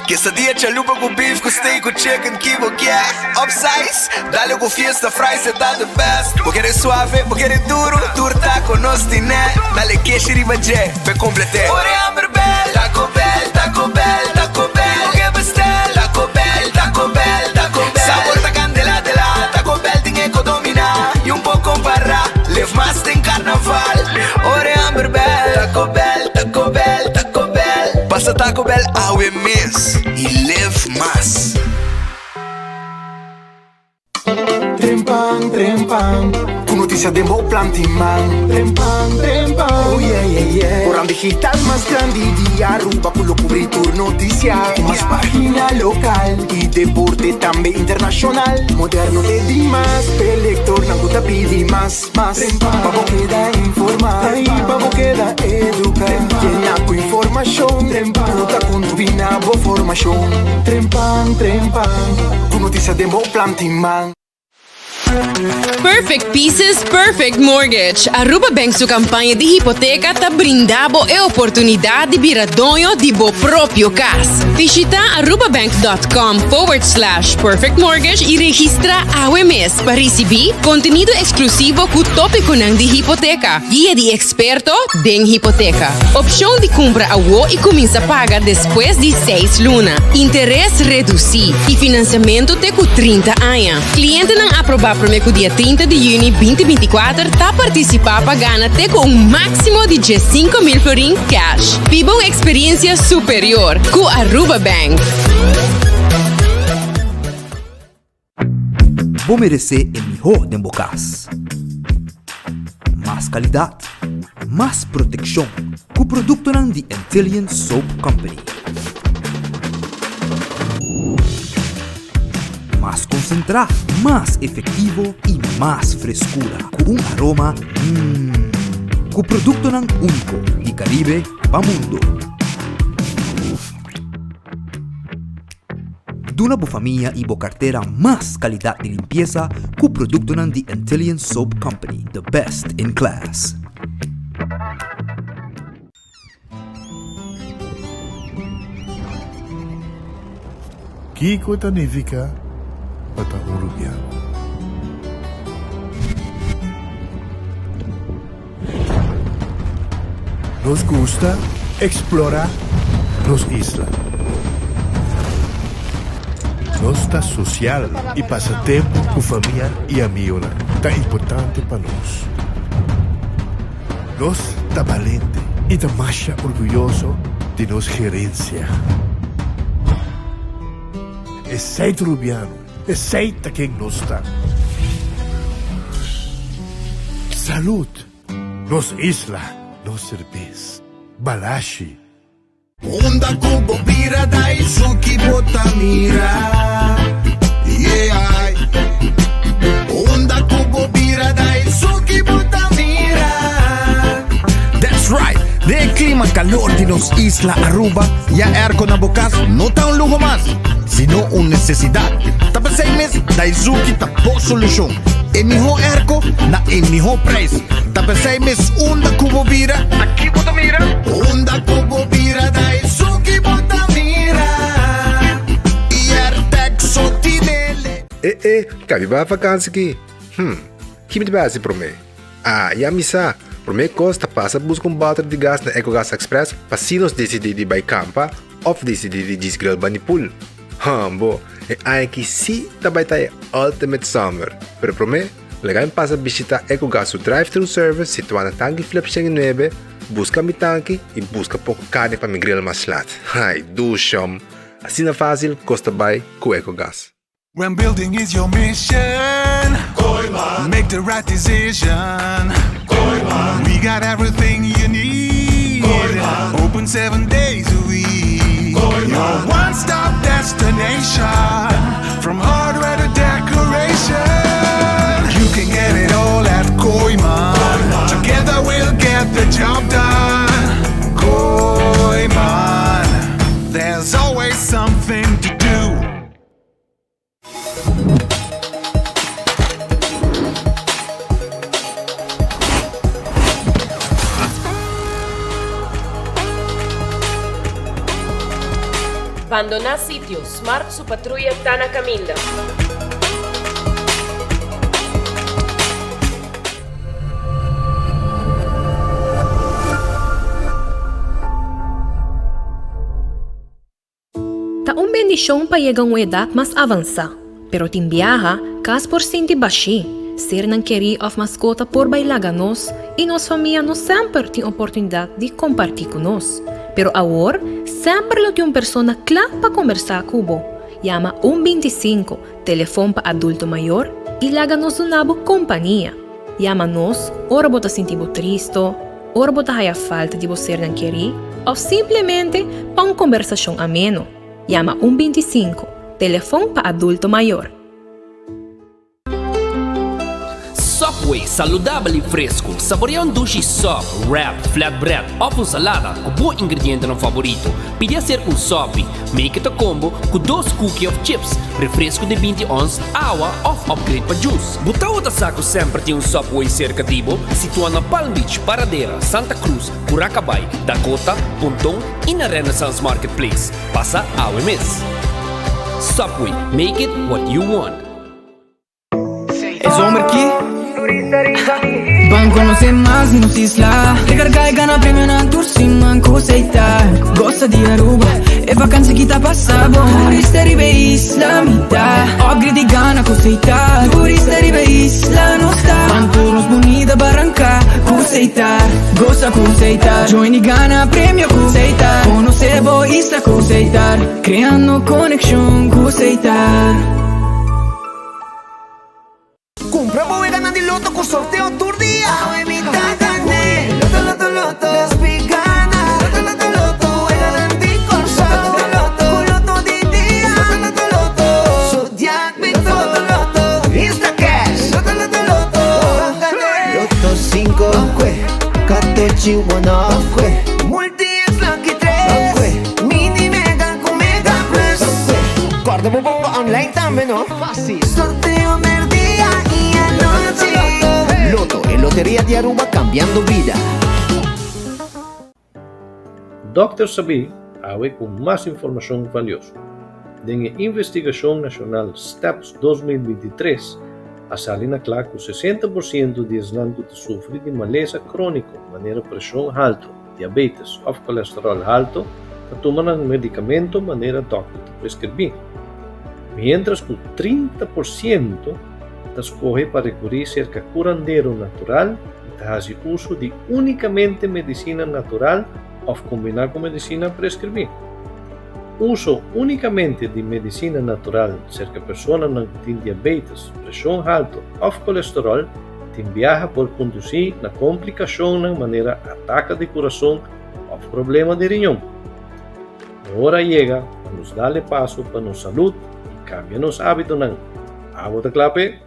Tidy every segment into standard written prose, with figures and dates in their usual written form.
Quesadilla chalupa ku beef ku steak ku chicken ki bo kier Upsize, dale ku fiesta fries e ta the best Bo kere suave, bo kere duro, tur taco nos tine Dale keshi riba dje, p'e complete Ora e hamber bel, Taco Bell, Taco Bell, Taco Bell Bo ke bestel, Taco Bell, Taco Bell, Taco Bell Sabor ta candela de la, Taco Bell tin e ko domina Y un por compara, live mas den carnaval Ora e hamber bel, Taco Bell, Taco Bell, Taco Bell Pasa Taco Bell awe mes y live mas. Trempan, trempan, ku notisia den bo planti man. Trempan, trempan, oh yeah, yeah, yeah. Koran digital mas grandi di Aruba ku lo kubri tur notisia. Ku mas pagina lokal i deporte tambe internashonal. Moderno te dimas, p'e lektornan ku ta pidi mas, mas. Pa bo keda informá i pa bo keda eduká. Yena ku informashon ku ta kontribuí na bo formashon. Trempan, trempan, ku notisia den bo planti man. Perfect Pieces, Perfect Mortgage. Aruba Bank su campaña di hipoteca ta brinda bo e oportunidad di bira doño di bo propio cas. Bishita arubabank.com forward slash perfect mortgage y registra awe mes pa ricibi contenido exclusivo cu topiconan di hipoteca, guia di experto den hipoteca, opcion di cumpra awo y cuminsa paga despues di seis luna, interes reduci y financiamento te cu 30 aña. Clientenan aproba prome cu dia 30 di juni 2024 ta participa pa gana te cu un maximo di 15,000 florin cash. Biba un experiencia superior cu Aruba Bank. Bo meresé e mihó den bo kas. Mas kalidat, mas protekshon ku produktonan di Antillian Soap Company. Mas konsentrá, mas efektivo i mas freskura ku un aroma mmm. Ku produktonan úniko di Karibe pa mundu. Duna bo famia i bo kartera mas kalidat di limpiesa ku produktonan di Antillian Soap Company, the best in class. Kiko ta nifiká pa ta un rubiano? Nos gusta eksplorá nos isla. Nos ta sosial i pasa tempu ku famia i amigonan ta importante pa nos. Nos ta balente i ta masha orguyoso di nos gerensia. Esei ta Rubiano, esei ta ken nos ta. Salud! Nos isla, nos serbes. Balashi. Unda ku bo bira Daisuki bo ta mira Yeah Unda ku bo bira Daisuki bo ta mira That's right! Den e klima kalor di nos isla Aruba, ya airco na bo kas no ta un luho mas, sino un nesesidat. Ta p'esei mes Daizuki ta bo solushon. E mihó airco na e mihó prijs. Ta p'esei mes unda ku bo bira, Aki bo ta mira. Unda ku bo bira Daizuki bo ta mira. I Airtec so tinele. E e, kabi bai vakansi ki? Hm, ki mi ta bai hasi promé? Ah, ya mi sa! Promé kos ta pasa buska un bòter di gas na Ecogas Express pa si nos disidí di bai kampa òf disidí di djis grill bani pool. Hambo, e aña aki sí ta bai ta e ultimate summer! Pero promé, laga mi pasa bishitá Ecogas su drive-thru service situá na Tanki Flip 109, buska mi tanki i buska poko karni pa mi grill mas lat. Ai, dushom! Asina fásil kos ta bai ku Ecogas. When building is your mission Kooyman Make the right decision Kooyman We got everything you need Kooyman Open seven days a week Kooyman Your one-stop destination From hardware to decoration You can get it all at Kooyman Kooyman Together we'll get the job done Kooyman There's always something to do Bandoná sitio, Smart su patruya ta na kaminda. Ta un bendishon pa yega un edat mas avansá, pero tin biaha kas por sinti bashí, sernan kerí òf maskota por bai laga nos i nos famia no semper tin oportunidat di kompartí ku nos. Pero awor semper lo tin un persona kla pa kombersá ku bo. Yama un 25, telefon pa adulto mayor, i laga nos duna bo kompania. Yama nos ora bo ta sinti bo tristo, ora bo ta haya falta di bo sernan kerí òf simplemente pa un kombersashon ameno. Yama un 25, telefon pa adulto mayor. Subway, saludabel i fresku. Saborea un dushi sub, wrap, flatbread òf un salada ku bo ingredientenan favorito. Pidi aser un sopi, make it a combo, ku dos cookie òf chips, refresku di 20 ons, awa òf upgrade pa juice. Bo tabata sa ku semper tin un Subway serka di bo? Situá na Palm Beach, Paradera, Santa Cruz, Curacabai, Dakota, Ponton i na Renaissance Marketplace. Pasa awe mes! Subway, make it what you want. E zomer ki Ban conoce mas di nos isla Recarga y gana premionan tur siman cu Seita Goza di Aruba E vakantie ki ta pasa bon Turista riba e isla mi ta Upgrade y gana cu Seita Turista riba e isla nos ta Ban tur nos bunita baranca cu Seita Goza cu Seita Join y gana premio cu Seita Conoce bo isla cu Seita Creando conexion cu Seita. Cumpra bo weganan di loto cu sorteo tur dia. Awe mi ta gane. Loto, loto, loto. Despi gana. Loto, loto, loto. Weganan di Corsou. Loto, loto, loto. Cu loto di dia. Loto, loto, loto. Zodiac Big Four. Loto, loto, loto. Instacash. Loto, loto, loto. Ban gane. Loto cinco. Ban cue. Catochi one off. Ban cue. Multi X Lucky tres. Ban cue. Mini Mega cu Mega Plus. Ban cue. Corda bo bomba online tambe no. Fácil. Sorteo merdia y anochi. Lotto, e loteria di Aruba cambiando bida. Dòkter Sabí awe ku mas informashon valioso. Den e investigashon nashonal Steps 2023 a sali na kla ku 60 por siento di esnan ku ta sufri di malesa króniko manera preshon haltu, diabetes òf kolesteròl haltu ta tuma nan medikamento manera dòkter ta preskribí, miéntras ku 30 por siento ta skohe pa rekurí serka kurandero natural i ta hasi uso di únikamente medisina natural òf kombiná ku medisina preskribí. Uso únikamente di medisina natural serka personanan ku tin diabetes, preshon haltu òf kolesteròl Tin biaha por kondusí na komplikashonnan manera ataka di kurason òf problema di riñon. E ora a yega pa nos dal e paso pa nos salud i kambia nos ábitonan. Abo ta kla p'e?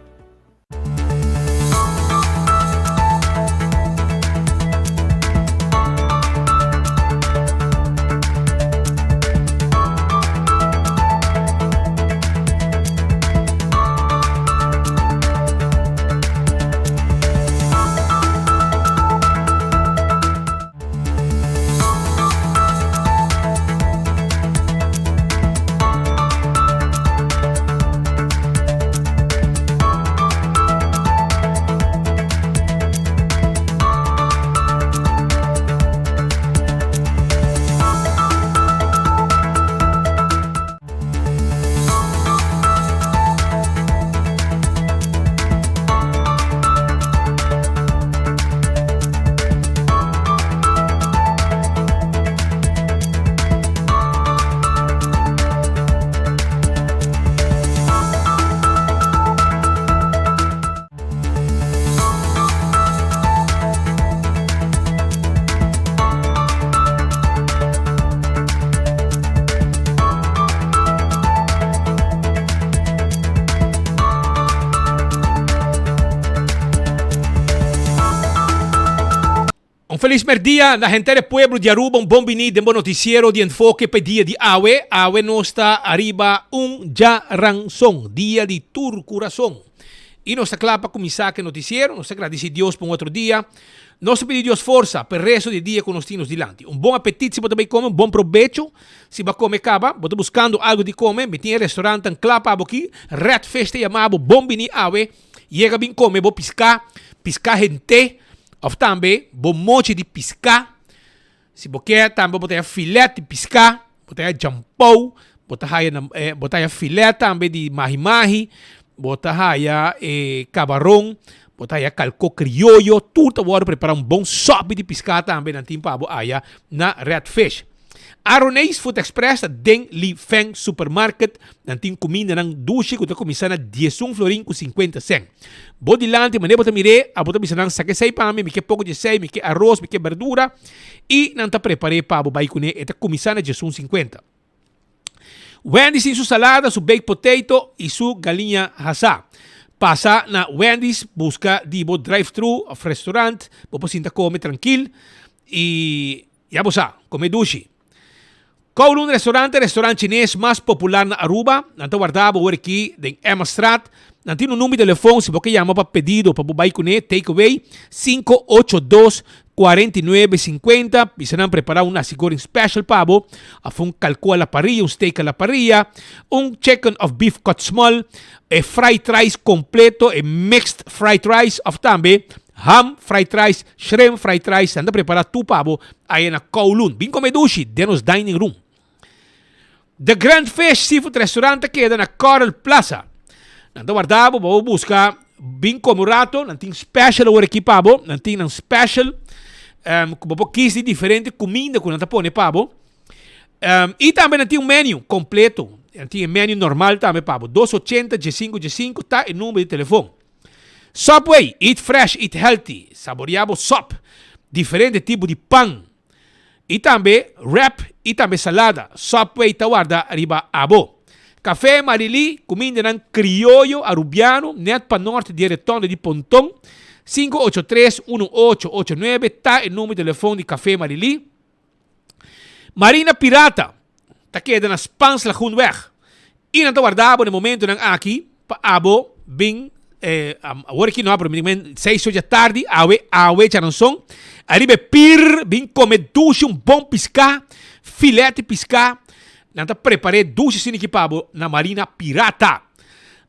Un felis merdia na henter e pueblo di Aruba, un bon bini den bo noticiero di Enfoke pa e dia di awe. Awe nos ta ariba un djaranson, dia di tur curason. I nos ta kla pa kuminsá ku e notisiero. Nos ta gradisí Dios pa un otro dia. Nos ta pidi Dios forsa pa e resto di e dia ku nos tin nos dilanti. Un bon apetit si bo ta bai kome, un bon probecho si bo a kome kaba. Bo ta buskando algu di kome, mi tin e restorantan kla pa bo aki. Red Fish ta yama bo, bon bini awe. Yega bin kome bo piská, piská hent'é òf tambe bo mochi di piská. Si bo ke tambe bo ta haya filet di piská, bo ta haya jampou, bo ta haya na eh, bo ta haya filet tambe di mahi-mahi, bo ta haya eh, kabaron, bo ta haya kalko krioyo, tur ta wòrdu prepará un bon sòpi di piská tambe nan tin pa bo haya na Red Fish. Aroneis Food Express ta den Li Feng Supermarket, nan tin kumindanan dushi ku ta kuminsá na diesun florin ku sinkuenta sèn. Bo dilanti manera bo ta mir'é, abo ta bisa nan, Saka esei pa mi, mi ke poko di esei, mi ke aros, mi ke berdura, i nan ta prepar'é pa bo bai kuné. E ta kuminsá na diesun sinkuenta. Wendy's tin su salada, su baked potato i su galiña hasá. Pasa na Wendy's buska di bo drive-thru òf restaurant, bo por sinta kome trankil i Ya bo sa, come dushi. Kowloon Restaurant ta e restaurant chines mas popular na Aruba. Nan ta warda bo wor aki den Emmastraat. Nan tin un number di telefon si bo ke yama pa pedido pa bo bai kuné, take away, 582 49 50. Bisa nan prepara un nasi goreng special pa bo, of un kalko a la parrilla, un steak a la parrilla, un chicken of beef cut small, e fried rice completo, e mixed fried rice of tambe Ham, fried rice, shrimp fried rice, nan ta prepara tur pa bo aya na Kowloon. Bin come dushi den nos dining room. The Grand Fish Seafood Restaurant ta keda na Coral Plaza. Nan ta warda bo pa bo busca bin come un rato. Nan tin special awor aki pa bo. Nan tin nan special um, ku bo por kies di diferente cuminda ku nan ta pone pa bo. Um, y tambe nan tin un menu completo. Nan tin e menu normal tambe pa bo. 280 15 15 ta e number di telefon. Subway, eat fresh, eat healthy, saborea bo sop, diferente tipo di pan y tambe wrap y tambe salada, Subway ta warda riba abo. Café Marily, cumindanan crioyo Arubiano net pa norte di e retonde di Ponton, 583 1889 ta e numero di telefon di Café Marily. Marina Pirata ta keda na Spaans Lagoenweg y nan ta warda abo na e momentonan aki pa abo bin awor aki no pero men seis ocho tardi awe awe charanson ariba e pir bin come dushi un bon pisca filet di pisca nan ta prepare dushi asina aki pa abo na Marina Pirata.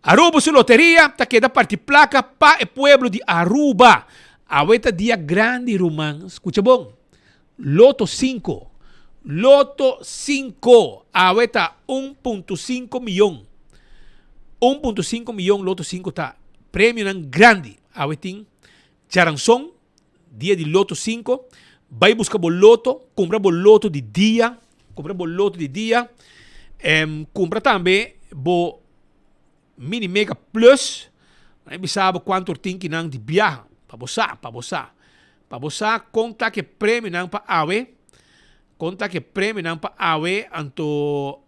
Aruba su loteria ta keda parti placa pa e pueblo di Aruba awe ta dia grandi ruman scucha bon. Loto sinku Loto sinku awe ta un punto sinku miyon. Un punto sinku miyon Loto sinku ta premionan grandi. Awe tin djaranson, dia di Loto sinku. Bai buska bo loto, kumpra bo loto di dia, kumpra bo loto di dia. Kumpra tambe bo Mini Mega Plus, nan e bisa bo kuantu or tin ki nan di biaha, pa bo sa, pa bo sa. Pa bo sa kon ta ke premionan pa awe, kon ta ke premionan pa awe, anto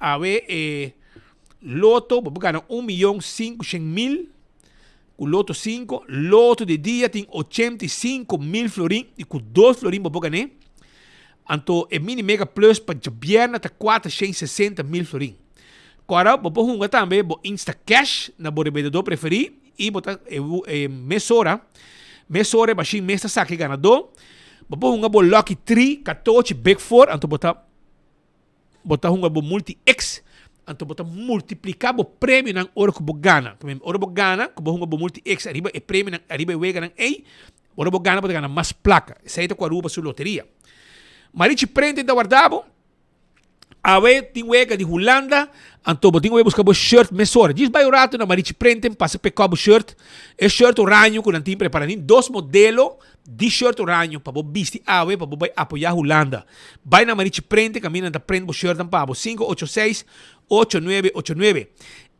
awe e loto bo por gana un miyon 500.000 ku loto 5, loto di dia tin 85.000 florin i ku dos florin bo por gané. Anto e Mini Mega Plus pa djabièrnè ta 460.000 florin. Kòrda bo por hunga tambe bo Instacash na bo rebendedor preferí i bo ta e mesora mesora e mashin mes ta saka e ganadó. Bo por hunga bo Lucky Tree, Katochi, Big Four anto bo ta bo ta hunga bo Multi X anto bo ta multipliká bo premionan ora ku bo gana. Ora bo gana ku bo hunga bo Multi X ariba e premionan ariba e weganan ei ora bo gana bo ta gana mas plaka. Esei ta ku Aruba su loteria. Marichi Prenten ta warda bo. Awe tin wega di Hulanda, anto bo tin ku bai buska bo shirt mesora. Djis bai un ratu na Marichi Printing pasa peka bo shirt. E shirt oraño ku nan tin prepara. Tin dos modelo di shirt oraño pa bo bisti awe pa bo bai apoya Hulanda. Bai na Marichi Printing kaminda nan ta print bo shirtnan pa bo. 586 8989.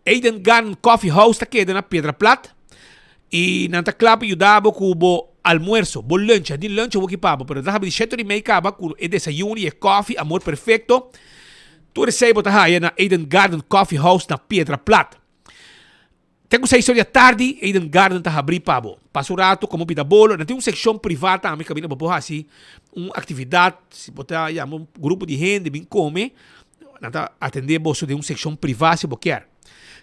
Eden Garden Coffee House ta keda na Piedra Plat y nan ta kla pa yuda bo ku bo almuerzo, bo lunch. Nan tin lunch awoki pa bo, pero nan ta habi di shete ora y mei kaba ku e desayuno y e koffie, amor perfecto. Tur esei bo ta haya na Eden Garden Coffee House na Piedra Plat. Te ku seis ora di atardi Eden Garden ta habri pa bo. Pasa un rato, komo bida bolo. Nan tin un sekshon priva tambe kaminda bo por hasi un aktividat, si bo ta yama un grupo di hende bin kome. Nan ta atendé boso den un sekshon privá si bo kier.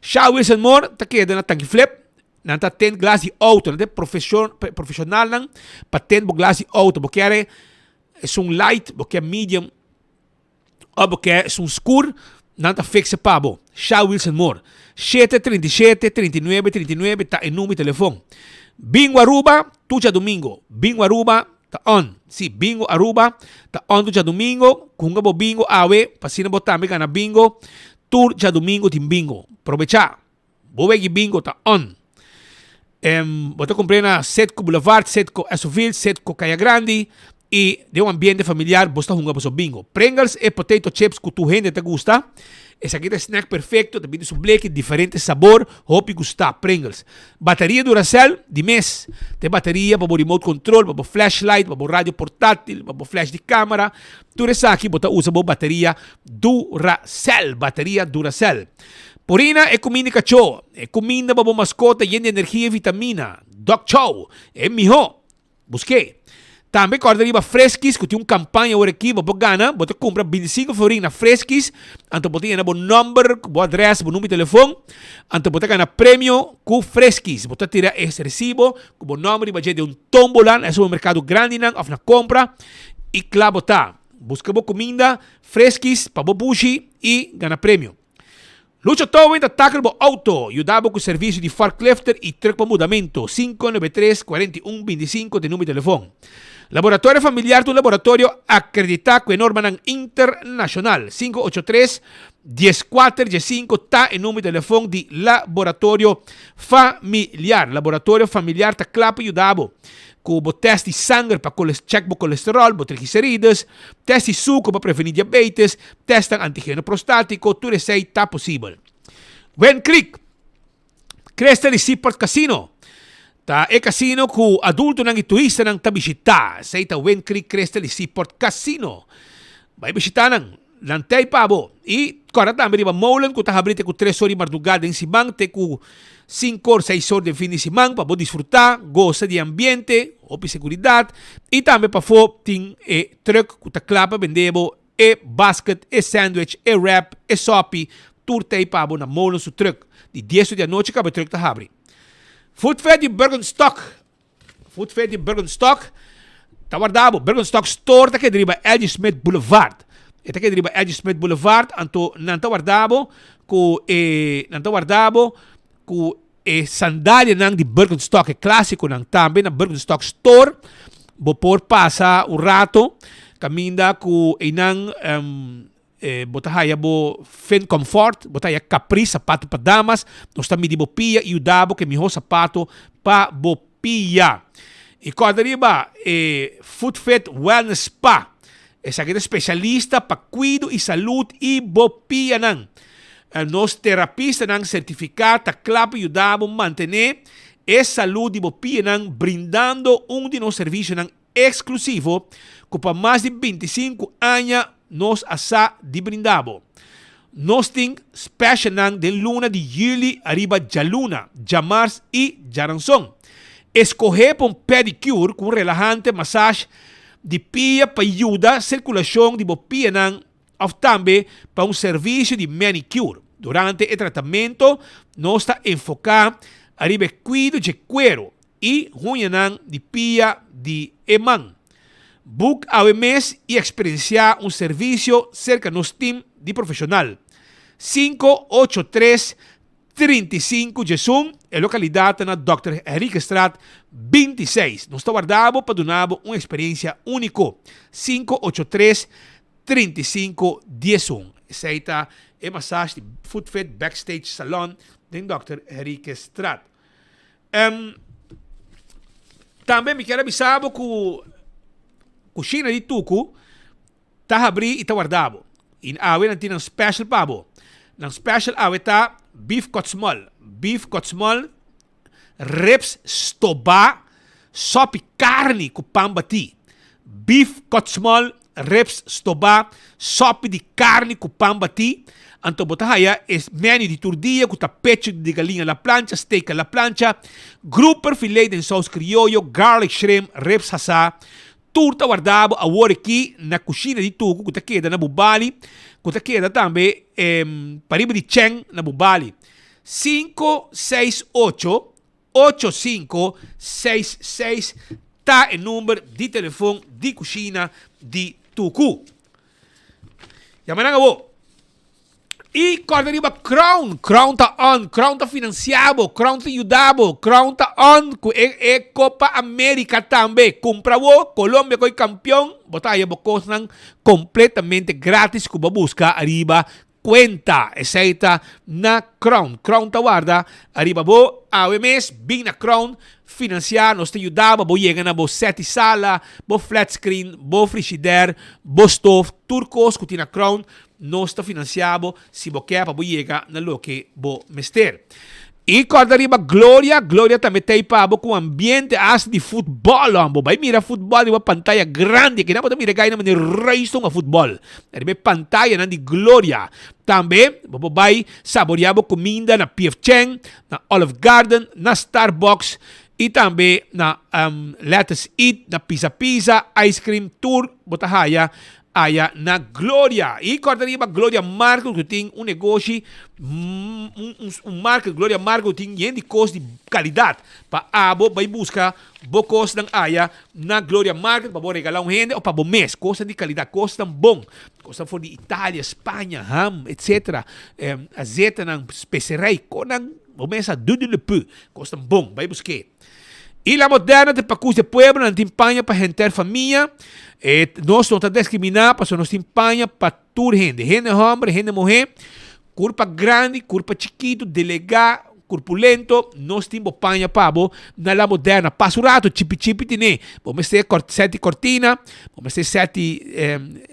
Sha Wilson Moore ta keda na Tanki Flip. Nan ta tint glas di auto, nan ta profesion, profesionalnan pa tint bo glas di auto. Bo kier esun light, bo kier medium of bo kier esun skur, nan ta fixe pa bo. Shell Wheels and More. 737 39 39 ta e number di telefon. Bingo Aruba, tur djadumingo. Bingo Aruba ta on. Si, Bingo Aruba ta on tur djadumingo. Hunga bo bingo awe, pa asina bo tambe gana bingo. Tur djadumingo tin bingo. Probecha. Bo wegi bingo ta on. Em, bo ta kumpr'é na Setco Boulevard, Setco Esoville, Setco Kaya Grandi i den un ambiente familiar bo sta hunga boso bingo. Pringles e potato chips ku tur hende ta gusta. Esaki ta e snack perfecto, ta bini su bleki, diferente sabor, hopi gusta Pringles. Bateria Duracell di mes, ta e bateria pa bo remote control, pa bo flashlight, pa bo radio portatil, pa bo flash di camera, tur esaki bo ta usa bo bateria Duracell, bateria Duracell. Purina e kuminda di kachó, e kuminda pa bo maskota yen di energia i vitamina. Dog Chow, e mihó! Busk'é. Tambe kòrda riba Friskies ku tin un kampaña awor aki, bo por gana, bo ta kumpra bintisinko florin na Friskies, anto bo ta yena bo nòmber, bo adrès, bo number di telefon, anto bo ta gana premio ku Friskies. Bo ta tira e resibo ku bo nòmber riba dje den un tómbola na e supermerkado grandinan òf na kompra i kla bo ta. Buska bo kuminda Friskies pa bo bushi i gana premio. Lucho Towing ta tackle bo auto, yuda bo cu servicio di forklifter y truck pa mudamento, 593 41 25 ta e numero di telefon. Laboratorio Familiar ta un laboratorio acredita cu e normanan internacional, 583 14 15 ta e numero di telefon di Laboratorio Familiar. Laboratorio Familiar ta cla pa yuda bo cu bo test di sanger pa check bo colesterol, bo triglicerides, test di suco pa preveni diabetes, Testnan antigeno prostátiko, tur esei ta posibel. Wen Creek, Crystal i Seaport Casino ta e kasino ku adultonan i turistanan ta bishitá. Esei ta Wen Creek, Crystal i Seaport Casino. Bai bishitá nan, nan tei pa bo. I kòrda tambe riba Molen ku ta habrí te ku tres or di mardugá den siman te ku sinku or, seis or den fin di siman pa bo disfrutá, gosa di e ambiente, hopi seguridat i tambe pafó tin e trùk ku ta kla pa bende bo E basket, e sandwich, e wrap, e sopi, tur ta ei pa bo na Molen su truck. Di dies or di anochi kaba e truck ta habri. Food Fair di Birkenstock Food Fair di Birkenstock ta warda bo. Birkenstock Store ta keda riba L.G. Smith Boulevard. E ta keda riba L.G. Smith Boulevard, anto nan ta warda bo ku e nan ta warda bo ku e sandalianan di Birkenstock, e clásiconan. Tambe na Birkenstock Store bo por pasa un rato caminda cu einan bo ta haya bo Finn Comfort, bo ta haya Capri, sapato pa damas. Nos ta midi bo pia y yuda bo cu e miho sapato pa bo pia. Y corda riba e Foot Fit Wellness Spa. Esaki ta specialista pa cuido y salud y bo pianan. Nos terapistanan certifica ta cla pa yuda bo mantene e salud di bo pianan brindando un di nos servicionan exclusivo cu pa mas di 25 aña nos a sa di brinda bo. Nos tin specialnan den luna di juli ariba djaluna, djamars y djaranson. Escoge pa un pedicure cu un relahante massage di pia pa yuda sirkulashon di bo pianan òf tambe pa un servisio di manicure. Durante e tratamentu nos ta enfoká ariba e kuido dje kueru i huñanan di pia di e man. Book awe mes i eksperensiá un servisio serka nos tim di profeshonal. 583 35 djesun, e lokalidat ta na Dòkter Henriquestraat 26. Nos ta warda bo pa duna bo un eksperensia úniko. 583 35 diesun. Esei ta e masash di Foot Fit Backstage Salon den Dòkter Henriquestraat. Um, tambe mi kier a bisa bo ku kushina di Tuku Ta habrí i ta warda bo. I awe nan tin nan special pa bo. Nan special awe ta beef kotsmol. Beef kotsmol, ribs stobá, sopi karni ku pan batí. Beef kotsmol, ribs stobá, sopi di karni ku pan batí. Anto bo ta haya e menu di tur dia ku ta pecho di galiña la plancha, steak a la plancha, grouper filet den saus krioyo, garlic shrimp, ribs hasá, Tur ta warda bo awor aki na kushina di Tuku ku ta keda na Bubali, ku ta keda tambe pariba di Cheng na Bubali. Sinku, seis, ocho. 8566 ta e number di telefon di cushina di Tucu. Yama nan awo. I kòrda riba Crown. Crown ta on. Crown ta finansiá bo. Crown ta yuda bo. Crown ta on ku e e Copa America tambe. Kumpra bo, Colombia koe kampion, bo ta haya bo kosnan kompletamente gratis ku bo buska ariba kuenta. Esei ta na Crown. Crown ta warda ariba bo. Awe mes bin na Crown finansiá, nos ta yuda bo, bo yega na bo sèt di sala, bo flat screen, bo frishider, bo stof, tur kos ku tin na Crown. Nos ta financia bo si bo ke pa bo yega na loke bo mester. I kòrda riba Gloria, Gloria tambe ta ei pa bo ku ambiente hasta di futbòl hòm. Bo bai mira futbòl riba pantaya grandi, akinan bo ta mira e gainan manera reis ta hunga futbòl. Riba e pantayanan di Gloria. Tambe bo por bai saboria bo kuminda na PF Chang, na Olive Garden, na Starbucks i tambe na Lettuce Eat, na Pizza Pizza, Ice Cream, tur bo ta haya Aya na Gloria. I kòrda riba Gloria Marco ku tin un negoshi, un marka Gloria Marco ku tin yen di kos di kalidat. Pa abo bai buska bo kosnan aya na Gloria Market pa bo regalá un hende òf pa bo mes. Kosnan di kalidat, kosnan bon. Kosnan for di Italia, Spaña, ham, etsetera. Azetanan, speserei, konan bo mes a dudu lepu. Kosnan bon, bai busk'é. I La Moderna ta pakus e pueblo, nan tin paña pa henter famia. E nos no ta diskriminá pasobra nos tin paña pa tur hende, hende hòmber, hende muhé, kurpa grandi, kurpa chikitu, delegá, kurpulento, nos tin bo paña pa bo na La Moderna. Pasa un ratu, chipi chipi tine. Bo mester sèt di kòrtina, bo mester sèt di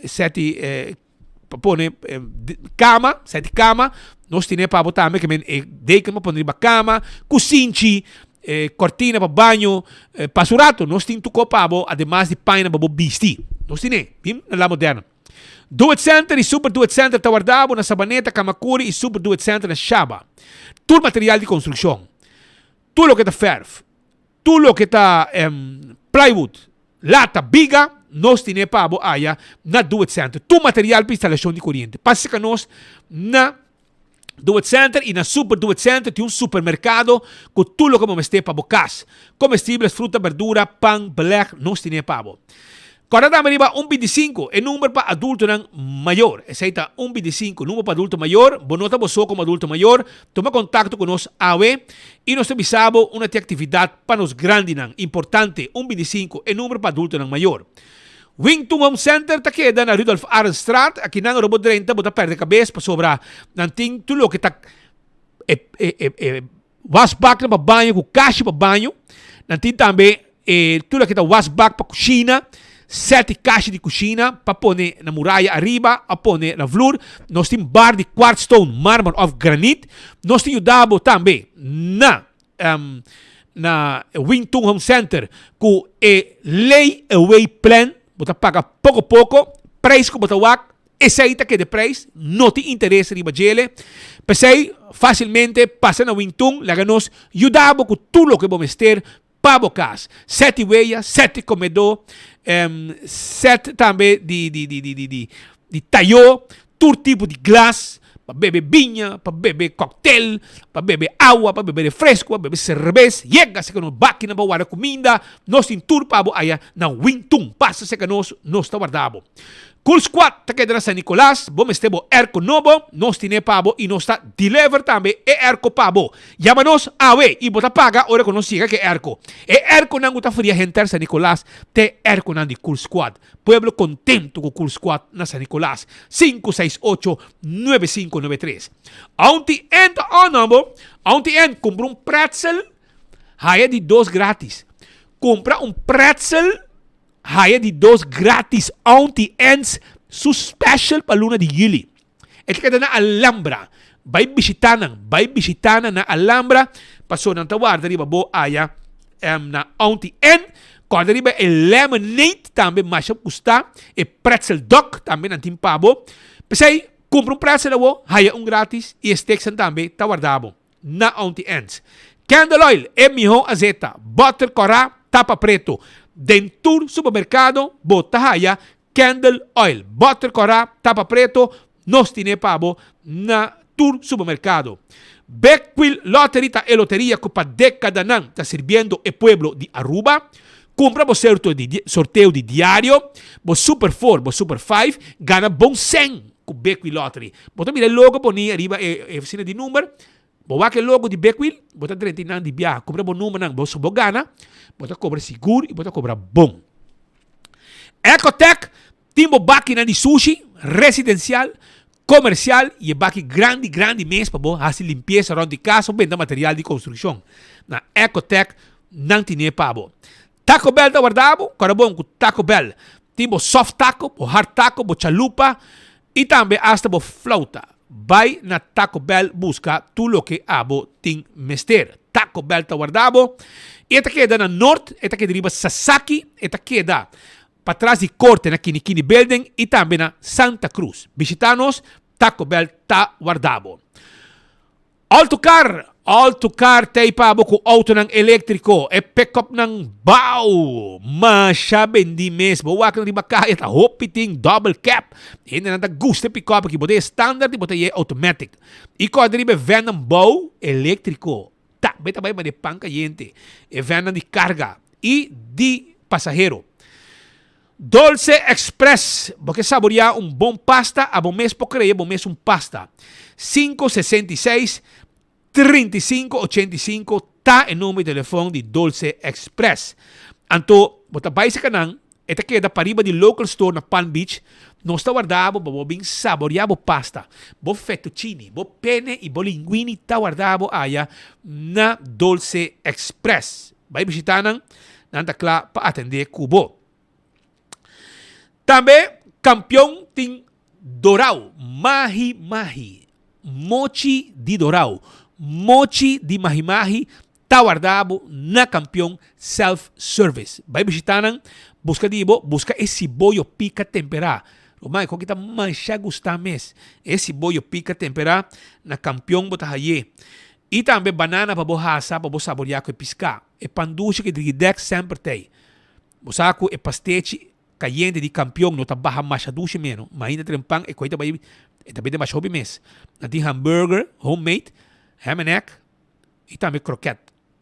sèt di pa pone kama, sèt di kama, nos tene pa bo tambe ke men e deken pa pone riba kama, kusinchi, kortina pa baño, pasa un rato nos tin tuko pa bo ademas di pañanan pa bo bisti. Nos tene, bin na La Moderna. Do It Center i Super Do It Center ta warda bo na Sabaneta, Kamakuri i Super Do It Center na Shaba. Tur material di konstrukshon, tur loke ta fèrf, Tur loke ta plywood, lata, biga, nos tine pa bo aya na Do It Center. Tur material pa instalashon di koriente. Pasa serka nos na Do It Center i na Super Do It Center tin un supermerkado ku tur loke bo mester pa bo kas. Komestibles, fruta, berdura, pan, beleg, nos tine pa bo. Kòrda tambe riba un bintisinku, e number pa adultonan mayor. Esei ta un bintisinku, number pa adulto mayor. Bo no ta bo so komo adulto mayor. Tuma kontakto ku nos awe i nos ta bisa bo una te aktividat pa nos grandinan. Importante, un bintisinku, e number pa adultonan mayor. Wington Home Center ta keda na Rudolf Arendstraat. Akinan ora bo drenta bo ta pèrdè kabes pasobra nan tin tur loke ta e e e Wasbaknan pa baño ku kashi pa baño. Nan tin tambe e tur loke ta wasbak pa kushina, sèt di kashi di kushina pa pone na muraya ariba òf pone na vlur. Nos tin bar di kwartstone, marmer òf granit. Nos tin yuda bo tambe na na Wingtun Home Center ku e lay away plan. Bo ta paga poko poko, preis ku bo ta wak Esei ta keda e prijs, no tin interes riba djele. P'esei, fásilmente pasa na Wingtun, laga nos yuda bo ku tur loke bo mester pa bo kas. Sèt di weya, sèt di komedó, sèt tambe di di di di di di tayó, tur tipo di glas, pa bebe biña, pa bebe kòktel, pa bebe awa, pa bebe refresko, pa bebe serbes. Yega serka nos bakinan pa warda kuminda, nos tin tur pa bo aya na Wingtun. Pasa serka nos, nos ta warda bo. Cool Squad ta keda na San Nicolas, bo mester bo airco nobo, nos tine pa bo y nos ta deliver tambe e airco pa bo. Yama nos awe y bo ta paga ora cu nos yega cu e airco. E airconan cu ta fria henter San Nicolas t'e airconan di Cool Squad. Pueblo contento cu Cool Squad na San Nicolas. Sinku seis ocho, nuebe sinku nuebe tres. Aunty Ann ta on bo, Aunty Ann cumpra un pretzel haya di dos gratis. Cumpra un pretzel. Haya di dos gratis Auntie Anne's su special pa luna di juli. E ta keda na Alhambra. Bai bishita nan, bai bishita nan na Alhambra paso nan ta warda riba bo aya na Auntie Anne. Kòrda riba e lemonade tambe masha gusta, e pretzel dog tambe nan tin pa bo. P'esei kumpra un pretzel awo, haya un gratis i e steaknan tambe ta warda bo. Na Auntie Anne's. Candle oil, e mihó azeta. Butter kòrá, tapa preto. Den tur supermerkado bo ta haya candle oil. Butter kòrá, tapa preto, nos tine pa bo na. tur supermercado. Big Wheel Lottery ta e loteria cu pa decadanan ta sirbiendo e pueblo di Aruba. Cumpra bo sorteo di diario, bo Super Four, bo Super Five, gana bon cen cu Big Wheel Lottery. Bo ta mira e logo boni ariba e oficina di number, bo wak e logo di Big Wheel, bo ta drenta nan di biaha, cumpra bo numbernan, bo so bo gana, bo ta cobra sigur y bo ta cobra bon. Ecotec Tin bo bakinan di sushi, residencial, comercial y e baki grandi grandi mes pa bo haci limpieza rond di cas of benta material di construccion. Na Ecotec nan tine pa bo. Taco Bell ta warda bo, corda bon cu Taco Bell tin bo soft taco, bo hard taco, bo chalupa y tambe hasta bo flauta. Bay na Taco Bell busca tur loke abo tin mester. Taco Bell ta warda bo y e ta keda na Noord, e ta keda riba Sasaki, e ta keda Patras di Corte na Kinikini Building y tambe na Santa Cruz. Bishita nos, Taco Bell ta warda bo. Autocar, Autocar t'ey pa bo cu autonan electrico, e pickupnan bao, masha bendi mes. Bo wak nan riba caya ta hopi tin double cab. Hendenan ta gusta e pickup aki, bo ta e standard y bo ta e automatic. Y corda riba e vannan bao electrico. Tambe ta bai mane pan kayente, e vennan di karga i di pasahero. Dolce Express, bo ke saboriá un bon pasta, abo mes por krea bo mes un pasta. 566 35 85 ta e number di telefòn di Dolce Express. Anto bo ta bai saka nan, E ta keda pariba di local store na Palm Beach. Nos ta warda bo pa bo bin saborea bo pasta, bo fettuccini, bo penne y bo linguini ta warda bo aya na Dolce Express. Bai bishita nan, nan ta kla pa atende ku bo. Tambe Kampion tin Dorau, Mahi Mahi, Mochi di Dorau, Mochi di Mahi Mahi Ta warda bo na Kampion Self Service. Bai bishita nan, buska di bo, buska e siboyo pika temperá. Ruman, e koki ta masha gustá mes. E siboyo pika temperá na Kampion bo ta hay'é. I tambe banana pa bo hasa pa bo saboriá ku e piská. E pan dushi ku e drigidèk semper t'ei. Bo sa ku e pastechi kayente di Kampion no ta baha masha dushi meno, ma ainda trempan e koi ta bai e ta bende masha hopi mes. Nan tin hamburger homemade, ham and egg, i tambe kroket.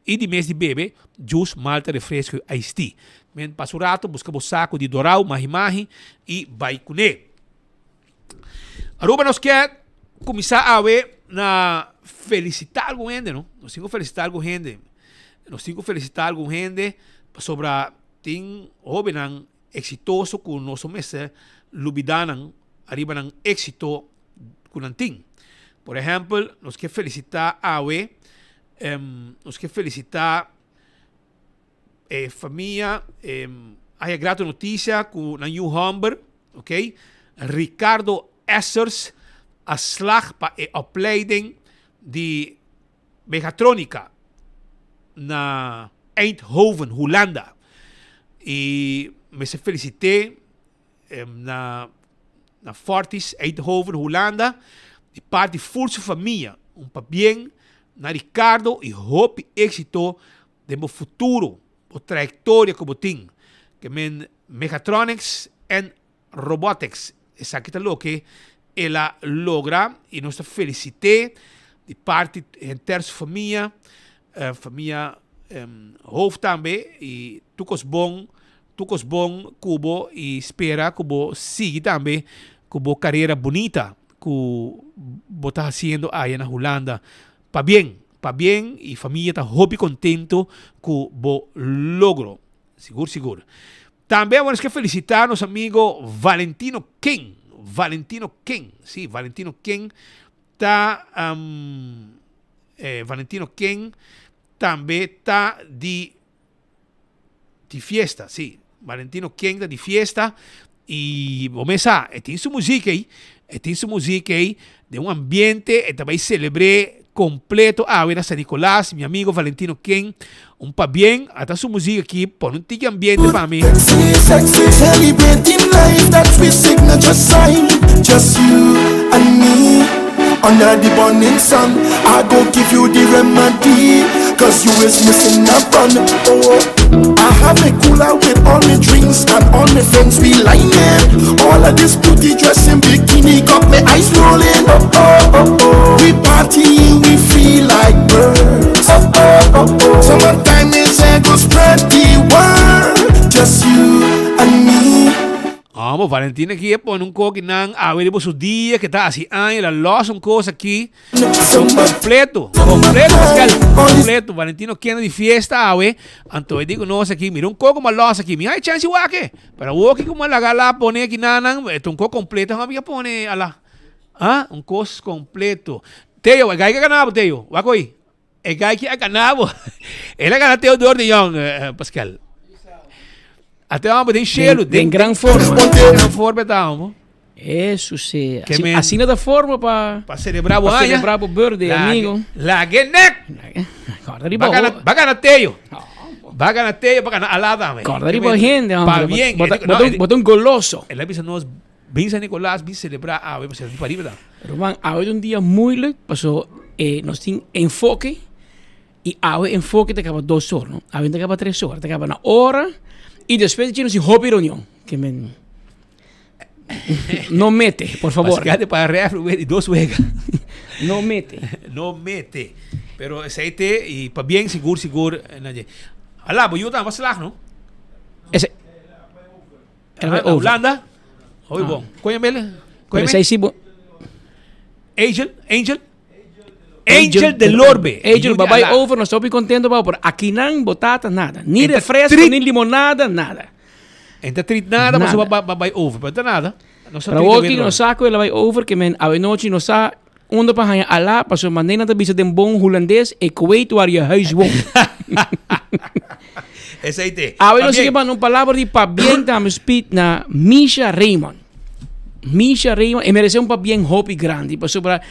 I di mes di bebe, jus, malta, refresco i iced tea. Men pasa un rato, buska bo saco di dorao, mahi mahi, i bai kuné. Aruba nos ke kuminsá awe na felisitá algun hende, no? Nos tin ku felisitá algun hende. Nos tin ku felisitá algun hende pasobra tin hóbennan eksitoso ku nos no mester lubidá nan ariba nan éksito ku nan tin. Por ehèmpel, nos ke felisitá awe, nos ke felisitá e famia, a haya grato notisia ku nan yu hòmber, ok, Ricardo Essers a slag pa e opleiding di mechatronica na Eindhoven, Hulanda. I mester felisit'é na na Fortis, Eindhoven, Hulanda, di parti ful su famia. Un pabien na Ricardo i hopi éxito den bo futuro, bo trayectoria ku bo tin. Ke men Mechatronics en Robotics, esaki ta loke el a logra i nos ta felisit'é di parti henter su famia, famia Hof tambe i tur kos bon, tur kos bon ku bo i spera ku bo sigui tambe ku bo karera bunita ku bo ta hasiendo aya na Hulanda. Pabien, pabien i famia ta hopi kontento ku bo logro, sigur sigur. Tambe nos ke felicita nos amigo Valentino King, Valentino King, si, Valentino King ta Valentino King tambe ta di di fiesta, si, Valentino King ta di fiesta y bo mes sa, e tin su muziek ey, e tin su muziek ey den un ambiente, e ta bay celebre completo awe na San Nicolas, mi amigo Valentino King, un pabien, ata su muziek aki, pone un tiki ambiente pa mi. Sexy, sexy, celebrating life, that's we signature sign. Just you and me, under the burning sun. I go give you the remedy, cause you is missing a bun. Oh, I have a cooler with all my drinks and all my friends we lining. All of this beauty dressing bikini got my eyes rolling. Oh, oh, oh, oh. Oh, Valentina aki a pone un koki nan awe riba su dia ke ta hasi aña, el a los un kos aki. Completo, completo Pascal, completo. Valentino kende di fiesta awe, anto e di ku nos aki, mira un koko ma los aki, mi hay chance wak-e. Pero awoki ku mi a laga ala pone aki nan, e ta un koko completo mi a pone ala. Ah, un kos completo. Teo, e gai ke gana bo Teo, wak oy. E gai ki a gana bo. El a gana Theodor de Jong, Pascal. A te hombre den shelu, den gran forma. Den gran forma ta hombre. Eso sí. Así, men, así no da forma pa pa celebrar pa celebrar bo birthday, la, amigo. La nek. Corda riba. Va gana Teo. Va gana Teo, va gana Alada. Corda riba gente, hombre. Pa bien. Bota un goloso. El avisa nos Bin San Nicolas, bin celebra awe, pasobra di pariba ta. Ruman, awe ta un dia moeilijk, paso eh, nos tin enfoke y awe enfoke ta kaba dos or, no? Awe ta kaba tres or, ta kaba na ora y despues di nos tin hopi reunion. Ke men no mete, por favor. Pascal pa refri we di dos wega. No mete. No mete. Pero esei te y pa bien sigur sigur na dje. Ala, bo yu ta slag, no? Ese El bai over. Hulanda. Hoi bon. Kon je mele? Kon je si bo. Angel, Angel. Angel de Lorbe. Angel, babay over, nos topi contento ba, por aquí nan botata nada. Ni refresco, ni limonada, nada. Enta trit nada, nada. ba babay over, pero nada. Pero hoki no sa ko ela over que men avenochi no sa unda pa hanya ala, paso manena ta bisa den bon holandés, ik weet waar je huis woont. Esei te. Awe nos sigue manda un palabra di pabien tambe speed na Misha Raymond. Misha Raymond, e merece un pabien hopi grandi, pasobra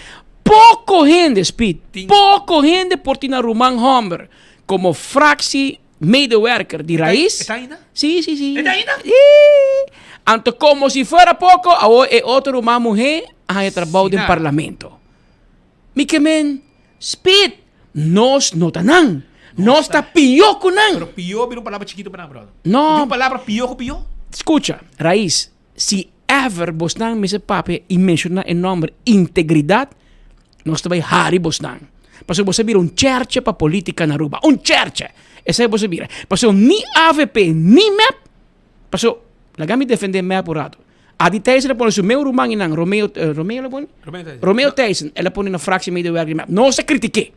poco hende speed, poco hende por tin a ruman homber como fractie medewerker di Raiz. Está ainda? Sí, sí, sí. Está ainda? Sí. Anto como si fuera poco, awo e otro ruman muher a haña trabou den parlamento. Mi ke men, Speed, nos no ta nan. Nos ta pió ku nan. Pero pió bira un palabra chikito pa nan, brother. No. Tin un palabra pió ku pió? Skucha, Raiz, si ever bosnan mester papia i menshoná e nòmber integridat, nos ta bai hari bosnan. Pasobra bos a bira un chèrchè pa polítika na Aruba. Un chèrchè! Esei bos a bira. Pasobra ni avp ni mep, pasobra, laga mi defendé mep un rato. Adi Thijssen a pone su meu ruman einan, Romeo, Romeo el a pone? Romeo Thijssen. Romeo Thijssen, el a pone na fractie medewerker di mep. Nos a kritiké.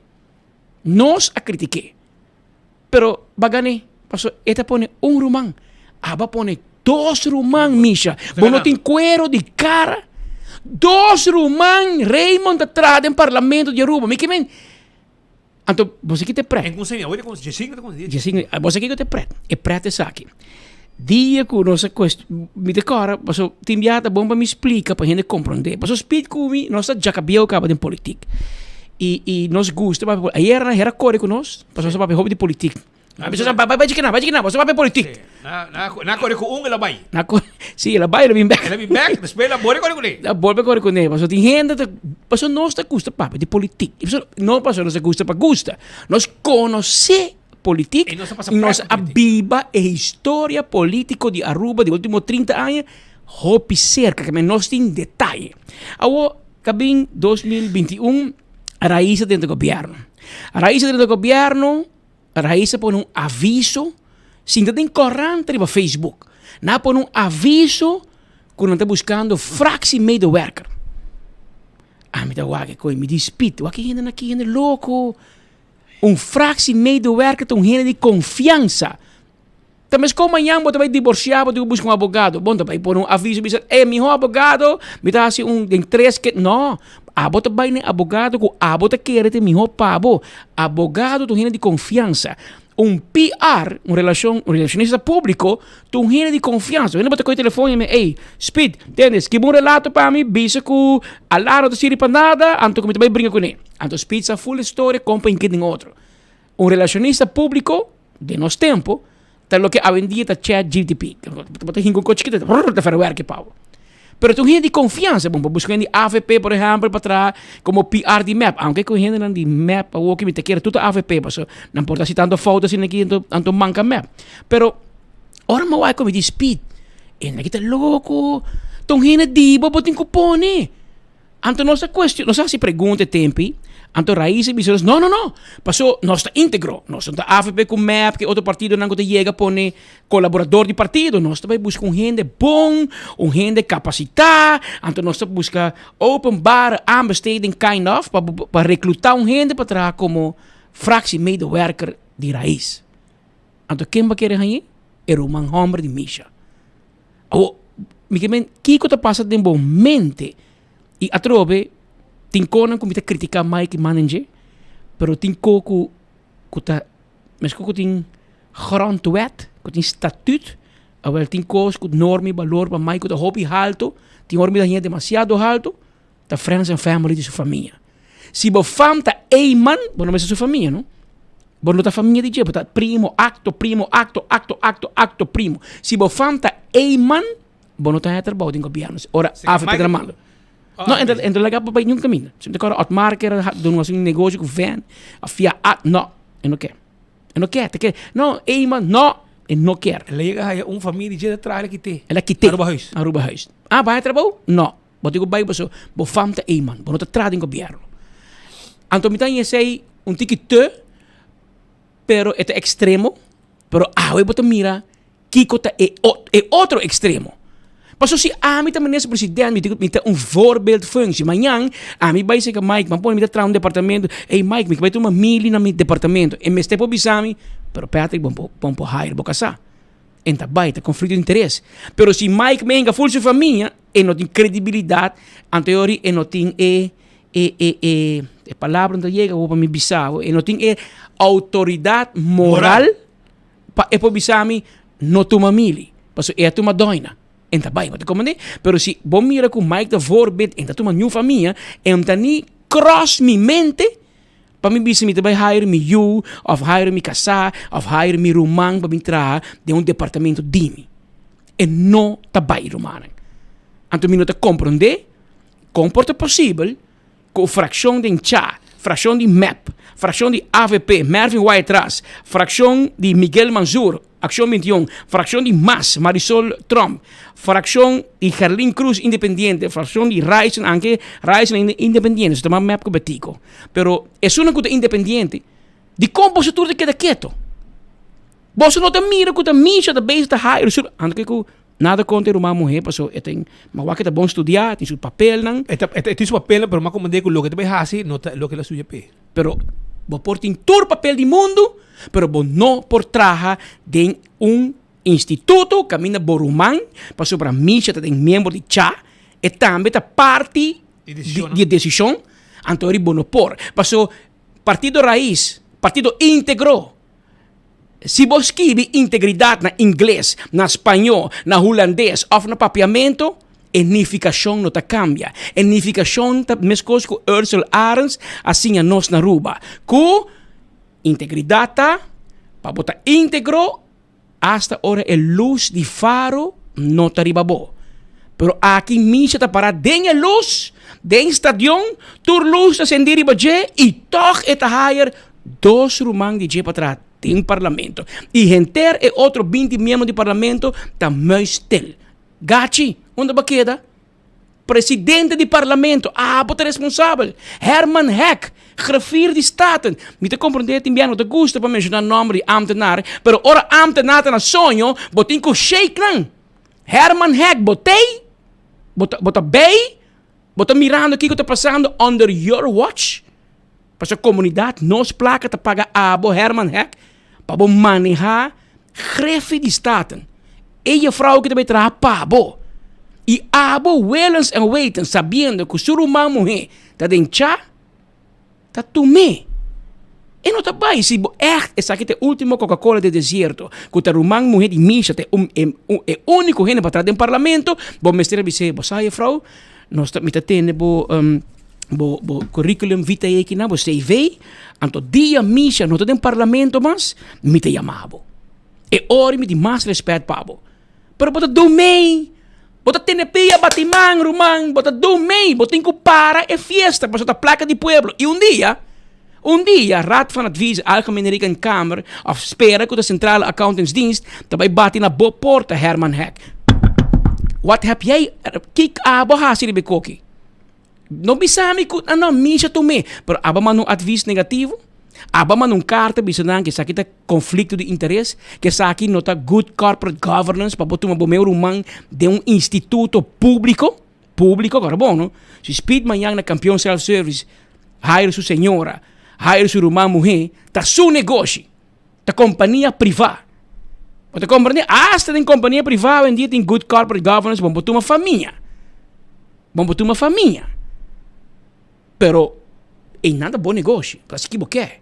Nos a kritiké. Pero bagane, paso e ta pone un ruman. Aba pone dos ruman, Misha. Bo no tin cuero di cara. Dos ruman Raymond ta traha den parlamento di Aruba. Mi ke men, anto bo sa ki ta e pret? En kun seña, oye, kun Jesing ta kun di. Jesing, bo sa kiko ta e pret? E pret esaki. Dia ku nos a kuest, mi ta kòrda, paso tin biaha ta bon pa mi splika pa hende komprondé. Paso speed ku mi, nos ta djakabieu kaba den politik. I i nos gusta papia poli, ayer nan hera kore ku nos, paso nos a papia hopi di politik. A bisa bai bai chikina, bai chikina, boso papia politik. Na na na kore ku un el a bai. Na kore, si el a bai el a bin bèk. El a bin bèk, despues el a bolbe kore kuné. El a bolbe kore kuné, paso tin hende ta, paso nos ta gusta papia di politik. I paso no paso nos ta gusta pa gusta, nos konosé politiek. Y nos a pasa Nos prek a politiek. biba e historia politico di Aruba di ultimo 30 aña hopi cerca, que nos tin detaye. Awo, cabin 2021, Raiz a drenta gobierno. Raiz a drenta gobierno, Raiz a pone un aviso, sinta den corant riba Facebook. Nan a pone un aviso cu nan ta buscando fractie medewerker. Ami ta wak e koe, mi di Speed, wak e hendenan aki, hende loco. Un fractie medewerker ta un hende di confiansa. Ta mescos mañan bo ta bay divorcia bo tin cu busca un abogado. Bon ta bay pone un aviso bisa e miho abogado mi ta haci un den tres ke no. Abo ta bay na e abogado cu abo ta kere ta e miho pa bo. Abogado ta un hende di confiansa. Un PR, un relacion, un relacionista publico ta un hende di confiansa. Un hende bo ta coge telefon y yama ey Speed, tende skibi un relato pa mi bisa cu Alar no ta sirbi pa nada anto cu mi ta bay bringa cune. Anto Speed sa full e storia con pa inke den otro. Un relacionista publico den nos tempo ta loke awendia ta chat GTP. Bo ta hinka un kos chikito ta ta verwerke pa bo. Pero ta un hende di confiansa bon pa busca un hende di avp por ehempel pa traha como PR di mep. Aunke cu hendenan di mep awoki mi ta kere tur ta avp pasobra nan por ta haci tanto fout asina aki anto manca mep. Pero ora mi a wak mi di Speed e nan aki ta loco ta un hende di bo bo tin cu pone. Anto nos a cuestion, nos a haci pregunta e tempi, Anto Raiz a bisa nos, no, no, no, paso nos ta integro, nos no ta avp ku mep, ku e otro partidonan ku ta yega pone kolaborador di partido, nos ta bai buska un hende bon, un hende kapasitá, anto nos ta buska openbare aanbesteding kind of pa pa reklutá un hende pa traha komo fractiemedewerker di Raiz. Anto ken bo a kere hañ'é? E ruman hòmber di Misha. Awor, mi ke men, kiko ta pasa den bo mente? I atrobe tin konan ku mi ta kritiká Mike Manager, pero tin ko ku ku ta meskos ku tin grondwet, ku tin statuut, awel tin kos ku norma i balor pa Mike ku ta hopi haltu, tin ora mi ta haña demasiado haltu, ta friends and family di su famia. Si bo fam ta eiman, bo no mester su famia no. Bo no ta famia di dje, bo ta primo, akto, primo, akto, akto, akto, akto, primo. Si bo fam ta eiman, Bo no ta haña trabou den gobierno ora AVP ta manda. No, enter enter laga pa bai niun kaminda. Si mi ta kòrda Otmar kier a duna un negoshi ku vèn a fia a no, e no ke. E no ke, ta ke no Eman no, e no kier. El a yega haña un famia di dje ta traha el a kite. El a kite. Aruba Huis. Aruba Huis. Ah, bo haña trabou? No. Bo tin ku bai pasobra bo fam ta Eman, bo no ta traha den gobierno. Anto mi ta haña esei un tiki te, pero e ta ekstremo, pero awe bo ta mira Kiko ta e e otro ekstremo? Paso si ami ta minister president mi mi ta un voorbeeldfunctie. Mañan ami bai seka Mike, mi a pone mi ta traha un departamento, ey Mike mi ke bai tuma mili na mi departamento. E mester por bisa mi, pero Patrick bo bo por hire bo kasá. En ta bai, ta conflicto di interes. Pero si Mike menga ful su famia, e no tin credibilidad, anto e ori e no tin e e e e e palabra no ta yega awor pa mi bisa bo, e no tin e autoridad moral. Pa e por bisa mi, No tuma mili, pasobra e a tuma doina. En ta bai, bo ta komprendé? Pero si bo mira ku Mike ta voorbeeld, en ta tuma niun famia, en ta ni cross mi mente pa mi bisa mi ta bai hire mi yu, òf hire mi kasá, òf hire mi ruman pa bin traha den un departamento di mi. E no ta bai, rumannan. Anto mi no ta komprendé kon por ta posibel Ku frakshon den cha, frakshon di mep, frakshon di avp, Mervin Wyatt-Ras, frakshon di Miguel Mansur, Akshon 21, frakshon di mas, Marisol Tromp, frakshon di Gerlin Cruz, Independiente, frakshon di Ryson, anke Ryson ainda independiente, su ta mas mep ku Betico. Pero esunnan ku ta independiente, dikon boso tur ta keda keto? Boso no ta mira ku ta Misha ta bezig ta hire su, anto ke ku Nada kontra e ruman muhé paso e tin ma wak e ta bon studiá, e tin su papelnan. E ta e tin su papelnan pero mas komand'é ku loke e ta bai hasi no ta loke el a studia p'e. Pero bo por tin tur papel di mundu pero bo no por traha den un instituto kaminda bo ruman pasobra Misha ta den miembro di cha e tambe ta parti di e desishon anto eri bo no por paso Partido Raiz, Partido Íntegro. Si bo skibi integridat na ingles, na spañó, na hulandes òf na papiamentu, e nifikashon no ta kambia. E nifikashon ta meskos ku Ursel Arends a siña nos na Aruba, ku integridat ta pa bo ta íntegro asta ora e lus di faro no ta riba bo. Pero aki Misha ta pará den e lus, den stadion, tur lus ta sendí riba dje i tòg e ta hire Dos ruman di dje pa traha den parlamento y henter e otro 20 miembro di parlamento ta muisstil. Gachi, unda bo a keda? Presidente di parlamento, abo ta responsabel. Herman Hek, griffier di Staten. Mi ta comprende tin bia no ta gusta pa menciona nomber di ambtenaar, pero ora ambtenaar ta na soño, bo tin cu shake nan. Herman Hek, bo tey? Bo ta, bo ta bay? Bo ta mirando kico ta pasando under your watch? Pasobra komunidat nos plaka ta paga abo Herman Hek pa bo maneha Griffie di Staten. E jefrouw ki ta bai traha pa bo. I abo willens en wetens sabiendo ku su ruman muhé ta den cha ta tum'é. E no ta bai si bo ègt esaki ta e ultimo Coca Cola den desierto ku ta ruman muhé di Misha ta e úniko hende pa traha den parlamento bo mester a bis'é bo sa jefrouw nos ta mi ta tene bo bo bo curriculum vitae aki nan, bo CV, anto dia Misha no ta den parlamento mas, mi ta yama bo. E ora mi tin mas respet pa bo. Pero bo ta do mei, bo ta tene pia bati man, ruman, bo ta do mei, bo tin ku para e fiesta pasobra ta plaka di pueblo. I un dia, un dia Raad van Advies, Algemene Rekenkamer, of spera ku ta Centrale Accountantsdienst ta bai bati na bo porta, Herman Hek. Wat heb jij, kik abo hasi riba e koki? No bisa mi ku, ah no, Misha tum'é. Pero aba manda un advis negativo, aba manda un karta bisa nan ku esaki ta konflikto di interes, ku esaki no ta good corporate governance pa bo tuma bo meu ruman den un instituto públiko, públiko, kòrda bon no, si Speed mañan na Kampion Self Service hire su señora, hire su ruman muhé, ta su negoshi. Ta kompania privá. Bo ta komprendé? Asta den kompania privá awendia tin good corporate governance, bo por tuma famia. Bo por tuma famia. Pero einan ta bo negoshi, bo ta hasi ki bo ke.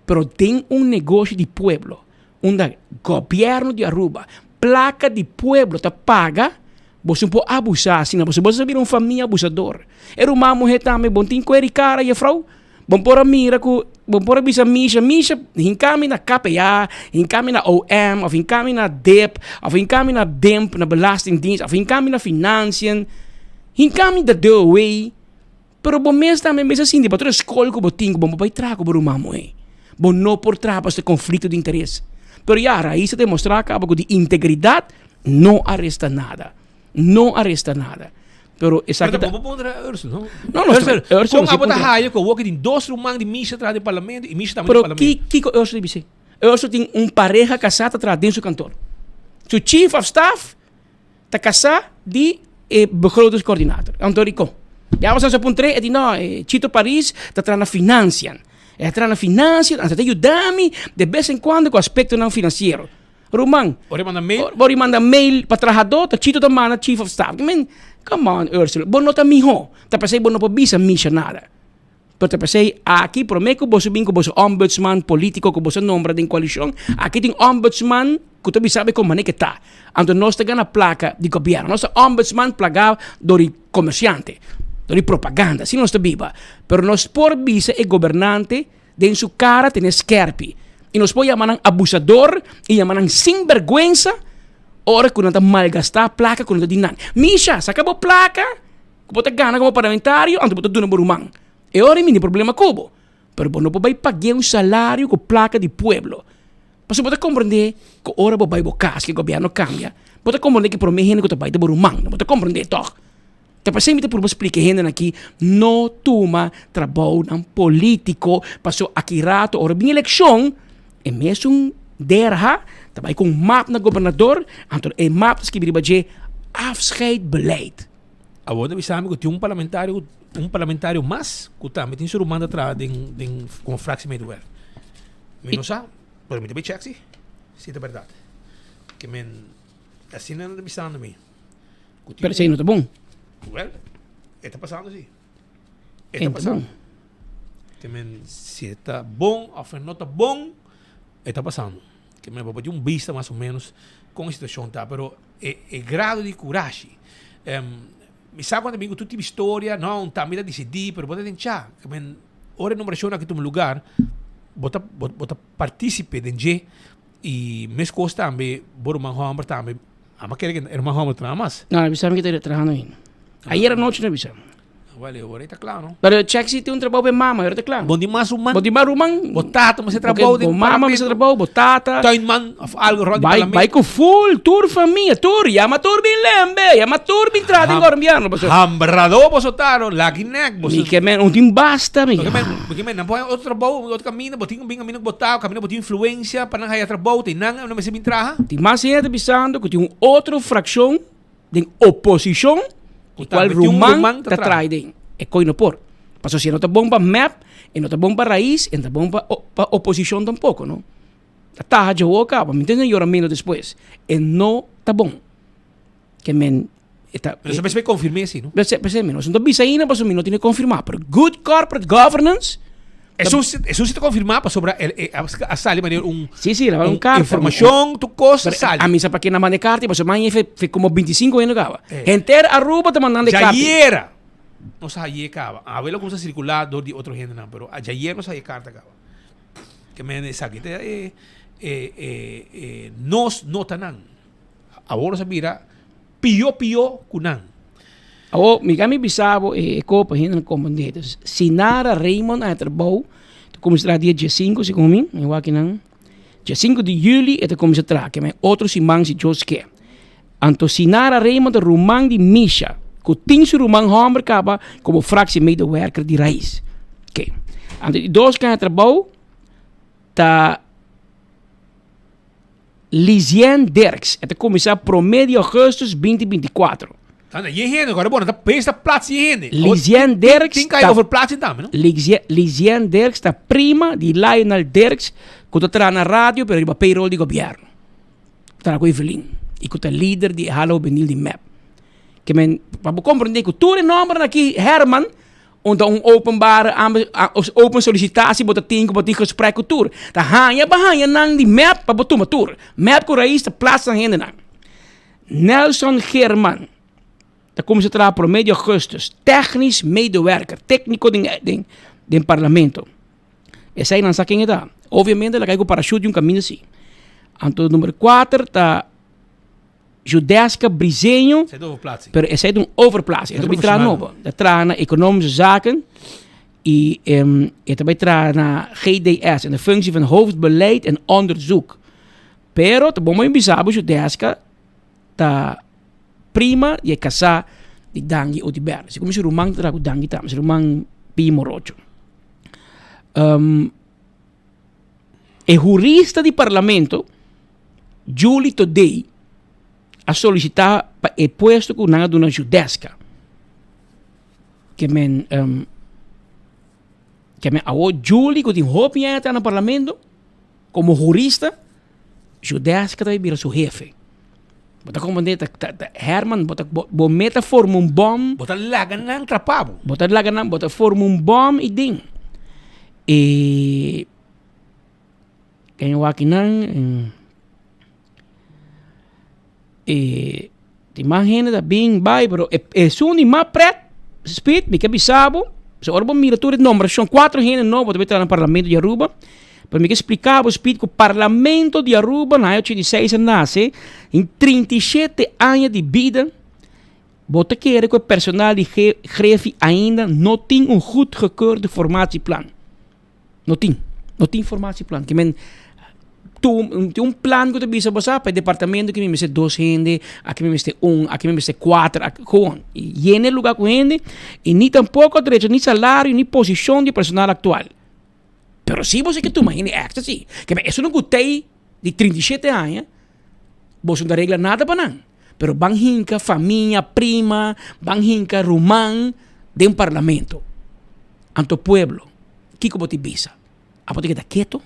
Pero den un negoshi di pueblo, unda gobièrnu di Aruba, plaka di pueblo ta paga, bo no por abusá asina, pasobra bo ta bira un famia abusador. E ruman muhé tambe, bo no tin kuer di kara, jefrou. Bo por a mira ku bo por a bisa Misha, Misha hinka mi na KPA, hinka mi na OM, of hinka mi na dip, of hinka mi na DIMP, na Belastingdienst, of hinka mi na Financiën, hinka mi na DOW. Pero bo mes tambe mester sinti pa tur e skol ku bo tin ku bo no por bai traha ku bo ruman muhé. Bo no por traha pasobra konflikto di interes. Pero ya, Raiz a demostrá kaba ku di integridat no a resta nada. No a resta nada. Pero esaki ta. Pero tampoco pondra Ursula, no? No, no. Ursula, Ursula, con abo ta haya cu awor tin dos ruman di Misha traha den parlamento y Misha tambe den parlamento. Pero kico Ursula di bisé? Ursula tin un pareha casá ta traha den su kantoor. Su chief of staff ta casá di e begrotingscoördinator. Anto di con? Ya nos a puntr'é, e di no, Chito Paris ta traha na financian. E ta traha na financian, anto e ta yuda mi de bes en cuando cu aspectonan financiero. Ruman. Ora e manda mail. Ora e manda mail pa trahadó, ta Chito ta manda chief of staff. Men, come on Ursula, bo no ta mihó. Ta p'esei bo no por bisa Misha nada. Pero ta p'esei aki promé ku boso bin ku boso ombudsman polítiko ku boso a nombra den koalishon, aki tin ombudsman ku ta bisa bo kon manera ke ta. Anto nos ta gana plaka di gobièrnu. Nos ta ombudsman plagá dor di komersiante, dor di propaganda. Asina nos ta biba. Pero nos por bisa e gobernante Den su cara tene skerpi. I nos por yama nan abusador i yama nan sinberguensa ora ku nan ta malgastá plaka ku nan ta di nan. Misha, saka bo plaka ku bo ta gana komo parlamentario anto bo ta duna bo ruman. E ora mi tin problema ku bo. Pero bo no por bai pag'é un salario ku plaka di pueblo. Pasobra bo ta komprendé ku ora bo bai bo kas ku e gobièrnu kambia, bo ta komprendé ku e promé hende ku ta bai ta bo ruman. Bo ta komprendé tòg? Ta pasei mi ta purba splika e hendenan aki, no tuma trabounan politico, paso aki rato ora bin eleccion, e mesun derha ta bai cu un map na gobernador, anto e map ta skibi riba dje afscheidbeleid. Awor ta bisa mi cu tin un parlamentario, un parlamentario mas cu tambe tin su ruman ta traha den den como fractiemedewerker. Mi no sa, pero mi ta bay check si, si ta berdad. Ke men asina nan ta bisando mi. Pero esei no ta bon. Well, e ta pasando si. E ta pasando. Ke men si e ta bon of e no ta bon, e ta pasando. Ke men bo tin un bista mas o menos kon e situacion ta, pero e e grado di curashi. Um, mi sa cuando bin cu tur tipo historia, no, un tambe ta dicidi, pero bo ta den cha. Ke men ora e nombracion aki tuma lugar, bo ta bo ta participe den dje y mescos tambe bo ruman homber tambe Ama kere ke herman homber traha mas. No, bisa mi ke ta trahando ainda. Ayer anochi no bisa. Wel, e ora ta kla, no? Pero check si tin un trabou pe mama, e ora ta kla. Bo tin mas ruman. Bo tin mas ruman. Bo tata mester trabou den Bo mama mester trabou, bo tata. Tuinman of algo rond di parlamento. Bai ku full tur famia, tur. Yama tur bin lembe, yama tur bin traha den gobierno. Hambrado boso ta, no? Laki nek boso. Mi ke men, un tin basta, mi. Mi ke men, nan por haña otro trabou, otro kaminda, bo tin bin kaminda ku bo ta, kaminda bo tin influencia pa nan haya trabou, te nan no mester bin traha. Tin mas hende ta bisando ku tin un otro frakshon den oposishon di kual ruman ta traha den. E koi no por. Pasobra si e no ta bon pa mep, e no ta bon pa rais, e no ta bon pa oposishon tampoko no. Ta taha dje kaba, mi ta yora menos despues. E no ta bon. Ke men e ta. Pero esei mester konfirm'é si no? P'esei mi no ta bisa ainda pasobra mi no tene konfirmá. Pero good corporate governance. Esun esun si ta konfirmá pasobra el e a sali manera un. Si si el a un karta. Informashon tur kos a sali. A mi sa pake nan manda e karta pasobra maña fe fe komo bintisinko hende kaba. Henter Aruba ta mandando e karta. Djayera nos a haye kaba. Awe lo kumsa sirkulá dor di otro hendenan pero djayer nos a haye karta kaba. Ke men esaki ta e e e nos notanan. Awor nos a bira pió pió ku nan. Awor, mi ka mi bisa bo e kopa hende no komprendé. Dus, Sinara Raymond a trabou, ta kuminsá traha dia diesinku segun mi, mi wak kinan. Diesinku di yüli e ta kuminsá traha, ke men otro siman si Dios ke. Anto Sinara Raymond ta ruman di Misha. Ku tin su ruman hòmber kaba komo fractiemedewerker di Raiz. Oké. Anto di dos ku a haña trabou ta Lizien Dirks. E ta kuminsá promé di ougùstùs binti binti kuatro. Tanda yen hende agora bo no ta pensa plats yen hende. Lizien Dirks Tin kai overplaatsing tambe no? Lizien Dirks ta prima di Lionel Dirks ku ta traha na radio pero riba payroll di gobièrnu. Traha ku Evelyn i ku ta lider di e hala hubenil di mep. Ke men pa bo komprende ku tur e nòmbernan aki Herman un ta un openbare open solicitatie bo ta tin ku bo tin gesprek ku tur. Ta haña bo haña nan di mep pa bo tuma tur. Mep ku rais ta plats nan hendenan. Nelson Geerman ta kuminsá traha promé di ougùstùs, tèknisch medewerker, tékniko den den den parlamento. Esei nan sa ken e ta. Obviamente el a kai ku parashut di un kaminda si. Anto number kuater ta Judeska Briseño, Esei ta overplaatsing. pero esei ta un overplaatsing. E ta bai traha nobo. E ta traha na Economische Zaken i e ta bai traha na GDS, in de functie van hoofdbeleid en onderzoek. Pero ta bon bo bisa bo Judeska ta prima di e kasá di Dangui Oduber. Si komo su ruman ta traha ku Dangui tambe, su ruman Pi Morocho. E hurista di parlamento Julie Todey a solisitá pa e puesto ku nan a duna Judeska. Ke men ke men awor Julie ku tin hopi aña ta na parlamento komo hurista, Judeska ta bai bira su hefe. Bo ta komprendé? Ta ta ta Herman bo ta bo bo meta forma un bòm. Bo ta laga nan trapa bo. Bo ta laga nan bo ta forma un bòm i den. E ken wak nan e tin mas hende ta bin bai pero e esun di mas pret Speed mi ke bisa bo pasobra ora bo mira tur e nombrashon kuater hende nobo ta bin traha na parlamento di Aruba pero mi ke splika bo Speed ku parlamento di Aruba na aña 86 a nase den 37 aña di bida Bo ta kere ku e personal di Grefi ainda no tin un goedgekeurde formatieplan? No tin. No tin formatieplan. Ke men tin un plan ku ta bisa bo sa pa e departamento aki mi mester dos hende, aki mi mester un, aki mi mester kuater, aki gewoon. Yena e luga ku hende i ni tampoko a drecha ni salario ni posishon di e personal aktual. Pero si bo si ke tuma hende èkstra si. Ke men esun ku tei di 37 aña boso no ta regla nada pa nan. Pero ban hinka famia, prima, ban hinka ruman den parlamento. Anto pueblo, kiko bo tin bisa? Abo ta keda keto?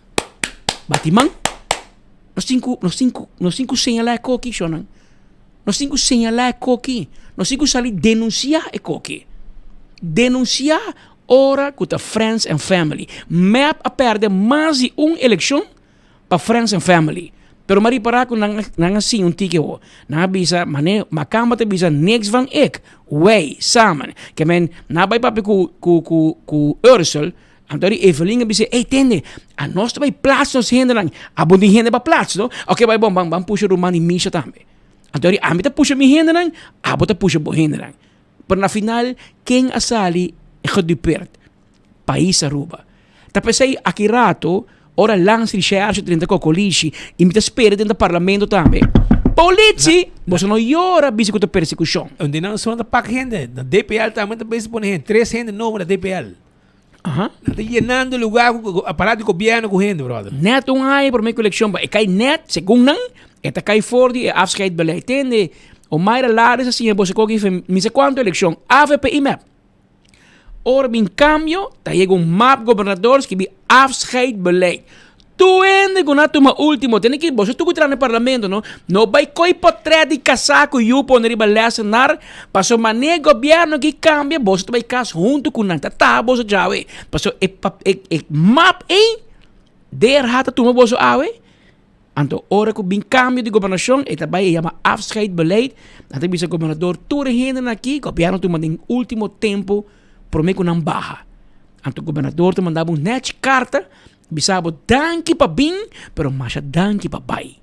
Bati man? Nos tin ku, nos tin ku, nos tin ku señalá e koki, shonnan. Nos tin ku señalá e koki. Nos tin ku sali denunsiá e koki. Denunsiá ora ku ta friends and family. Mep a pèrdè mas di un elekshon pa friends and family. Pero m'a ripará ku nan nan a siña un tiki awor. Nan a bisa mane makamba ta bisa niks van ik, wij, samen. Ke men nan a bai papia ku ku ku ku Ursel, anto di Evelyn a bisa ey tende, a nos ta bai plats nos hendenan, abo tin hende pa plats no? Oke bai bon ban ban pusha ruman di Misha tambe. Anto di ami ta pusha mi hendenan, abo ta pusha bo hendenan. Pero na final ken a sali gedupeerd? Pais Aruba. Ta p'esei aki rato ora Lans Recherche drenta Cocolishi y mi ta spera drenta Parlamento tambe. Politie! Boso no yora bisa cu ta persecucion. Donde nan son ta pak hende. Na DPL tambe ta bezig pone hende. Tres hende nobo na DPL. Aha. Nan ta yenando lugar cu aparato di gobierno cu hende, brother. Net un aña prome cu eleccion ba. E cay net, segun nan, e ta cay for di e afscheidbeleid. Tende, Omayra Lares a siña boso koki mi sa cuanto eleccion. Avp y mep. Ora bin cambio, ta yega un map gobernador skibi afscheidbeleid. Tur hende cu na tuma ultimo, tene ki boso tur cu traha na parlamento no, no bay coy potret di casa cu yu pone riba lessenaar, paso mane gobierno ki cambia boso ta bay cas hunto cu nan, ta taha boso djawe, paso e e map ey, der hat a tuma boso awe. Anto ora ku bin kambio di gobernashon e ta bai e yama afscheidbeleid, nan ta bisa gobernador tur e hendenan aki gobièrnu tuma den ultimo tempu promé ku nan baha. Anto gobernador ta manda bo un nèchi karta bisa bo danki pa bin pero masha danki pa bai.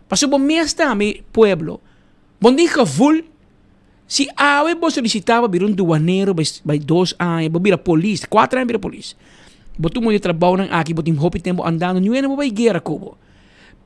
Pasobra bo mes tambe pueblo bo no tin gevoel si awe bo solisitá pa bira un duanero bai dos aña bo bira polis kuater aña bira polis. Bo tuma di trabounan aki, bo tin hopi tempu andando, niun hende bo bai guera ku bo.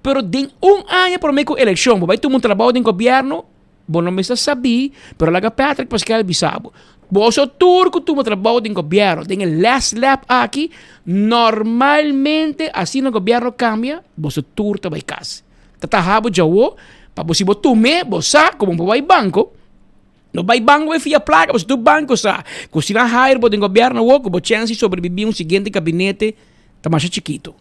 Pero den un aña promé ku elekshon, bo bai tuma un trabou den gobièrnu, Bo no mester sabí, pero laga Patrick Pascal bisa bo. Boso tur ku tuma trabou den gobièrnu, den e last lap aki, normalmente asina gobièrnu kambia, boso tur ta bai kas. Ta taha bo djawo, pa bo si bo tum'é, bo sa ku bo por bai banko. No bai banko bai fia plaka, pasobra tur banko sa ku si nan hire bo den gobièrnu awor, ku bo chèns di sobrebibí un siguiente gabinete ta masha chikito.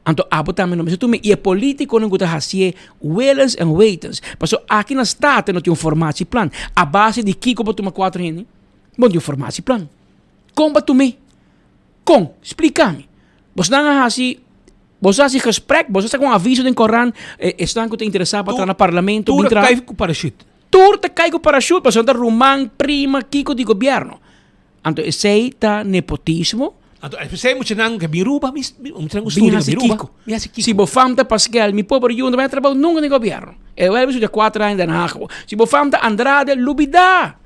Anto abo tambe no mester tuma i e politiconan cu ta hacié willens en wetens. Paso aki na Staten no tin un formatieplan. A base di kico bo tuma cuatro hende? Bo no tin un formatieplan. Con bo a tum'é? Con? Splica mi. Bosnan a haci, boso a haci gesprek, boso a saca un aviso den corant, esnan cu ta interesa pa traha na parlamento Tur bin a traha. cay cu parachute. Tur ta cay cu parachute pasobra nan ta ruman, prima, kico di gobierno. Anto esey ta nepotismo. Anto esey muchanan ke bin Ruba, mi muchanan ku Bin studia hasi bin Ruba. kiko. Bin hasi kiko. Si bo fam ta Pascal, mi pober yu no bai trabou nunka den gobierno. E wèl studia kuater aña Den Haag. Si bo fam ta Andrade, lubida.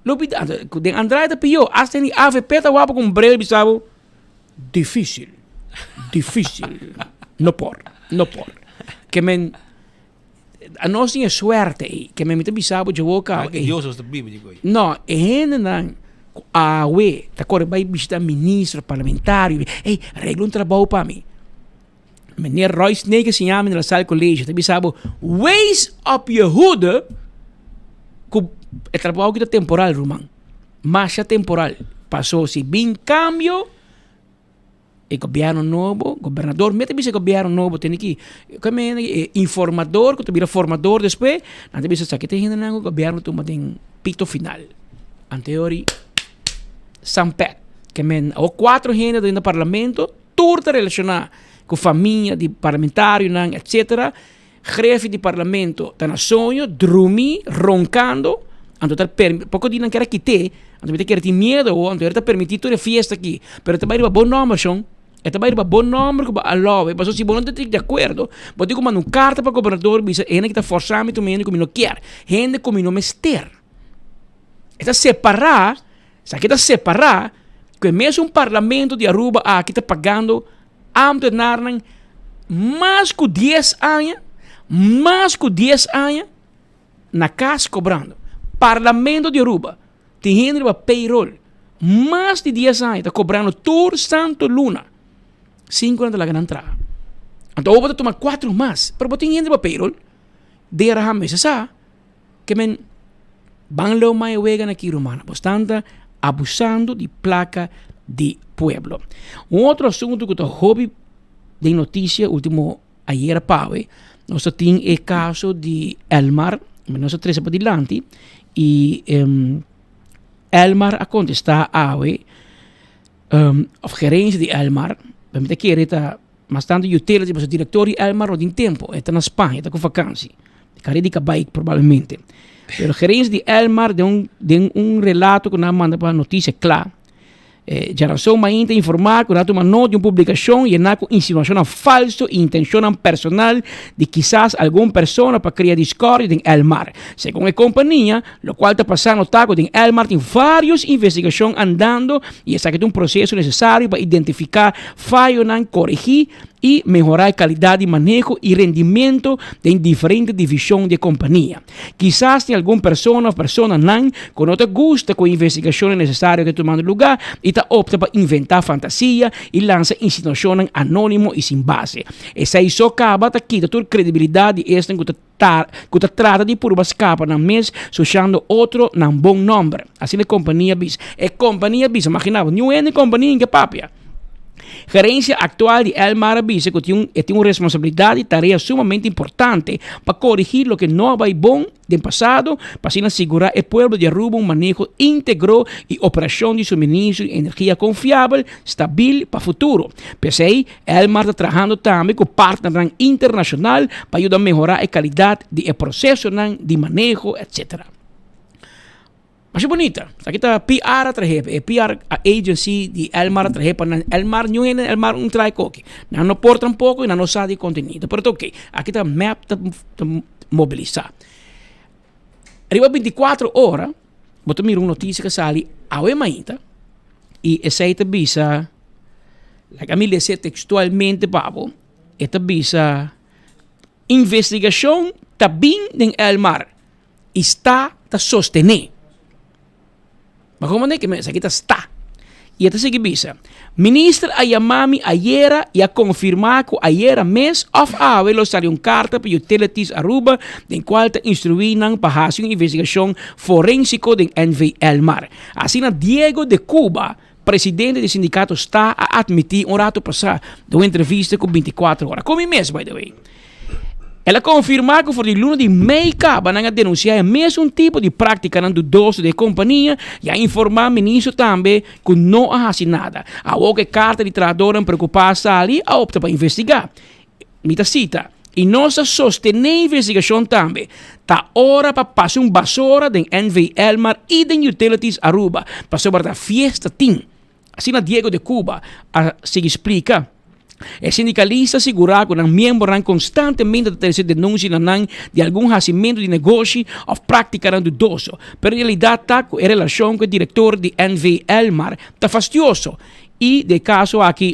Lubida. Anto ku den Andrade ta pió. Asta den di avp ta wak ku un bril bisa bo, difisil, difisil. No por, no por. Ke men. Anos tin e suerte ei, ke mi ta bisa bo dje woka. Ai ke Dios nos ta biba di koe. No, e hendenan ku awe ta kore bai bishita ministro, parlamentario, ey, regla un trabou pa mi. Meneer Roy Snake a siña mi na La Salle College, ta bisa bo, wees op je hoede ku e trabou aki ta temporal ruman, masha temporal, paso si bin kambio. E gobierno nobo, gobernador mester bisa e gobierno nobo tene ki e informador ku ta bira formador despues nan ta bisa esaki ta e hendenan ku gobierno tuma den pito final. Anteori Sampet ke men awor kuatro hende ta den parlamento tur ta relashoná ku famia di parlamentarionan etcetera. Grefi di parlamento ta na soño, drumi, roncando, anto ta permi, poco di nan kier a kite, anto mi ta kere tin miedo awo, anto ta permiti tur e fiesta aki, pero ta bai riba bo nomber shon, e ta bai riba bo nomber ku bo a allow, pasobra si bo no ta di acuerdo, bo tin ku manda un carta pa gobernador bisa e hende aki ta forsa mi tuma hende ku mi no kier, hende ku mi no mester. E ta separa, esaki ta separa ku e mesun parlamento di Aruba aki ta pagando Ambtenarnan mas ku dies aña, mas ku dies aña na kas kobrando. Parlamento di Aruba tin hende riba payroll mas di dies aña ta kobrando tur santo luna sin ku nan ta laga nan traha. Anto awor bo ta tuma kuatro mas, pero bo tin hende riba payroll dera han mester sa ke men ban leu mai wega na ki ruman. Bo stan ta abusando di plaka di pueblo. Un otro asunto ku ta hopi den notisia ultimo ayera pawe, nos ta tin e kaso di Elmar, nos a trese padilanti i Elmar a kontestá awe òf gerensia di Elmar, mi ta kere ta mas tantu utility pasobra direktor di Elmar no tin tempu, e ta na Spaña, e ta ku vakansi. Kare di kabay probablemente. Pero gerencia di Elmar den un, den un relato ku nan manda pa Noticia Kla, eh, djaranson mainta informá ku nan a tuma nota di un publikashon yená ku insinuashonnan falso i intenshonnan personal di kisas algun persona pa krea diskordia den Elmar. Segun e kompania, lokual ta pasando ta ku den Elmar tin vários investigashon andando i esaki ta un proseso nesesario pa identifiká fayonan, koregí i mehorá e kalidat di maneho i rendimento den diferente divishon di e kompania. Kisas tin algun persona òf personanan ku no ta gusta ku e investigashonnan nesesario ke tumando lugá i ta opta pa inventá fantasia i lansa insinuashonnan anónimo i sin base. Esei so kaba ta kita tur kredibilidat di esnan ku ta ku ta trata di purba skapa nan mes sushando otro nan bon nòmber. Asina e kompania bisa. E kompania bisa, magina bo, niun hende kompania in ke papia. Gerencia actual di Elmar a bisa cu tin un e tin un responsabilidad y tarea sumamente importante pa corigi loke no a bay bon den pasado pa asina sigura e pueblo di Aruba un maneho integro y operacion di suministro di energia confiabel, stabil pa futuro. P'esey, Elmar ta trahando tambe cu partnernan internacional pa yuda mehora e calidad di e procesonan di maneho, etc. Masha bunita. Esaki ta PR a trahe, e PR agency di Elmar a trahe pa nan. Elmar, niun hende Elmar un trahe koki. Nan no por tampoco y nan no sa di contenido, pero ta ok. Aki ta mep ta ta mobilisa. Riba binticuatro ora bo ta mira un noticia ke sali awe mainta y esey ta bisa, laga mi lese textualmente pa bo, e ta bisa, Investigacion ta bin den Elmar. I sta ta sostené. Ma komo ne ke men esaki ta sta. I e ta sigui bisa, Minister a yama mi ayera i a konfirmá ku ayera mes òf awe lo sali un karta pa Utilities Aruba den kual ta instruí nan pa hasi un investigashon forénsiko den NV Elmar. Asina Diego de Cuba, presidente di sindikato sta, a atmití un ratu pasá den un entrevista ku 24 Ora. Ku mi mes, by the way. El a konfirmá ku for di luna di mei kaba nan a denunsiá e mesun tipo di práktikanan dudoso di e kompania i a informá ministro tambe ku no a hasi nada. Awor ku e karta di trahadónan preokupá a sali, a opta pa investigá. Mi ta sita, I nos a sostené investigashon tambe. Ta ora pa pasa un basora den NV Elmar i den Utilities Aruba, pasobra ta fiesta tin. Asina Diego de Cuba a sigui splika. E sindikalista a sigurá ku nan miembronan konstantemente ta trese denunsia na nan di algun hasimentu di negoshi òf práktikanan dudoso, pero e realidat ta ku e relashon ku e direktor di NV Elmar ta fastioso i den e kaso aki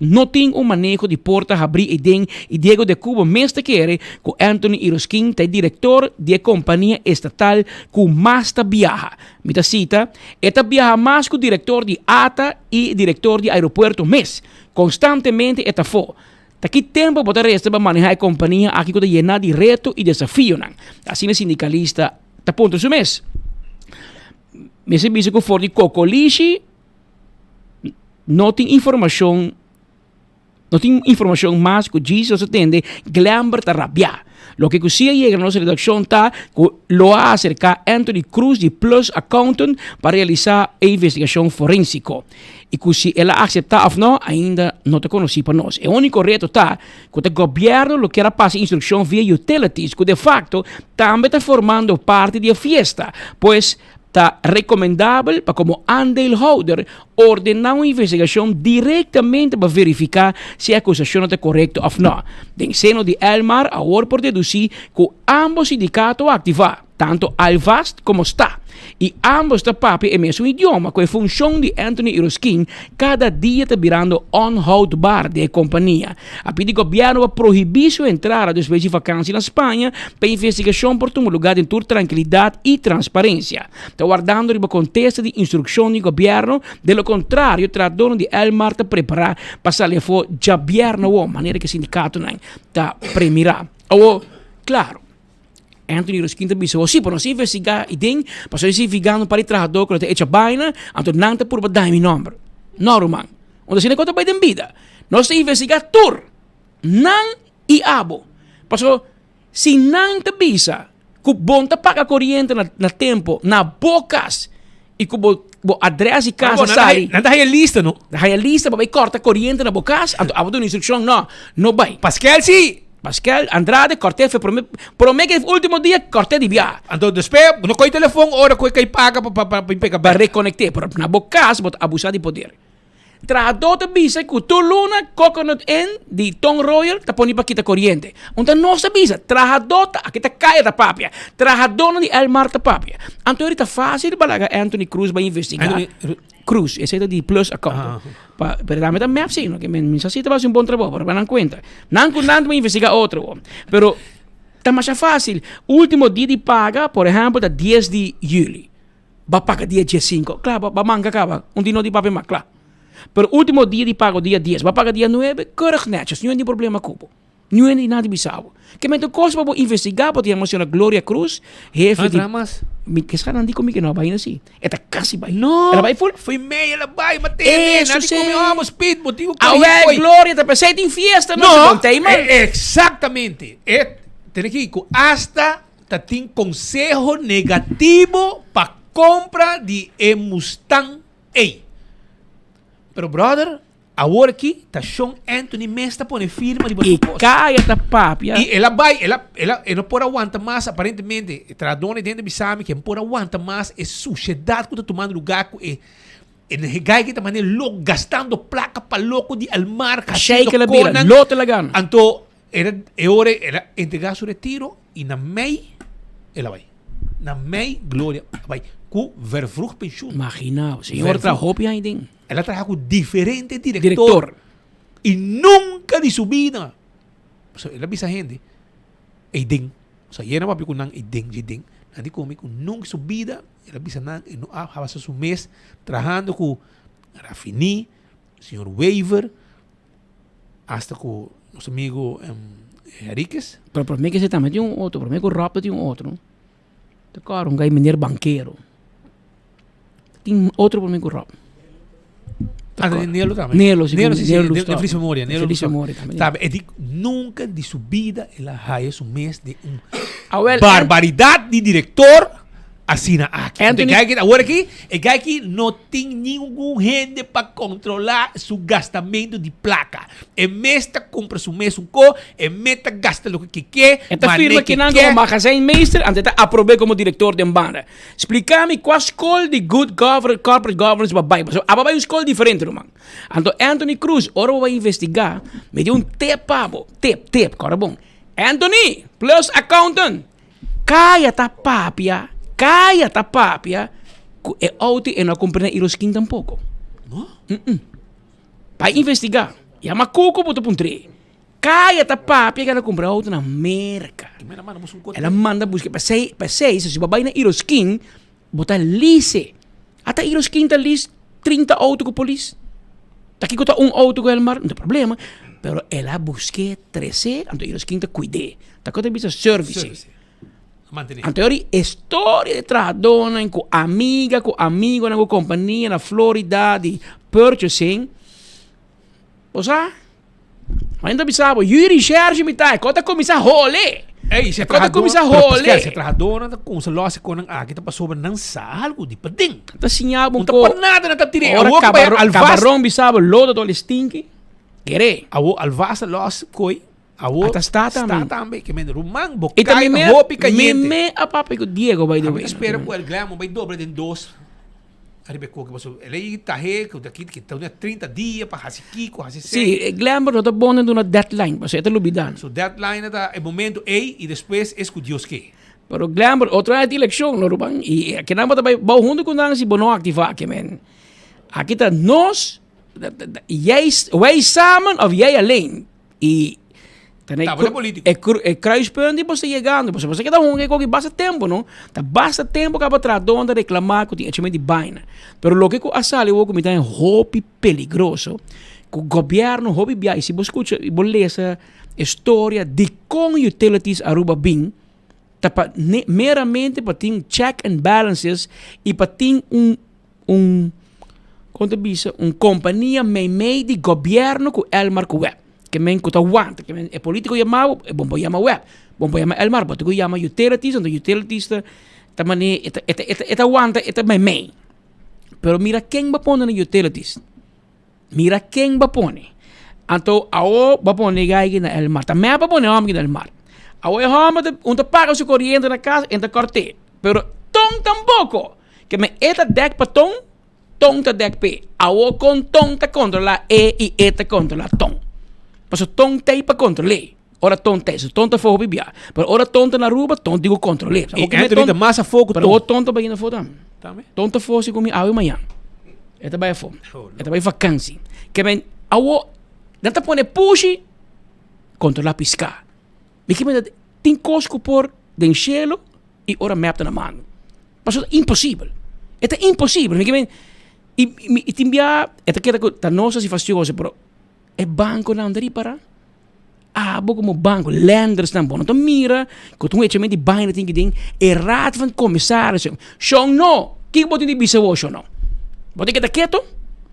no tin un maneho di porta habrí eiden i Diego de Cuba mes ta kere ku Anthony Iroskin ta e direktor di e kompania estatal ku mas ta biaha. Mi ta sita, E ta biaha mas ku direktor di ata i direktor di aeropuerto mes. Konstantemente e ta afó. Ta ki tempu bo ta resta pa manehá e kompania aki ku ta yená di reto i desafionan? Asina e sindikalista ta puntra su mes. Mester bisa ku for di kokolishi no tin informashon. No tin informacion mas cu Jesus a tende, Glenbert ta rabia. Loke cu si a yega na nos redaccion ta cu lo a acerca Anthony Cruz di Plus Accountant pa realisa e investigacion forensico. Y cu si el a acepta of no, ainda no ta conoci pa nos. E unico reto ta cu ta gobierno lo kier a pasa instruccion via utilities cu de facto tambe ta formando parti di e fiesta. Pues Ta recomendabel pa como aandeelhouder ordena un investigacion directamente pa verifica si e acusacionnan ta corecto of no. Den seno di Elmar awor por deduci cu ambos sindicato a activa, tanto Alvast como sta, y ambos ta papia e mesun idioma cu e funcion di Anthony Iroskin cada dia ta birando onhoudbaar den e compania. A pidi gobierno pa prohibi su entrada despues di vakansi na Spaña pa e investigacion por tuma lugar den tur trankilidad y transparencia. Ta wardando riba contesta di instruccion di gobierno, de lo contrario trahadornan di Elmar ta prepara pa sali afo djabièrnè awor, manera cu e sindicatonan ta premira. Awor, claro, Anthony Ruskin ta bisa, si, pero nos investiga y den, pasobra e investigando un par di trahador cu lo ta echa baina, anto nan ta purba daña mi nomber. No, ruman. Unda asina cu ta bay den bida. Nos ta investiga tur, nan y abo. Pasobra si nan ta bisa cu bon ta paga coriente na na tempo na bo cas y cu bo bo adres di cas a sali. Nan ta haya lista no. Nan haya lista pa bay corta coriente na bo cas, anto abo duna instruccion no, no bay. Paskel si. Paskel, Andrade, corte fe prome prome ke ultimo dia corte di bia. Anto despues no coy telefon ora cu e cay paga pa pa pa pega Pa reconecte, pero na bo cas bo ta abusa di poder. Trahadó ta bisa ku tur luna Coconut Inn di Ton Royal ta pone pa kita koriente. Un ta nos ta bisa, trahadó ta, aki ta kaya ta papia, trahadónan di Elmar ta papia. Anto eri ta fásil pa laga Anthony Cruz bai investigá. Cruz, esei ta di Plus Accountant. Pa, pero tambe ta mep si, no ke men mi sa si ta bai hasi un bon trabou, pero nan kuenta. Nan ku nan ta bai investigá otro. Pero ta masha fásil. Último dia di paga, por ehèmpel, ta dies di yüli. Ba paga dia diesinco, kla, ba ba manka kaba, un di no di papia mas, kla. Pero ultimo dia di pago dia dies, ba paga dia nuebe, keurig netjes, niun di problema ku bo. Niun di nada bisa bo. Ke men tur kos pa bo investiga, bo ta yama señora Gloria Cruz, hefe di. No traha mas. Mi ke sa nan di ku mi ke no a bai na si. E ta kasi bai. No. El a bai ful. Foi meia el a bai, ma tende, Eso nan di ku mi, sí. oh, bo speed, bo tin ku kore Awel, foi. Gloria ta pensá e tin fiesta, no, No, se kontei man. exactamente. E tene ki ku hasta Ta tin conseho negativo pa compra di e Mustang ey. Pero brother, awor aki ta Shon Anthony mes ta pone firma riba su E cos. caya ta papia. Y el a bay, el a, el a, e no por a wanta mas aparentemente. E trahadornan den ta bisa mi ke no por a wanta mas e suciedad cu ta tumando lugar cu e e guy ki ta manera loco gastando placa pa loco di Elmar, Shake haciendo el a bira, conan. lote la gana. Anto El e ora el a entregá su retiro i na mei el a bai. Na mei Gloria a bai ku vervroeg pensioen. Imagina bo, señor traha hopi aña den. El a traha ku diferente director. Director. I nunka di su bida, pasobra el a bisa hende, ei den, pasobra yena papia ku nan ei den, dje den. Nan di komi ku nunka su bida el a bisa nan e no a hasa su mes trahando ku Rafini, señor Wever, hasta ku nos amigo Henriquez. Pero prome ke esei tambe tin un otro, prome ku Rob ta tin un otro. Ta kòrda un gai meneer bankero. Tin otro prome ku Rob. Ah, Nelo tambe. Nelo, si. Nelo, si, si. Nelo De feliz memoria. Nelo feliz memoria tambe. Tabe, e di nunca di su vida el a haya su mes de un ah, well, barbaridad di director asina aki. Anthony, E gai awor aki, e gai aki no tin ningun hende pa controla su gastamento di placa. E mes ta cumpra su mes un co, e mes ta gasta loke ke ke, E ta firma ke kinan como magazijnmeester, anto e ta aprobe como director den banda. Spliká mi kua skol di good govern, corporate governance bo a bai. Pasobra abo a bai un skol diferente, ruman. Anto Anthony Cruz, ora bo bai investigá, mi di un tip pa bo. Tip, tip, kòrda bon. Anthony, plus accountant, kaya ta papia, kaya ta papia ku e outo e no a kumpra na Iroskin tampoko. No? Mm-mm. Bai investigá. Yama Koko bo ta puntr'é. Kaya ta papia ku el a kumpra outo na Merka. El a manda buska. P'esei, p'esei, si bo bai na Iroskin, bo ta lise. Ata Iroskin ta lis 30 outo ku polis. Ta kiko ta un outo ku Elmar? No ta problema. Pero el a busk'é, tres'é, anto Iroskin ta kuid'é. Ta kiko ta bisa service. Anto yori e storia di trahadónan ku amiga, ku amigonan, ku kompania na Florida di purchasing. Bo sa? Mas ta bisa bo, yui recherche mi ta, e kos ta kuminsá hole. Ey, si E kos ta trahadó, kuminsá pero hole. Pascal, si trahadónan ta kumsa los e konan aki ta pasobra nan sa algu di paden. Ta siña bo No ta ko. pa nada nan ta tira. Ora Awor ku bai kabaron, alvas. kabaron bisa bo lodo ta stinky, kere. Awor alvas ta los koi, awor Ata sta tambe. sta tambe. Ke men ruman bo I ta kai mi me, hopi mi kayente. me a papia ku Diego by the Ami way. ta spera ku el Glamour bai dobla den dos. Ariba e koki pasobra el ei tahe ku ta ki ta una 30 dia pa hasi kiko hasi Sí, sey. e Glenber no ta bon den duna deadline pasobra e ta lubida. Su deadline ta e momento ei i despues es ku Dios ke. Pero Glenber otro aña tin elekshon no ruman i kinan bo ta bai bou huntu ku nan si bo no aktiva aki men. Aki ta nos, jij, wij samen of jij alleen. I ta na e Ta, bo ta politico. e kru- e kruispunt di bo sta yegando. Pasobra bo sa keda hunga e koki basta tempo, no? Ta basta tempo kaba trahadónan ta reklamá ku tin echamentu di baina. Pero loke ku a sali awor ku mi ta haña hopi peligroso, ku gobièrnu hopi bia, i si bo skucha i bo lesa e storia dikon Utilities Aruba bin, ta pa ne meramente pa tin check and balances i pa tin un un kon ta bisa un kompania meimei di gobièrnu ku Elmar ku web ke men ku ta wanta ke men e politiko yama bo e bon por yama web bon por yama Elmar bo tin ku yama utilities anto utilities ta ta mane e ta e ta e ta wanta e ta meimei pero mira ken bo a pone na utilities mira ken bo a pone anto awo bo a pone gai na Elmar ta mep a pone hòmber na Elmar awo e hòmber ta un ta paga su koriente na kas en ta kòrt'é pero ton tampoko. Ke men e ta dèk pa Ton, Ton ta dèk p'e. Awor kon Ton ta kontrolá e i e ta kontrolá Ton? Pasobra Ton t'ei pa kontrol'é. Ora Ton t'ei, so Ton ta afó hopi bia. Pero ora Ton ta na Aruba, Ton tin ku kontrol'é. I Anthony ta mas afó ku Ton. Pero awor Ton ta bai afó tambe. Tambe? Ton ta afó segun mi awe i mañan. E ta bai afó. E ta bai vakansi. Ke men awor nan ta pone pushi kontrolá piská. Mi ke men tin kos ku por den shelu i ora mep ta na mano. Pasobra ta imposibel. E ta imposibel. Mi ke men, i, i, i tin bia, e ta keda ku ta nos hasi fastioso, pero e bankonan ta ripará. Abo komo banko, lendersnan, bo no ta mira ku ta un echamentu di baina tin ki den e raad van commissarissen. Shon no! Kiko bo tin di bisa awor, shon no? Bo tin keda keto?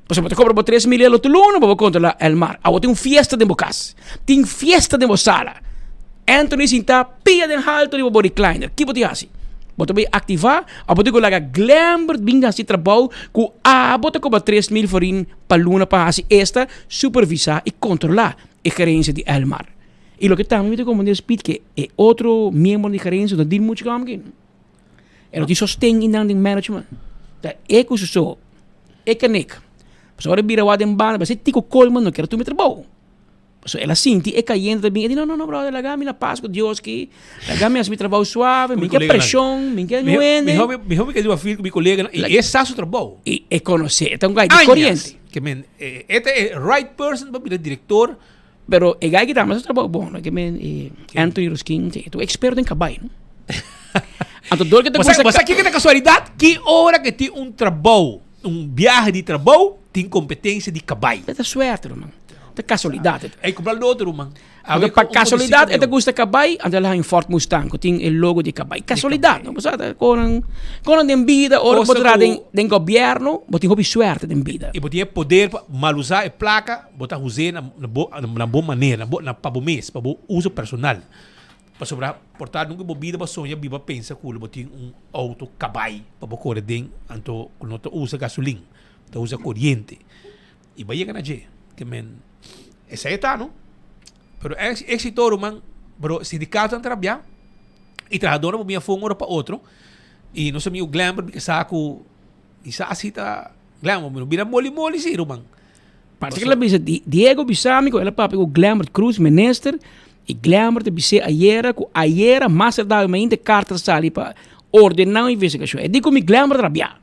Pasobra bo ta kobra bo 3000 el otro luna, bo bo kontrolá Elmar. Awor tin un fiesta den bo kas. Tin fiesta den bo sala. Anthony sintá pia den halto riba bo recliner. Ki bo tin hasi? Bo ta bai aktivá òf bo tin ku laga Glembert bin hasi trabou ku abo ta kobra 3000 florin pa luna pa hasi esta supervisá i kontrolá e gerensia di Elmar. I loke tambe mi ta komprendé Speed ke e otro miembro di gerensia no dil muchu ku ami. E no tin sosten innan den management. Ta e ku su so, e kanek. Pasobra ora e bira wak den banda, pasobra e Tico Koolman no kier tuma e trabou. Pasobra el a sinti e kayente ta bin, e di no, no, no brother, laga mi na pas ku Dios aki, laga mi hasi mi trabou suave, mi ke preshon, mi ke nuende. Mihó mi ke riba fil ku mi koleganan, i e sa su trabou. I e konosé, e ta un gai di koriente. Ke men, e ta e right person pa bira direktor. Pero e gai ki ta haci su trabou bon, no? Ke men Anthony Ruskin, e ta un experto den cabai, no? Anto dor ke ta gusta. Bo sa kiko ta kasualidat? Ki ora ke tin un trabou, un biahe di trabou, tin kompetensia di kabai. E ta suerte, ruman. Ta kasualidat. Ey kumpra loto, ruman. Anto pa kasualidat e ta gusta kabai, anto el a haña un Ford Mustang ku tin e logo di kabai. Kasualidat, no? Bo sa ta konan, konan den bida, ora bo traha den, den gobièrnu, bo tin hopi suerte den bida. I bo tin e poder pa malusá e plaka, bo ta us'é na bo, na bo manera, na bo, na pa bo mes, pa bo uso personal. Pasobra por ta nunca bo bida bo a soña biba pensa cu lo bo tin un auto cabay pa bo core den anto cu no ta usa gasolin, ta usa coriente. Y bo a yega na dje. Ke men esey ta no. Pero exito ruman, pero sindicatonan ta rabia y trahadornan por bini afo un ora pa otro y nos amigo Glenbert mi ke sa cu mi sa si ta Glenbert mi no bira moli moli si ruman. Parse ke el a bisa Diego bisa mi ku el a papia ku Glenbert Cruz minister y Glenbert a bis'é ayera ku ayera mas tardá mainta e karta ta sali pa ordená un investigashon. E di ku mi Glenbert rabia.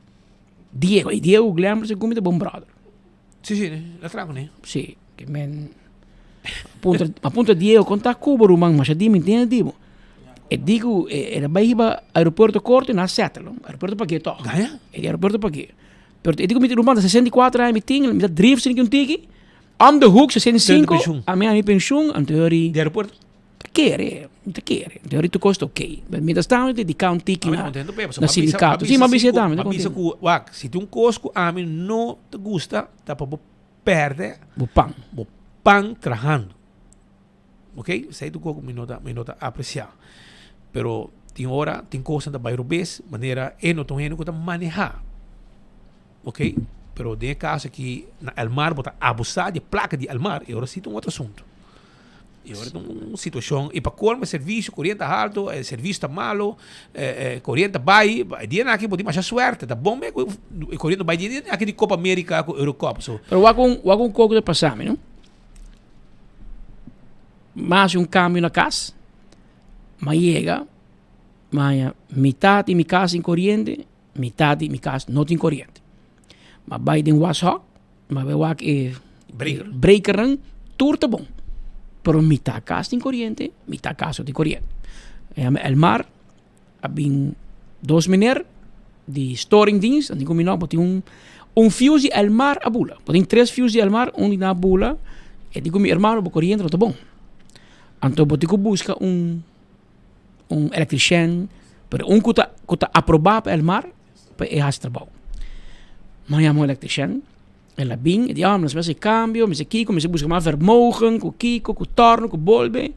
Diego, y Diego ku Glenbert segun mi ta bon brother. Si si, la traha kuné. Si, ke men a puntra a puntra Diego kon ta ku bo ruman masha di mi ntende di bo. E di ku el a bai hiba aeropuerto korto y nan a sètelo. Aeropuerto pagu'é tòg. E di aeropuerto pagu'é. Pero e di ku mi ruman ta 64 aña mi tin, mi ta drift sin un tiki. Om de hoek 65, a mi a mi pensioen, anto yori. Di aeropuerto? Ta kere, mi ta kere. Anto yori tur kos ta oké. Pero mientras tanto mi ta dediká un tiki na na sindikato. Si, mi a bisa tambe, mi ta Mi a bisa ku, wak, si tin un kos ku ami no ta gusta, ta pa bo pèrdè bo pan. Bo pan trahando. Ok, esei ta un kos ku mi no ta, mi no ta apresiá. Pero tin ora, tin kosnan ta bai robes, manera e no ta un hende ku ta manehá. Ok, pero den e kaso aki na El Mar bo ta abusá di e plaka di El Mar, e ora si ta un otro asuntu. E ora ta un situashon, i pa kolmo e servisio, koriente ta haltu, e servisio ta malo, e koriente ta bai, e dianan aki bo tin masha suerte, ta bon me ku e koriente no bai di e dianan aki di Copa America ku Eurocup. So. Pero wak un, wak un kos ku ta pasa mi no. Mas un cambio na cas, m'a yega, m'a haña mitad di mi cas tin coriente, mitad di mi cas no tin coriente. M'a bai den washok, m'a bai wak e Breaker. breakernan, tur ta bon. Pero mitad cas tin coriente, mitad cas no tin coriente. A yama Elmar, A bin dos meneer di storingdienst, nan di ku mi no, bo tin un un fuse di Elmar a bula. Bo tin tres fuse di Elmar, un di nan a bula. E di ku mi hermano bo koriente no ta bon. Anto bo tin ku buska un un electrician, pero un ku ta ku ta aproba pa Elmar pa e hasi trabou. Mi a yama un electrician, el a bin, e di ah, nos mester hasi kambio, mester kiko, mester buska mas vermogen, ku kiko, ku torno, ku bolbe.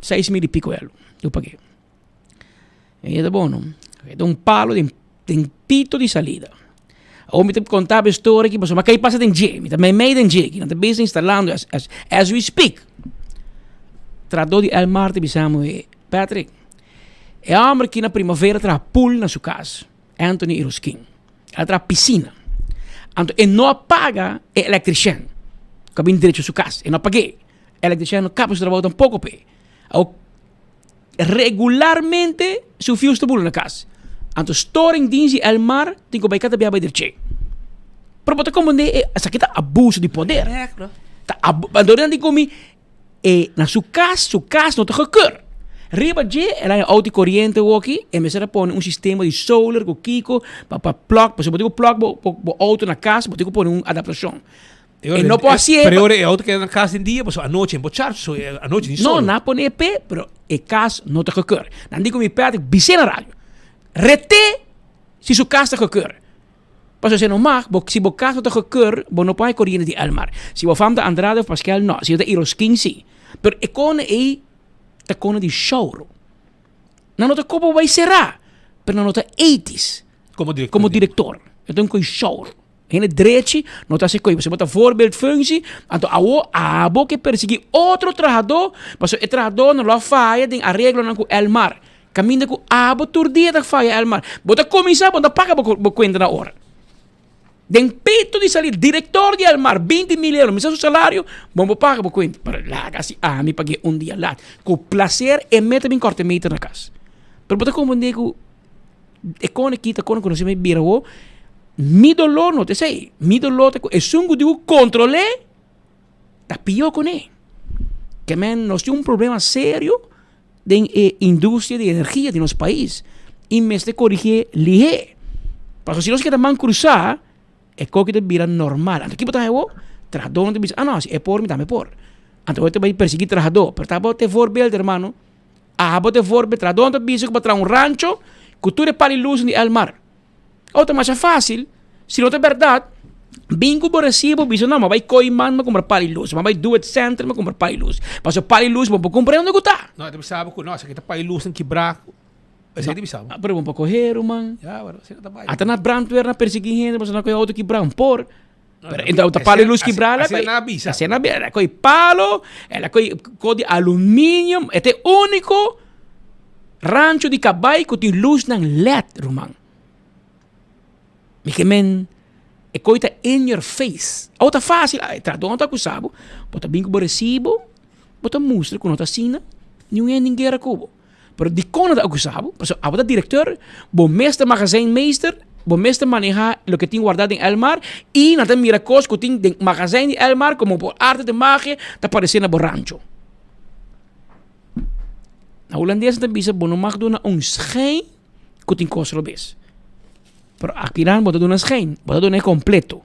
Seis mil i piko elo. Yo pagué. E ta bon no. E ta un palo den den pito di salida. Awor mi ta konta bo e story aki pasobra mi a kai pasa den dje. Mi ta meimei den dje aki. Nan ta bezig instalando as as as we speak. Trahadó di Elmar ta bisa mi, Patrick, e hòmber aki na primavera traha pool na su kas, Anthony Iroskin. El a traha pisina. Anto e no a paga e electrician ku a bin drecha su kas. E no a pag'é. Electrician no kaba su trabou tampoko p'e. Awor regularmente su fuse ta bula na kas. Anto storingdienst di Elmar tin ku bai kada bia bai dreché. Pero bo ta komprendé e esaki ta abuso di poder. Ta abu anto nan di ku mi e na su kas su kas no ta gekeur. Riba dje el a haña outo di koriente awoki e mester a pone un sistema di solar ku kiko pa pa plug pasobra bo tin ku plug bo bo outo na kas bo tin ku pone un adaptashon. E no por hasié. Pero e auto keda na kas den dia, pasobra anochi en por charge, so anochi ni solo. No, nan a pone e p'e, pero e kas no ta gekeur. Nan di ku mi Patrick, bis'é na radio, ret'é si su kas ta gekeur. Pasobra si no mag, bo, si bo kas no ta gekeur, bo no por haña koriente di Elmar. Si bo fam ta Andrade of Pascal, no. Si bo ta Iroskin, si. Pero e kone ei ta kone di shouro. Nan no ta koba bo bai será, pero nan no ta etis. Komo direktor. Komo direktor. E ta un koi shouro. Hende drechi no ta hasi koe, pasobra bo ta voorbeeldfunctie, anto awo abo ke persegui otro trahadó, pasobra e trahadó no lo a faya den areglonan ku Elmar. Kaminda ku abo tur dia ta faya Elmar. Bo ta kuminsá, bo no ta paga bo kuenta na ora. Den peto di sali direktor di Elmar, binti mil euro, misa su salario, bo no por paga bo kuenta. Pero laga si ami pag'é un dia lat. Ku plaser e meta bin kòrta e meter na kas. Pero bo ta komprendé ku E kone kita kone ku nos mi bira wo mi dolor no ta esei mi dolor ta ku esun ku diku kontrol'é ta pió kuné ke men nos tin un problema serio den e industria di energia di nos pais. i mester korigié lihé. Pasobra si nos keda man krusá, e koki ta bira normal. Anto kibo ta haña awor? Trahadónan ta bisa, ah no, si e por mi tambe por. Anto awor ta bai persiguí trahadó. Pero ta bo te voorbeeld hermano. Abo te voorbeeld. Trahadónan ta bisa ku bo traha un rancho ku tur e pal i lus di Elmar. Awor ta masha fásil. Si no ta bèrdat, bin ku bo resibo bisa no, mi a bai Kooiman mi a kumpra pal i lus, mi a bai Duet Center mi a kumpra pal i lus. Pasobra pal i lus bo por kumpra unda ku ta. No, e ta bisa bo ku no, esaki ta pal i lusnan kibrá. Esei ta bisa bo. Pero bo por kohe ruman. Ya, pero asina ta bai. Ata na brandweer na persiguí hende pasobra nan kohe outo kibrá, un por. Pero enton ta palo i lus kibrá la. Asina nan a bisa. Asina nan a bisa. El a kohe palo, el a kohe kos di aluminio. E ta e úniko rancho di kabai ku tin lusnan led, ruman. Mi ke men e koi ta in your face. Awo ta fácil, e trahadó no ta akusá bo, bo ta bin ku bo resibo, bo ta mustra ku no ta asina, niun hende tin guera ku bo. Pero dikon nan ta akusá bo? Pasobra abo ta direktor, bo mes ta magazijnmeester, bo mes ta manehá loke tin wardá den Elmar i nan ta mira kos ku tin den magazijn di Elmar komo por arte de magia ta paresé na bo rancho. Na hulandes nan ta bisa bo no mag duna un schijn ku tin kos robes. Pero akinan bo ta duna schijn, bo ta duna e kompleto.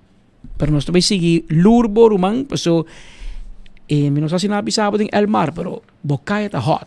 Pero nos ta bai sigui lur bo ruman paso e mi no sa si nan a bisa bo den Elmar pero bo kaya ta hot.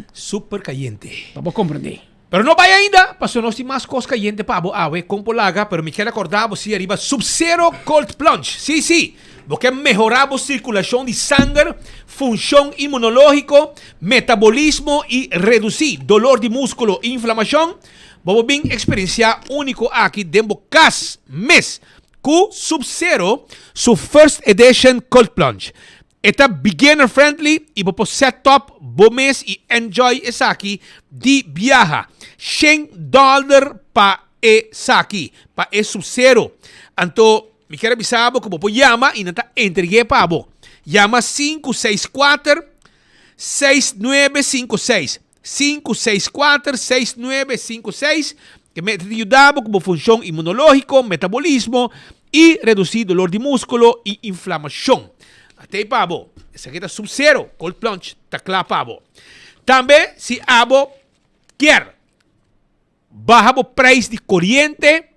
Super kayente. Pa bo komprende. Pero no bai ainda paso nos tin mas kos kayente pa bo awe kon por laga pero mi kier akorda bo si ariba Sub Zero Cold Plunge. Si si, bo ke mehora bo sirkulashon di sanger, funshon inmunologiko, metabolismo i redusí dolor di muskulo i inflamashon? Bo por bin eksperensiá úniko aki den bo kas mes ku Sub Zero su First Edition Cold Plunge. E ta beginner friendly i bo por set up bo mes i enjoy esaki di biaha. Shen dòler pa esaki, pa e Sub Zero. Anto mi kier a bisa bo ku bo por yama i nan ta entreg'é pa bo. Yama 564 6956. 5, 6, 4, 6, 9, 5, 6, ke mester ta yuda bo ku bo funshon inmunológiko, metabolismo i redusí dolor di múskulo i inflamashon. Atei pa bo, esaki ta Sub Zero Cold Plunge ta kla pa bo. Tambe si abo kier baha bo prijs di koriente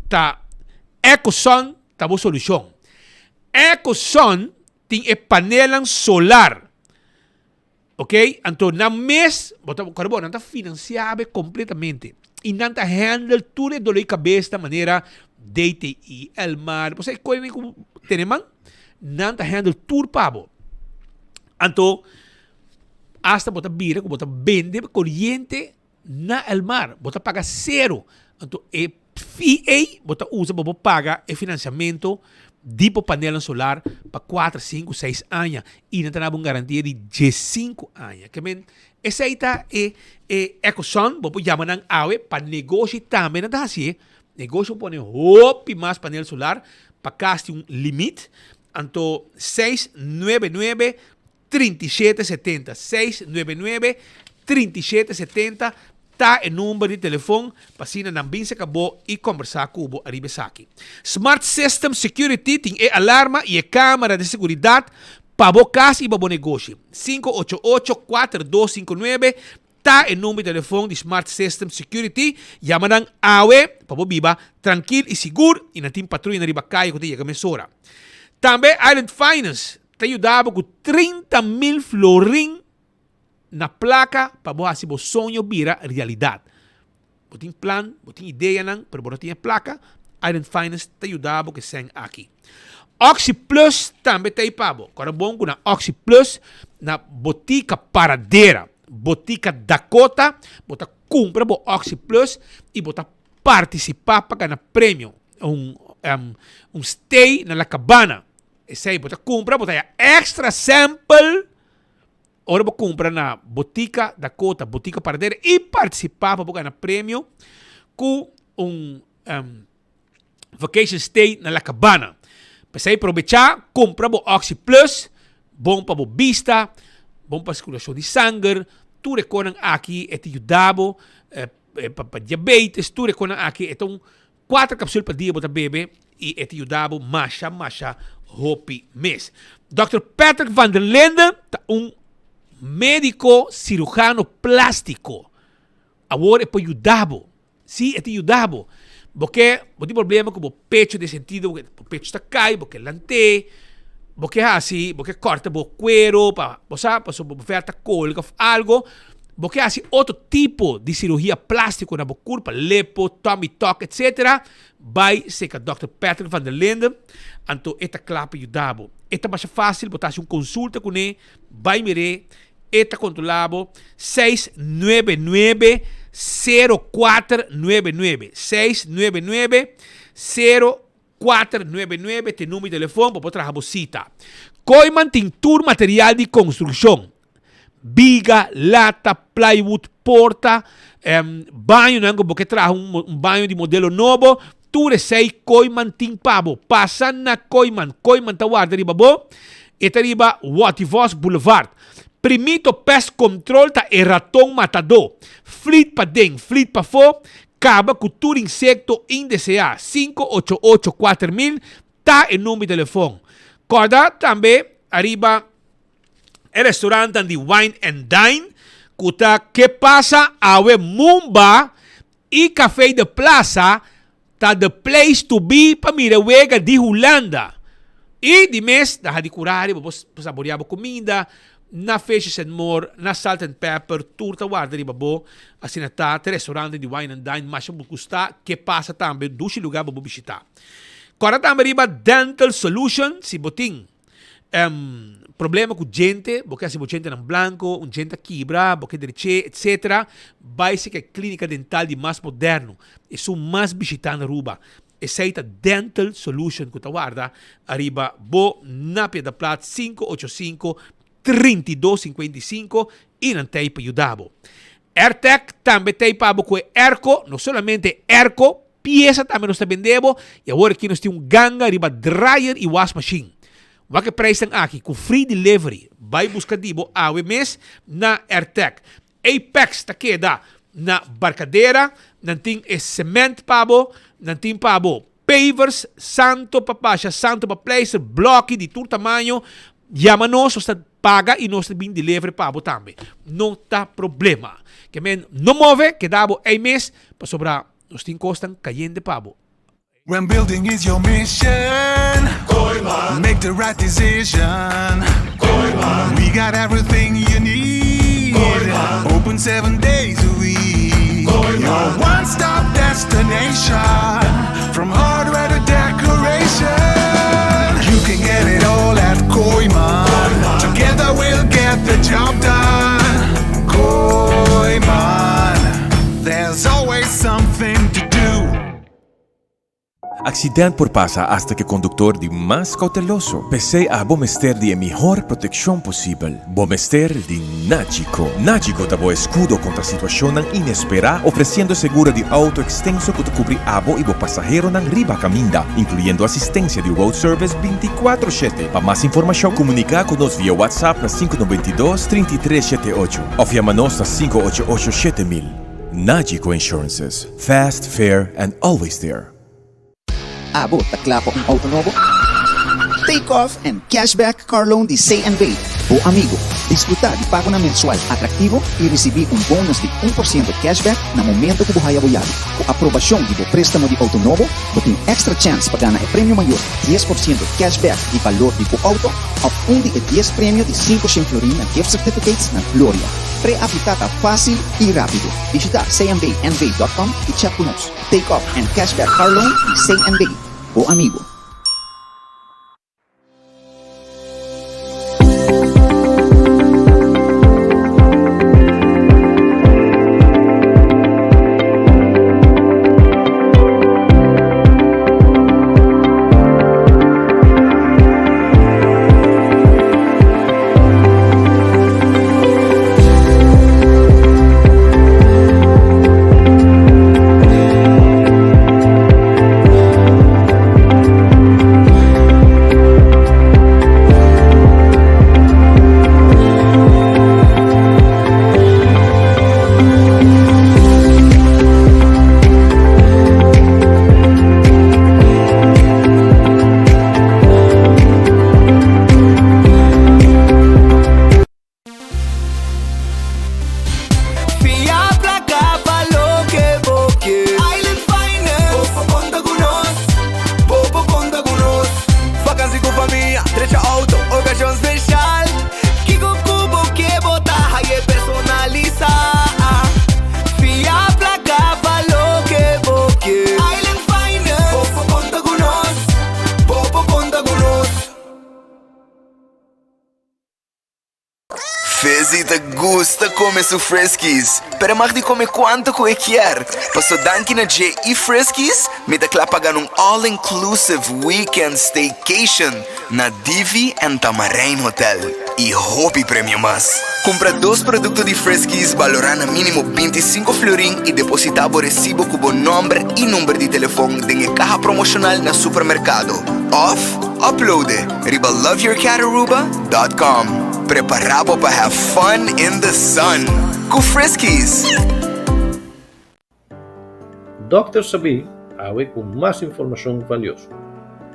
ta EcoSun ta bo solushon. EcoSun tin e panelnan solar. Ok, anto nan mes, bo ta kòrda bo, nan ta finansiá be kompletamente i nan ta handle tur e dolor di kabes na manera DTI, Elmar, bo sa e koinan ku tene man, nan ta handle tur pa bo. Anto, asta bo ta bira ku bo ta bende koriente na Elmar, bo ta paga sero. Anto e fee ei bo ta usa pa bo paga e finansiamento di bo panelnan solar pa kuater, sinku, seis aña i nan ta daba un garantia di diesinku aña. Ke men esei ta e e Ecosun, bo por yama nan awe pa negoshi tambe nan ta hasié. Negoshi por pone hopi mas panel solar pa kas tin un limit. Anto 699 37 70, 699 37 70 ta e number di telefon pa asina nan bin saka bo y combersa cu bo ariba esaki. Smart System Security tin e alarma y e camera di seguridad pa bo cas y pa bo negoshi. 588 4259 ta e number di telefon di Smart System Security. Yama nan awe pa bo biba trankil y sigur y nan tin patruya riba caya cu ta yega mesora. Tambe Island Finance Ta yuda bo ku 30 mil florin na plaka pa bo hasi bo soño bira realidat. Bo tin plan, bo tin ideanan, pero bo no tin e plaka, Island Finance ta yuda bo ku e sèn aki. Oxi Plus tambe ta ei pa bo. Kòrda bon ku na Oxi Plus na Botika Paradera, Botika Dakota, bo ta kumpra bo Oxi Plus i bo ta partisipá pa gana premio, un un stay na La Cabana. Esei bo ta kumpra, bo ta haya extra sample ora bo kumpra na Botica Dakota, Botica Paradera i partisipá pa bo gana premio ku un vacation stay na La Cabana. P'esei probechá, kumpra bo Oxi Plus, bon pa bo bista, bon pa sirkulashon di sanger, tur e konan aki e ta yuda bo pa diabetes, tur e konan aki e ta un Kuater kapsul pa dia bo ta bebe i e ta yuda bo masha masha hopi mes. Dòkter Patrick van der Linden ta un médiko sirujano plástiko. Awor e por yuda bo. Sí, e ta yuda bo. Bo ke, bo tin problema ku bo pecho den sentido bo bo pecho ta kai, bo ke lant'é, bo ke hasi, bo ke kòrta bo kuero pa, bo sa, pasobra bo vèt ta kolga òf algo. Bo ke hasi otro tipo di siruhia plástiko na bo kurpa, lepo, tummy tuck, etcetera, bai serka dòkter Patrick van der Linden, anto e ta kla pa yuda bo. E ta masha fásil, bo ta hasi un konsulta kuné, bai mir'é, E ta kontrolá bo 699 0499 699 0499 ta e number di telefon pa bo traha bo sita. Kooyman tin tur material di konstrukshon, biga, lata, plywood, porta, bañonan ku bo ke traha un baño di modelo nobo, Tur esei Kooiman tin pa bo. Pasa na Kooiman. Kooiman ta warda riba bo. E ta riba Wativos Boulevard. Primito Pest Control ta e raton matadó. Flit paden, flit pafó, kaba ku tur insekto indeseá. 588 4000 ta e number di telefon. Kòrda tambe ariba e restaurantan di Wine and Dine ku ta Ke Pasa Awe Mumba E Café de Plaza ta the place to be pa mira wega di Hulanda. Y di mes na Hadi Curari bo por saborea bo cuminda, na Fishes and More, na Salt and Pepper, tur ta warda riba bo. Asina ta, te restaurante di Wine and Dine masha bo gusta, ke pasa tambe dushi lugar bo por bishita. Corda tambe riba Dental Solution si bo tin. Problema ku djente, bo ke hasi bo djentenan blanko, un djente a kibra, bo ke dreché, etcetera, bai seka e klínika dental di mas moderno, esun mas bishitá na Aruba. Esei ta Dental Solution ku ta warda ariba bo na Piedra Plat 585 32 55 i nan t'ei pa yuda bo. Airtec tambe t'ei pa bo ku e airco, no solamente airco, Piesa tambe nos ta bende bo y awor aki nos tin un ganga riba dryer y wash machine. Wak e prijsnan aki cu free delivery. Bay busca di bo awe mes na Airtec. Apex ta keda na Barcadera, nan tin e cement pa bo, nan tin pa bo pavers, santo pa basha, santo pa pleister, bloki di tur tamaño. Yama nos, nos ta paga y nos ta bin delivery pa bo tambe. No ta problema. Ke men no move, keda bo ey mes pasobra. Nos tin kosnan kayente pa bo. When building is your mission, Kooyman, make the right decision, Kooyman, we got everything you need, Kooyman, open seven days a week, Kooyman, your one stop destination, from hardware to decoration, you can get it all at Kooyman, Kooyman, together we'll get the job done, Kooyman. There's always something to do. Accident por pasa hasta cu e conductor di mas cauteloso. P'esey abo mester di e mihor proteccion posibel. Bo mester di Nagico. Nagico ta bo escudo contra situacionnan inespera, ofreciendo seguro di auto extenso cu ta cubri abo y bo pasaheronan riba caminda, incluyendo asistencia di road service binticuatro shete. Pa mas informacion, comunica cu nos via WhatsApp na sinku noventa i dos, trinta i tres shete ocho. Of yama nos na sinku ocho ocho 7000. Nagico Insurances, fast, fair and always there. Abo ta kla pa un auto nobo? Take off and cashback car loan di CNB, bo amigo. Disfruta di pagonan mensual atractivo y ricibi un bonus di un por ciento cashback na momento cu bo haya bo yabi. Cu aprobacion di bo prestamo di auto nobo, bo tin extra chance pa gana e premio mayor 10% cashback di balor di bo auto of un di e dies premio di 500 florin na gift certificates na Gloria. Pre-aplica ta facil y rapido. Bishita cnbnv.com y chat cu nos. Take off and cashback car loan di CNB, bo amigo. famia, drecha auto, ocasion special. Kico cu bo ke bo ta haye personalisa. Fia placa pa loke bo ke. Island Finance, bo por conta cu nos, bo por conta cu nos. Fizzy ta gusta come su Friskies, pero e mag di come cuanto cu e kier. Paso danki na dje y Friskies, mi ta cla pa gana un all inclusive weekend staycation na Divi and Tamarijn Hotel y hopi premio mas. Cumpra dos producto di Friskies balora na minimo 25 florin y deposita bo recibo cu bo nomber y number di telefon den e caha promocional na supermercado of upload e riba loveyourcataruba.com. Prepara bo pa have fun in the sun cu Friskies! Dòkter Sabí awe ku mas informashon valioso.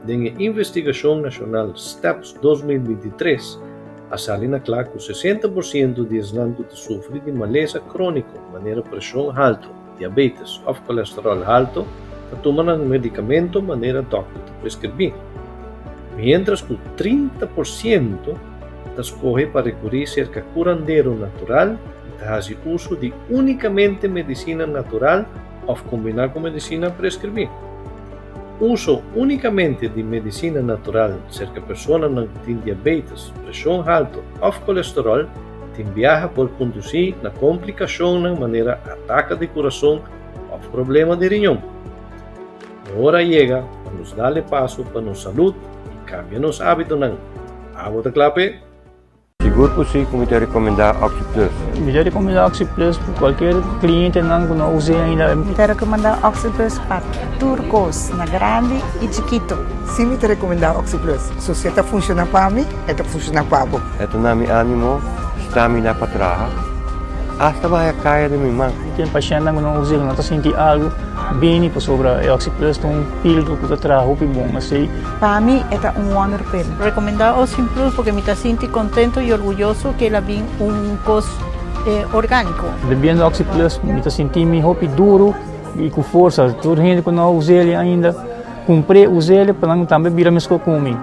Den e investigashon nashonal Steps 2023 a sali na kla ku 60 por siento di esnan ku ta sufri di malesa króniko manera preshon haltu, diabetes òf kolesteròl haltu ta tuma nan medikamento manera dòkter ta preskribí. Miéntras ku 30 por siento ta skohe pa rekurí serka kurandero natural i ta hasi uso di únikamente medisina natural òf kombiná ku medisina preskribí. Uso únikamente di medisina natural serka personanan ku tin diabetes, preshon haltu òf kolesteròl tin biaha por kondusí na komplikashonnan manera ataka di kurason òf problema di riñon. E ora a yega pa nos dal e paso pa nos salud y cambia nos habitonan. Abo ta cla p'e? Sigur cu si cu mi ta recomenda OxyPlus. Mi ta recomenda OxyPlus pa cualkier clientenan cu no a us'e ainda. Mi ta recomenda OxyPlus pa tur cos, na grandi y chikito. Si mi ta recomenda OxyPlus. So si e ta funciona pa mi, e ta funciona pa bo. E ta na mi animo, stamina pa traha, hasta baha caya den mi man. Tin pashentnan cu no us'e cu no ta sinti algo. Bini pasobra e Oxyplus ta un pildo ku ta traha hopi bon asei. Pa mi e ta un wonder pill. Recomenda Oxyplus porque mi ta sinti contento y orguyoso ke el a bin un cos organico. Bebiendo Oxyplus mi ta sinti mi hopi duro y ku forsa. Tur hende ku no a us'el ainda kumpr'e us'el pa nan tambe bira meskos ku mi.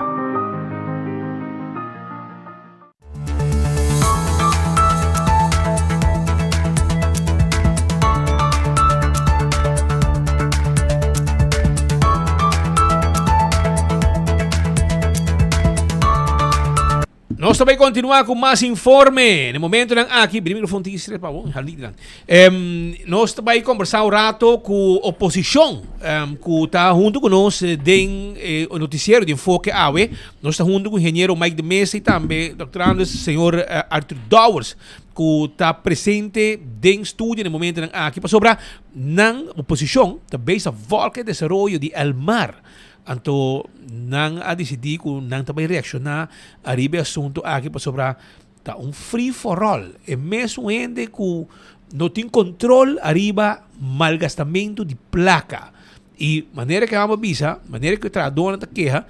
Nos ta bay continua cu mas informe. Na momentonan aki, bini microfoon tiki stre pa bo, hal dik dan. Em, nos ta bay conversa un rato cu oposicion, em, cu ta hunto cu nos den eh, noticiero di Enfoke awe. Nos ta hunto cu ingeniero Mike de Meza y tambe Dòkter Anders, señor Arthur Dowers, cu ta presente den studio na e momentonan aki pasobra nan oposicion ta bezig ta volg e desaroyo di El Mar. Anto nan a dicidi cu nan ta bay reacciona ariba e asunto aki pasobra ta un free for all. E mesun hende cu no tin control ariba malgastamento di placa. Y manera que amo bisa, manera que trahadornan ta keha,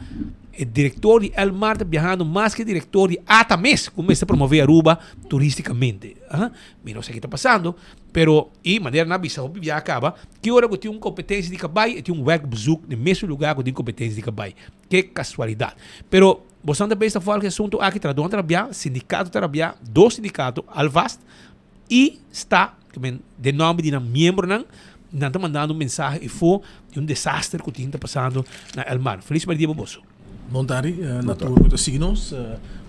e director di Elmar ta biahando mas que director di ATA mes, cu mester promove Aruba turisticamente. Aha. Mi no sa ki ta pasando, pero y manera nan a bisa hopi biaha caba, ki ora cu tin un competencia di cabay, e tin un werkbezoek den mesun lugar cu tin competencia di cabay. Ke casualidad. Pero bosan ta bes ta volg e asunto aki, trahadornan ta rabia, sindicato ta rabia, dos sindicato, Alvast y sta. Den nomber di nan miembronan, nan ta mandando un mensahe efo di un desaster cu tin ta pasando na El Mar. Feliz merdia pa boso. Bon tardi na tur cu ta sigui nos.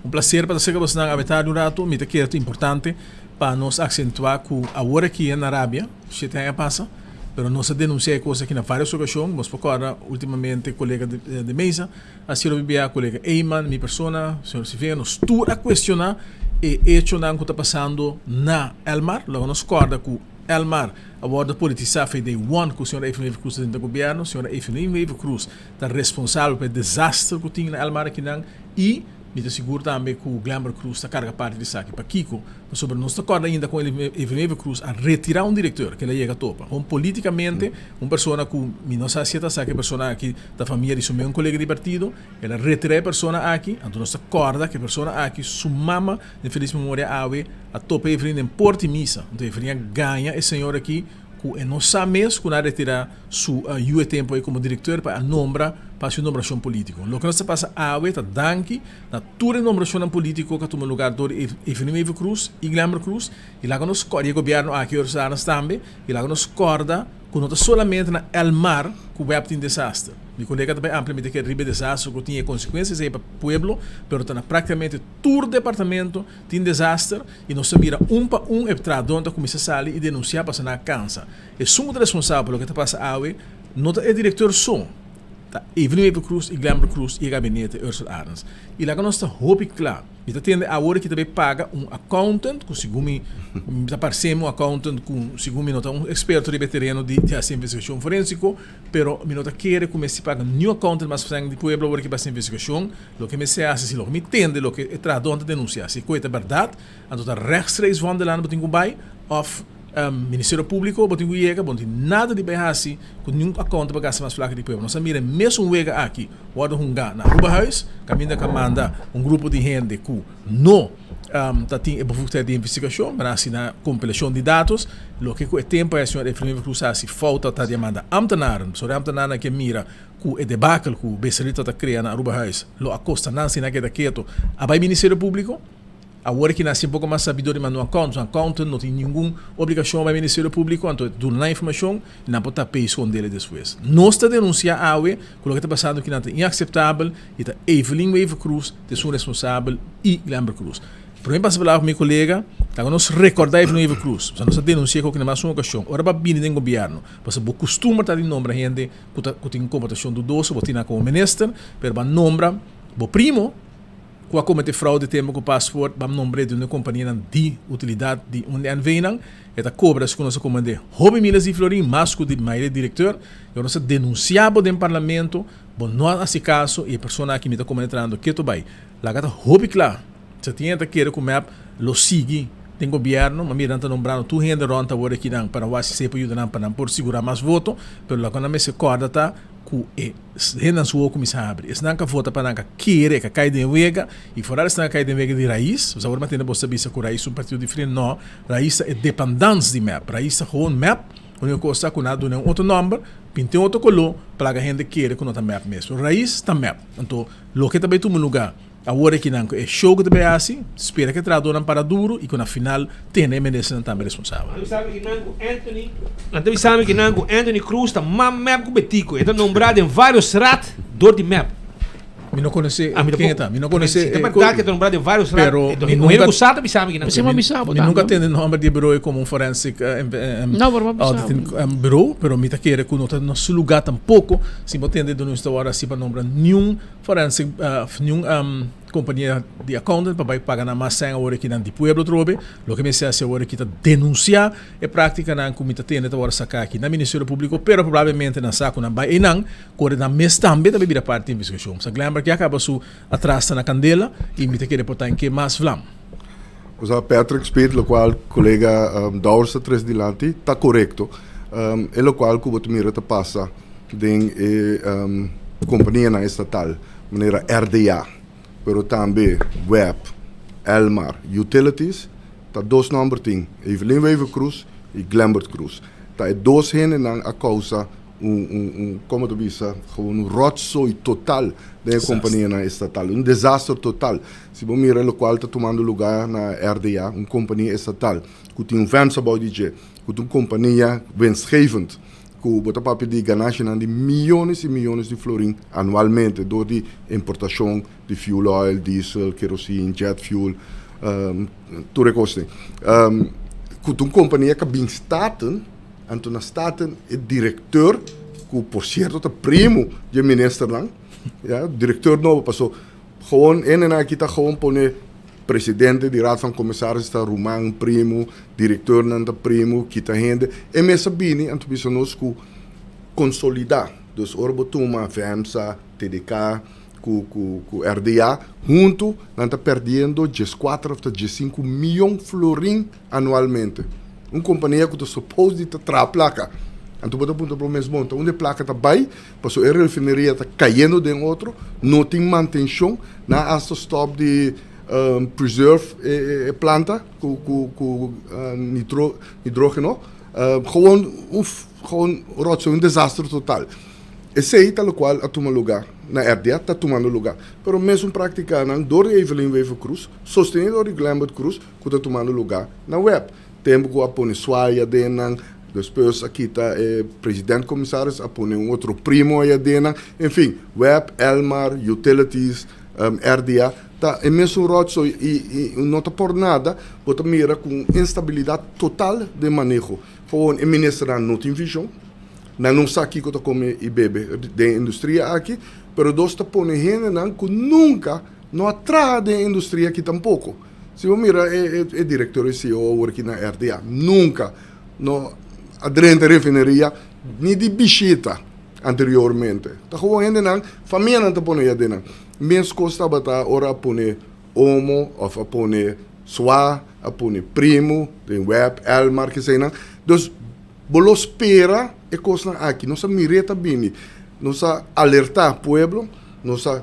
Un placer pa ta cerca bosnan awe tardi un rato. Mi ta kere ta importante pa nos accentua cu awor aki na Arabia, shete aña pasa, pero nos a denuncia e cos aki na varios ocasion. Bos por corda ultimamente colega de mesa a siro bibia, colega Eyman, mi persona, señor Sivera, nos tur a cuestiona e echonan cu ta pasando na Elmar. Logo nos corda cu Elmar a wordo politisa fe day one cu señora Evelyn Wever Croes ta den ta gobierno. Señora Evelyn Wever Croes ta responsabel pa e desaster cu tin na Elmar akinan y mi ta sigur tambe cu Glenbert Croes ta carga parti di esaki. Pakico? Pasobra nos ta corda ainda con Evelyn Wever Croes a retira un directeur cu el a yega topa. Con politicamente un persona cu mi no sa si e ta sa cu e persona aki ta famia di su meun colega di partido, el a retira e persona aki, anto nos ta corda cu e persona aki su mama den feliz memoria awe a topa Evelyn den porta di misa. Anto Evelyn a gaña e señor aki cu e no sa mes cu nan a retira su yu e tempo ey como directeur pa a nombra. pa hasi un nombrashon polítiko. Loke nos ta pasa awe ta danki na tur e nombrashonnan polítiko ku a tuma lugar dor di Evelyn Wever Croes i Glenbert Croes i laga nos kòrda i e gobièrnu aki Ursula Arends tambe i laga nos kòrda ku no ta solamente na Elmar ku web tin desaster. Mi kolega ta bai amplia mi ta kere riba e desaster ku tin e konsekuensia esei pa pueblo pero ta na praktikamente tur departamento tin desaster i nos ta mira un pa un e trahadónan ta kuminsá sali i denunsiá pasobra nan a kansa. Esun ku ta responsabel pa loke ta pasa awe no ta e direktor so, ta Evelyn Wever Croes i Glenbert Croes i e gabinete Ursel Arends. I laga nos ta hopi kla, mi ta tende awor ki ta bay paga un accountant ku segun mi ta parse mi un accountant ku segun mi no ta un eksperto riba e tereno di hasi investigashon forensiko, pero mi no ta kere ku mester paga niun accountant mas frènk di pueblo awor ki bai hasi investigashon. Loke mester hasi si loke mi tende loke e trahadónan ta denunsiá si ku e ta bèrdat anto ta rechtstreeks Vondellaan bo tin ku bai òf Ministerio Públiko bo tin ku yega, bo no tin nada di bai hasi ku niun accountant pa gasta mas plaka di pueblo. Nos a mira e mesun wega aki wòrdu hungá na Arubahuis, kaminda ku a manda un grupo di hende ku no ta tin e bevoegdheid di investigashon, pero a hasi na kompilashon di datos, loke ku e tempu ei señor Efraim Wever-Croes a hasi fouta ta di a manda ambtenaren, pasobra e ambtenarnan ke mira ku e debakel ku Becerril ta krea na Arubahuis lo a kosta nan si nan keda keto a bai Ministerio Públiko. Awor ki nan si un poko mas sabidor di manda un accountant, un accountant no tin ningun obligacion bai Ministerio Publico, anto e duna nan informacion y nan por tap'e y scondele despues. Nos ta denuncia awe cu loke ta pasando aki nan ta inaceptabel y ta Evelyn Wever Croes ta esun responsabel y Glenbert Croes. Prome pasa palabra pa mi colega, laga nos recorda Evelyn Wever Croes, pasobra nos a denuncia cu na mas un ocasion, ora bo a bini den gobierno, pasobra bo custumber ta di nombra hende cu ta cu tin comportacion dudoso, bo tin nan como minister, pero bo a nombra bo primo, ku a komete fraude tempu ku paspoort bam nombr'é di un e kompanianan di utilidat di un di NV-nan. E ta kobra si ku nos a komand'é hopi miles di florin mas ku di mayoria di direkteur. I ora nos a denunsiá bo den parlamento, bo no a hasi kaso i e persona aki mi ta komand'é trahando ketu bai. Laga ta hopi kla. Sa tin hende ta kere ku mep lo sigui den gobièrnu, ma mira nan ta nombrando tur hende rònt awor akinan pa nan wak si esei por yuda nan pa nan por sigurá mas voto, pero loke nan mester kòrda ta ku e hendenan su wowo kuminsá habri. Esnan ka vota pa nan ka kere, ka kai den wega, i foral esnan ka kai den wega di Raiz, pasobra awor mi a tende boso ta bisa ku Raiz ta un partido diferente, no, Raiz ta e dependans di mep, Raiz ta gewoon mep, uniko kos ta ku nan a duna un otro nòmber, pinta un otro koló pa laga hende kere ku no ta mep mes, pero Raiz ta mep, anto loke ta bai tuma lugá Awor aki nan ku e show ku ta bay hasi, spera ku e trahadornan para duru i ku na final tene e ministernan tambe responsabel. Nan ta bisa mi ki nan ku Anthony. Nan ta bisa mi ki nan ku Anthony Cruz ta mas mep ku Betico. E ta nombrá den varios raad dor di mep. Mi no konosé ken e ta. Mi no konosé. Si ta berdad ku e ta nombrá den varios raad. Pero mi nunka. Ku sa ta bisa mi ki nan. Mi nunka tende nomber di e bureau ei komo un forensic auditing bureau, pero mi ta kere ku no ta na su lugá tampoko si bo tende di nos ta wòrdu hasi pa nombra niun Forensic niun compania di accountant pa bai paga nan mas sèn awor aki nan di pueblo trobe. Loke mi hasi awor aki ta denuncia e practicanan cu mi ta tende ta worde saca aki na Ministerio Publico, pero probablemente nan sa cu nan bai einan, kore nan mes tambe ta bai bira parti di investigacion. Sa Glenberg ya caba su atras ta na candela y mi ta kere por ta en ke mas vlam. Osea Patrick Speed locual colega Dowers ta tres dilanti ta corecto. E locual cu bo ta mira ta pasa. Den e kompanianan estatal manera RDA, pero tambe web, Elmar, Utilities, ta dos nòmber tin, Evelyn Wever-Croes i Glenbert Croes. Ta e dos hendenan a kousa un, un, un, komo ta bisa, gewoon un rotzooi total den e kompanianan estatal, un desaster total. Si bo mira lokual ta tumando lugá na RDA, un kompania estatal ku tin un vèmsa bou di dje, ku ta un kompania winstgevend, ku bo ta papia di ganashanan di miyones i miyones di florin anualmente dor di importashon di fuel oil, diesel, kerosin, jet fuel, tur e kosnan. Ku ta un kompania ku a bin Staten, anto na Staten e direkteur, ku por sierto ta primo di e ministernan, ya, direkteur nobo paso gewoon hendenan aki ta gewoon pone Presidente di Raad van Commissaris ta ruman, primo, directeurnan ta primo, kita hende. E mes a bini anto bisa nos cu consolida. Dus ora bo tuma FEMSA, TDK cu cu cu RDA hunto nan ta perdiendo dieskuater of ta diesinku miyon florin anualmente. Un compania cu ta suppose di ta traha placa. Anto bo ta puntra bo mes bon ta unda e placa ta bay? Pasobra e refineria ta cayendo den otro, no tin mantencion, nan a hasta stop di preserve e planta cu cu cu nitro nidrogeno, gewoon un gewoon rotzooi, un desastre total. Esei ta lokual a tuma lugá na RDA, ta tumando lugá. Pero mesun práktikanan dor di Evelyn Wever-Croes, sostení dor di Glenbert Croes, ku ta tumando lugá na web. Tempu ku a pone Suaya den nan, despues a kita e president komisaris, a pone un otro primo aya den nan. En fin, web, Elmar, Utilities, RDA, ta e mesun ròtzooi i i no ta por nada bo ta mira ku un instabilidat total den maneho. Gewoon e ministernan no tin vishon. Nan no sa kiko ta kome i bebe den e industria aki, pero dos ta pone hendenan ku nunka no a traha den e industria aki tampoko. Si bo mira e e direktor i CEO awor aki na RDA, nunka no a drenta refineria ni di bishita anteriormente. Ta gewoon hendenan, famianan ta pone adenan. Meskos tabata ora a pone omo òf a pone swa, a pone primo den web, Elmar, keseinan. Dus Bo lo spera e kosnan aki. Nos a mir'é ta bini. Nos a alertá pueblo, nos a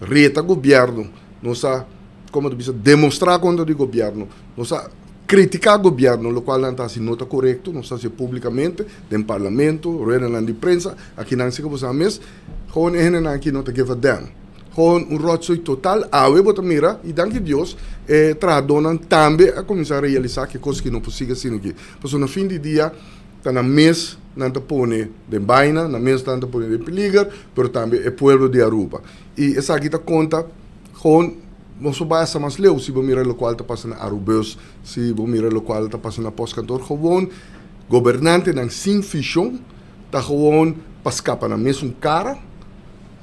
reta gobièrnu, nos a, komo ta bisa, demostrá kontra di gobièrnu, nos a kritiká gobièrnu, lokual nan ta hasi no ta korekto, nos ta hasié públikamente, den parlamento, ruedanan di prensa, akinan si ku bo sa mes, gewoon e hendenan aki no ta give a damn. Gewoon un rotzooi total. Awe bo ta mira, i danki Dios, e trahadónan tambe a kuminsá realisá ku e kos aki no por sigui asina aki. Pasobra na fin di dia ta nan mes nan ta pone den baina, nan mes nan ta pone den peliger, pero tambe e pueblo di Aruba. Y esaki ta conta gewoon nos por bai hasta mas leu si bo mira locual ta pasa na Arubus, si bo mira locual ta pasa na postkantoor, gewoon gobernantenan sin vision ta gewoon pa scapa nan mesun cara,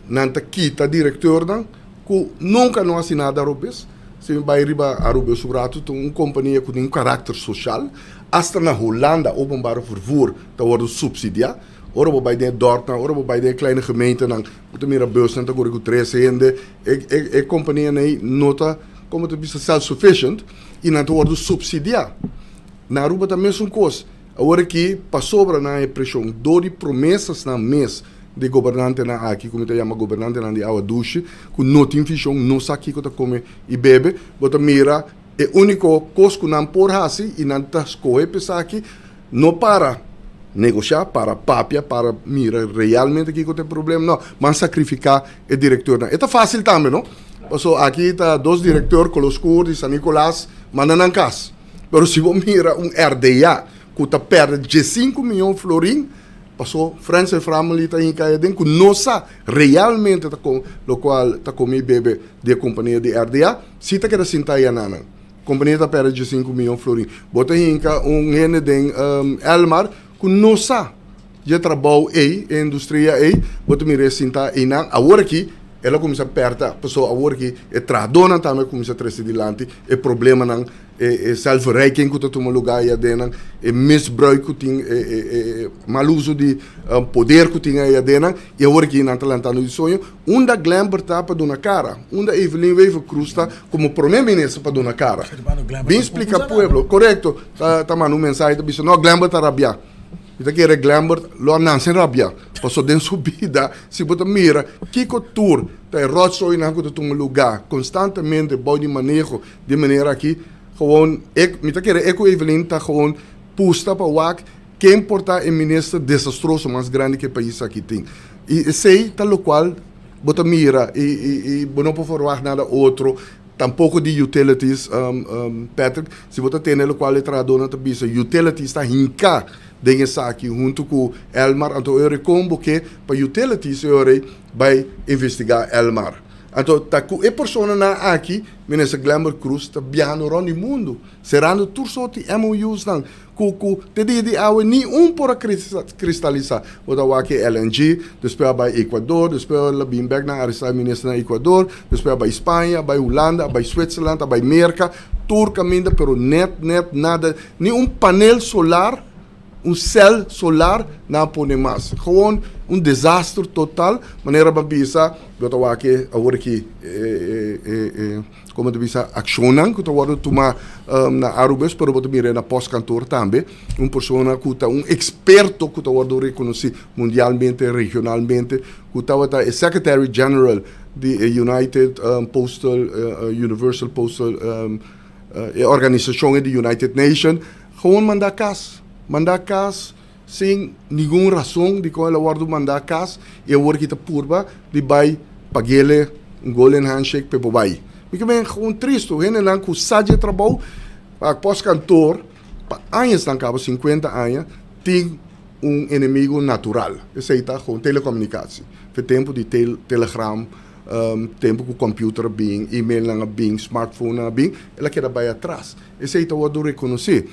nan ta kita directeurnan cu nunca no haci nada robes. Si mi bai riba Aruba esun ratu ta un compania cu tin un caracter social. Hasta na Hulanda openbare vervoer ta wordo subsidia. Ora bo bai den e dorpnan, ora bo bai den e kleine gemeentenan, bo ta mira busnan ta kore ku tres hende. E e e companianan ei no ta, como ta bisa, self sufficient y nan ta wordo subsidia. Na Aruba ta mesun cos. Awor aki pasobra nan e presion dor di promesasnan mes di gobernantenan aki, ku mi ta yama gobernantenan di awa dushi, ku no tin vishon, no sa kiko ta kome i bebe, bo ta mira e úniko kos ku nan por hasi i nan ta skohe pa esaki, no para negoshá, para papia, para mira realmente kiko ta e problema, no, ban sakrifiká e direktornan. E ta fásil tambe, no? Pasobra aki ta dos direktor kolo skur di San Nicolas manda nan kas. Pero si bo mira un RDA ku ta pèrdè diesinku mion florin, Paso Friends and Family ta hinka aden ku no sa realmente ta kon lokual ta komi bebe di e kompania di RDA, si ta keda sinta aya na nan. Kompania ta pèrdè diesinku mion florin. Bo ta hinka un hende den Elmar ku no sa dje trabou ei, e industria ei, bo ta mira e sinta einan. Awor aki el a kuminsá pèrta, paso awor aki e trahadónan tambe a kuminsá trese dilanti e problemanan E zelfverrijking ku ta tuma lugá ei adennan, e misbruik ku tin, e mal uso di poder ku tin ei adennan, i awor aki nan ta lantando di soño. Unda Glenbert ta pa duna kara? Unda Evelyn Wever-Croes ta komo prome minister pa duna kara? Bin splika pueblo. Korekto, ta manda un mensahe ta bisa, no, Glenbert ta rabiá. Mi ta kere Glenbert lo a nanse rabiá, pasobra den su bida si bo ta mira kiko tur ta e ròtsooinan ku ta tuma lugá konstantemente bou di maneho Di manera aki gewoon e mi ta kere e ku Evelyn ta gewoon pusta pa wak ken por ta e minister desastroso mas grandi ku e pais aki tin. I esei ta lokual bo ta mira i i i bo no por verwagt nada otro tampoko di utilities Patrick si bo ta tende lokual e trahadónan ta bisa utilities ta hinká den esaki huntu ku Elmar anto e ora kon bo ke pa utilities e ora bai investigá Elmar. Anto ta ku e personanan aki Minister Glenbert Croes ta biahando rond di mundu, serando tur sorti MOUsnan ku ku te dia di awe ni un por a kristalisá. Bo ta wak e LNG, despues a bai Ecuador, despues a bin bek nan arestá e minister na Ecuador, despues a bai Spaña, a bai Hulanda, a bai Switzerland, a bai Merka, tur kaminda pero net net nada, ni un panel solar. Un cel solar nan a pone mas. Gewoon un desaster total. Manera bo a bisa, bo ta wak e awor aki e como ta bisa accionnan cu ta wordo tuma na Arubus, pero bo ta mira na postkantoor tambe. Un persona cu ta un experto cu ta wordo reconoci mundialmente, regionalmente, cu tabata e Secretary General di e United Postal, Universal Postal, e organisacion di United Nation. Gewoon manda cas. Manda cas. sin ningun rason dikon el a wòrdu mandá kas i awor ki ta purba di bai pag'ele un golden handshake p'e por bai. Mi ke men gewoon tristu, hendenan ku sa dje trabou, postkantoor pa añasnan kaba, sinkuenta aña, tin un enemigo natural. Esei ta gewoon telekomunikatie. Fe tempu di telegram, tempu ku computer a bin, emailnan a bin, smartphonenan a bin, el a keda bai atras. Esei ta wòrdu rekonosé.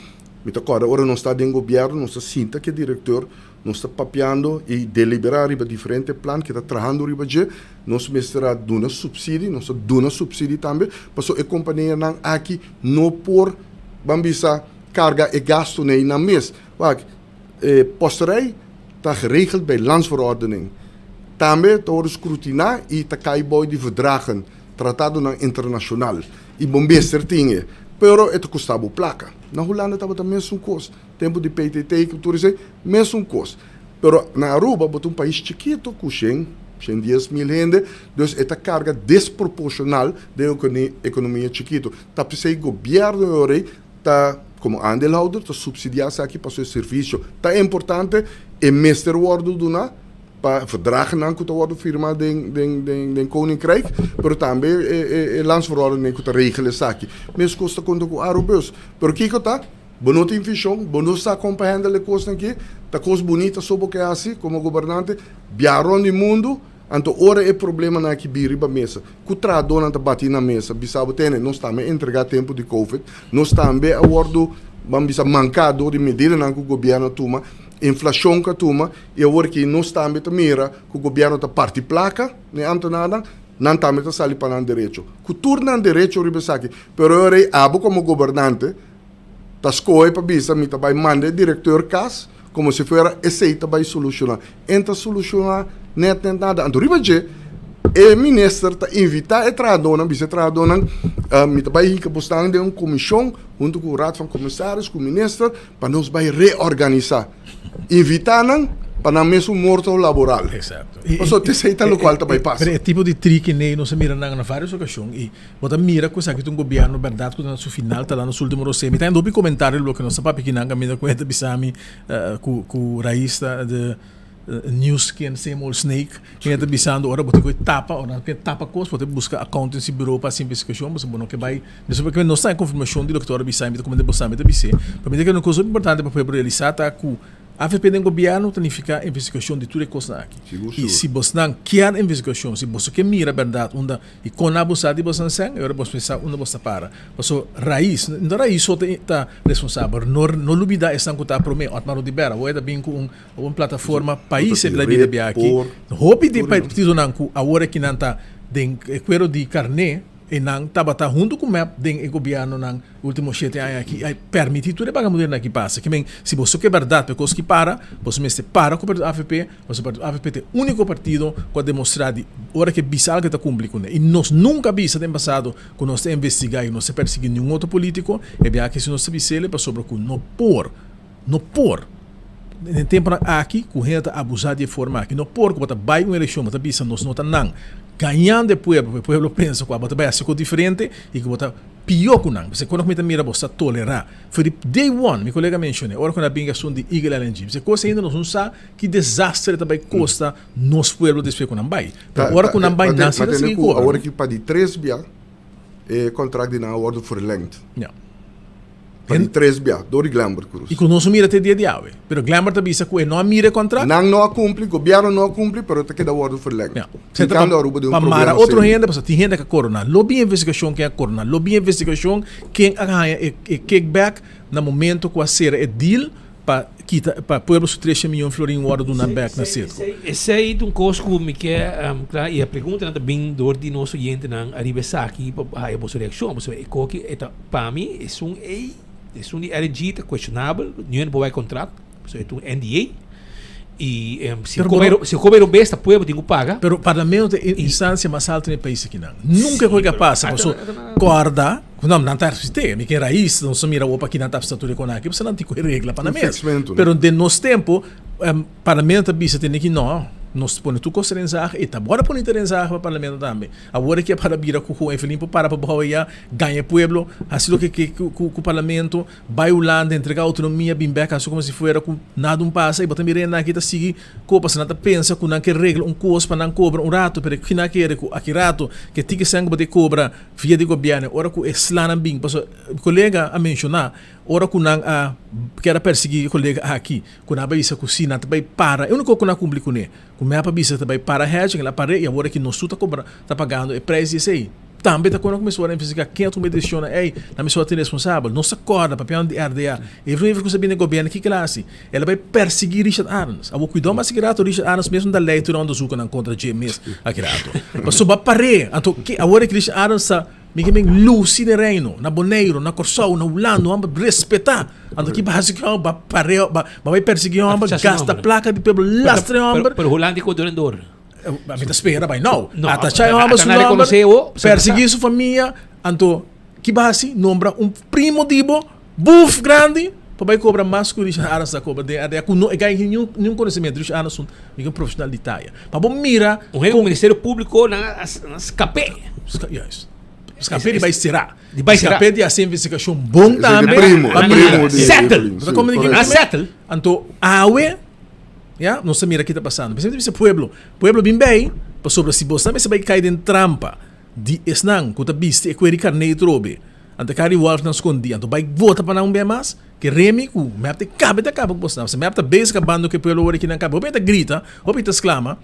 Mi ta kòrda ora nos ta den gobièrnu, nos ta sinta ku e direktor, nos ta papiando i deliberá riba diferente plan ke ta trahando riba dje. Nos mester a duna supsidi, nos ta duna supsidi tambe, pasobra e kompanianan aki no por, ban bisa, karga e gastunan ei nan mes. Wak, e posterij ta geregeld bij landsverordening. Tambe ta wòrdu skrutiná i ta kai bou di verdragen, tratadonan internashonal. I bo mester tin e. Pero e ta kosta bo plaka. Na Hulanda tabata mesun kos. Tempu di PTT ku tur esei, mesun kos. Pero na Aruba bo ta un pais chikito ku shen, shen dies mil hende, dus e ta karga desproporshonal den e ekonomia chikito. Ta p'esei gobièrnu e ora ei ta komo aandeelhouder ta supsidiá esaki pasobra e servisio ta importante, e mester wòrdu duná pa verdragennan ku ta wòrdu firmá den den den den Koninkrijk, pero tambe e e e landsverordening ku ta regel esaki. Meskos ta konta ku Arubus. Pero kiko ta? Bo no tin vishon, bo no sa kon pa handle e kosnan aki, ta kos bunita so bo ke hasi komo gobernante, biaha rònt di mundu, Anto ora e problemanan aki bin riba mesa, ku trahadónan ta bati na mesa, bisa bo tene, nos tambe a entregá tempu di covid, nos tambe a wòrdu, ban bisa, manká dor di medidanan ku gobièrnu a tuma, inflashon ku a tuma, i awor aki nos tambe ta mira ku gobièrnu ta parti plaka na e ámtenarnan, nan tambe ta sali pa nan derecho. Ku tur nan derecho riba esaki, pero e ora ei abo komo gobernante ta skohe pa bisa mi ta bai manda e direkteur kas, Como si fuera esey ta bay soluciona. En ta soluciona net net nada. Anto riba dje e minister ta invita e trahadornan, bisa e trahadornan, mi ta bay hinca bosnan den un comision hunto cu Raad van Commissaris, cu minister, pa nos bay reorganisa. Invita nan pa nan mes un morto laboral. Exacto. Pasobra esey ta locual ta bay pasa. Pero e tipo di triki ney nos a mira nan na varios ocasion y Bo ta mira ku esaki ta un gobièrnu bèrdat ku ta na su final, ta dando su último rosé. Mi ta hende hopi komentario di loke nos ta papia kinan kaminda ku hende ta bisa mi ku ku rais ta de new skin same old snake. Hende ta bisando ora bo tin ku e tapa, ora nan ke tapa kos bo ta buska accountancy bureau pa hasi investigashon pasobra bo no ke bai. Pasobra ke nos ta haña konfirmashon di loke ta ora bisa mi ta komenta bo sa mi ta bis'é. Pa mi ta kere un kos hopi importante pa pueblo realisá ta ku Avp den gobierno ta nifica investigacion di tur e cosnan aki. Y si bosnan kier investigacion, si boso ke mira berdad unda y con a abusa di bosnan sen, e ora bos mester sa unda bos ta para. Paso Raiz, no Raiz so ta responsabel, no no lubida esnan cu ta prome, Otmar Oduber, awor e ta bin cu un un plataforma pais e bla bida bia aki. Hopi di partidonan cu awor aki nan ta den e cuero di carne, E nan tabata huntu ku mep den e gobièrnunan último shete aña aki i a permití tur e bagamundernan aki pasa. Ke men, si boso ke bèrdat pa e kos ki para, boso mester para ku partido avp, pasobra partido avp ta e úniko partido ku a demostrá di ora ke bisa algu e ta kumpli kuné. I nos nunka a bisa den pasado ku nos ta investigá i nos ta persiguí niun otro polítiko, e biaha aki si nos ta bis'el e pasobra ku no por. No por. Den e temponan aki ku hende ta abusá di e forma aki, no por ku bo ta bai un elekshon, bo ta bisa nos no ta nan, gañando e pueblo, pa e pueblo pensa ku abo ta bai hasi kos diferente i ku bo ta pió ku nan. Pasobra ku mi ta mira bo sa tolerá. For di day one, mi kolega menshoné, ora ku nan a bin asuntu di Eagle LNG, pasobra e kos ainda nos no sa ki desaster e ta bai kosta nos pueblo despues ku nan bai. Pero ora ku nan bai, nan si ta sigui kobra. Awor aki pa di tres bia e kontrakt di nan a wòrdu verlengd. Ya. Pa di tres bia, dor di Glenbert Cruz. I ku nos mira te dia di awe. Pero Glenbert ta bisa ku e no a mira e kontrakt. Nan no a kumpli, gobièrnu no a kumpli, pero ta keda wòrdu verlengd. Ja. Hinkando Aruba den un Pa problema mara otro serio. hende, pasobra tin hende ku a korona. Lo bin investigashon ken a korona. Lo bin investigashon ken a haña e e kickback na momento ku a sera e deal pa kita pa pueblo su tresha miyon florin wòrdu duna bèk na Citgo. Esei ta un kos ku mi ke kla i e preguntanan ta bin dor di nos oyentenan ariba esaki pa haya boso reakshon. Pasobra e koki e ta. Pa mi esun ei, esun di RNG ta cuestionabel, niun por bay contract, pasobra e ta un NDA y si Pero come bo- si come robes ta pueblo tin cu paga. Pero parlamento ta e instancia mas alto den e pais akinan. Nunca Sí, cu a pero pasa, ata- paso ata na- corda, no, nan ta resiste, mi ken raiz, nos a mira opa kinan ta statura con aki, pasobra nan tin cu e regla pa nan Un mes. fixmento, no? Pero den nos tempo, parlamento ta bisa tene ki no. Nos pone tur kos den zaag i ta wòrdu pone den zaag pa parlamento tambe. Awor e ke para bira ku ku Evelyn por para pa bou aya, gaña e pueblo, hasi loke ke ku parlamento, bai Hulanda, entrega outonomia, bin bek hasi komo si fuera ku nada un pasa i bo ta mira e nan aki ta sigui kopa si nan ta pensa ku nan ke regla un kos pa nan kobra un rato pero kina a kere ku aki rato ke tiki sèn ku bo ta kobra via di gobièrnu ora ku e slanan bin pasobra kolega a menshoná ora ku nan a kier a persiguí e kolega aki. Ku nan a bisa ku si nan ta bai para, e uniko ku nan a kumpli kuné, ku mep a bisa ta bai para hedging, el a par'é i awor aki nos tur ta kobra, ta pagando e preis di esei. Tambe ta kona ku mester wòrdu investigá ken a tuma e desishonnan ei, nan mester wòrdu tin responsabel. Nos ta kòrda papiando di RDA, Evelyn Wever ku sa bini na gobièrnu kiko el a hasi? El a bai persiguí Richard Arends. Awor kuidou mas aki rato Richard Arends mes no ta lei tur e onderzoekennan kontra dje mes aki rato. Pasobra a par'é, anto ke awor aki Richard Arends ta. Mi ke men lusi den Reino, na Boneiru, na Kòrsou, na Hulanda, un hòmber respetá. Anto ki base ku hòmber ba par'é, ba bai persiguí hòmber, gasta plaka di pueblo, lastra e hòmber. Pero Hulanda e kos dor. Mi ta spera bai nou. Atachá e hòmber su nòmber, persiguí su famia. Anto ki base? Nombra un primo di bo, buf grandi, pa bai kobra mas ku Richard Arends ta kobra den RDA, ku no e kai niun konosementu. Richard Arends un profeshonal di taya. Pa bo mira. Un hende ku Ministerio Públiko nan a skap'é. Juist. Skap'é di bai será. Di bai será. Skap'é di hasi investigashon bon tambe. Primo, Pa primo di Settle. Bo ta komprende kiko Nan mi? settle. Anto awe, ya, nos ta mira ki ta pasando. P'esei mi ta bisa pueblo, pueblo bin bei, pasobra si bosnan mester bai kai den trampa di esnan ku ta bisti e kuer di karné trobe, anto e kar di wòlfnan skondí, anto bai vota pa nan un bia mas, ke remi ku mep ta kabe ta kaba ku bosnan. Pasobra mep ta bezig kabando ku e pueblo ora ki nan kabe. Hopi ta grita, hopi ta sklama.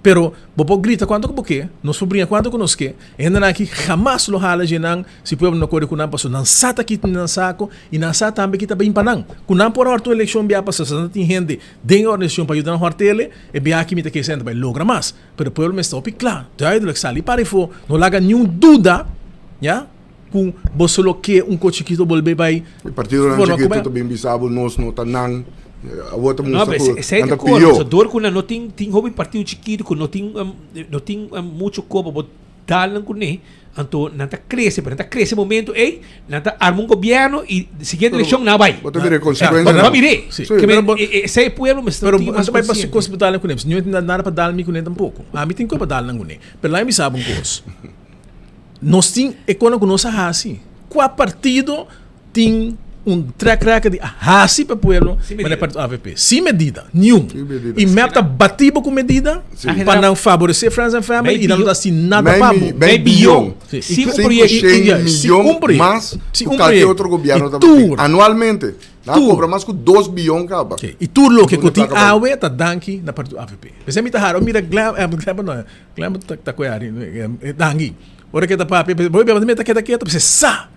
Pero bo por grita cuanto cu bo ke, nos por bringa cuanto cu nos ke, e hendenan aki hamas lo hala dje nan si pueblo no kore cu nan pasobra nan sa ta kita den nan saco y nan sa tambe kita bin pa nan. Cu nan por horta un eleccion bia pasa, sa tin hende den e organisacion pa yuda nan hortele, e bia aki mi ta kere senta bay logra mas. Pero pueblo mester hopi cla, duidelijk, sali para efo, no laga niun duda, ya, cu boso lo ke un ko chikito bolbe bay. E partidonan forma chikito cu ta bin bisa bo nos no ta nan, awor ta No, mustra pero cu esey nan ta ta cor, pio. pasobra dor cu nan no tin tin hopi partido chikito cu no tin no tin mucho ko pa bo dal nan cune, anto nan ta crece, pero nan ta crece momento ey nan ta arma un gobierno y siguiente Pero eleccion nan a bay. bo ta mira e consecuencia Bo nan. mir'é. Sí. Ke men Pero bo- esey pueblo mester Pero tin bo mas ta bay pa consciente. kos pa dal nan cune, no tin nada pa dal mi cune tampoco. Ami tin ko pa dal nan cune, pero laga mi bisa bo un kos. Nos tin e kona ku nos a hasi. Kua partido tin un track record di a hasi pa pueblo manera e partido avp? Sin medida, niun. I mep ta bati bo ku medida pa nan faboresé friends and family i nan no ta hasi nada pa bo. Mei biyon. Sin un Sinku proyekto. shen miyon mas ku kalke otro gobièrnu tabatin anualmente. Nan a kobra mas ku dos biyon kaba. I tur loke ku tin awe ta danki na partido avp. P'esei mi ta hara mira Glenn, no, Clem ta koe ari dangi. Ora ke ta papia, bo beba ta keda keto, pasobra e sa,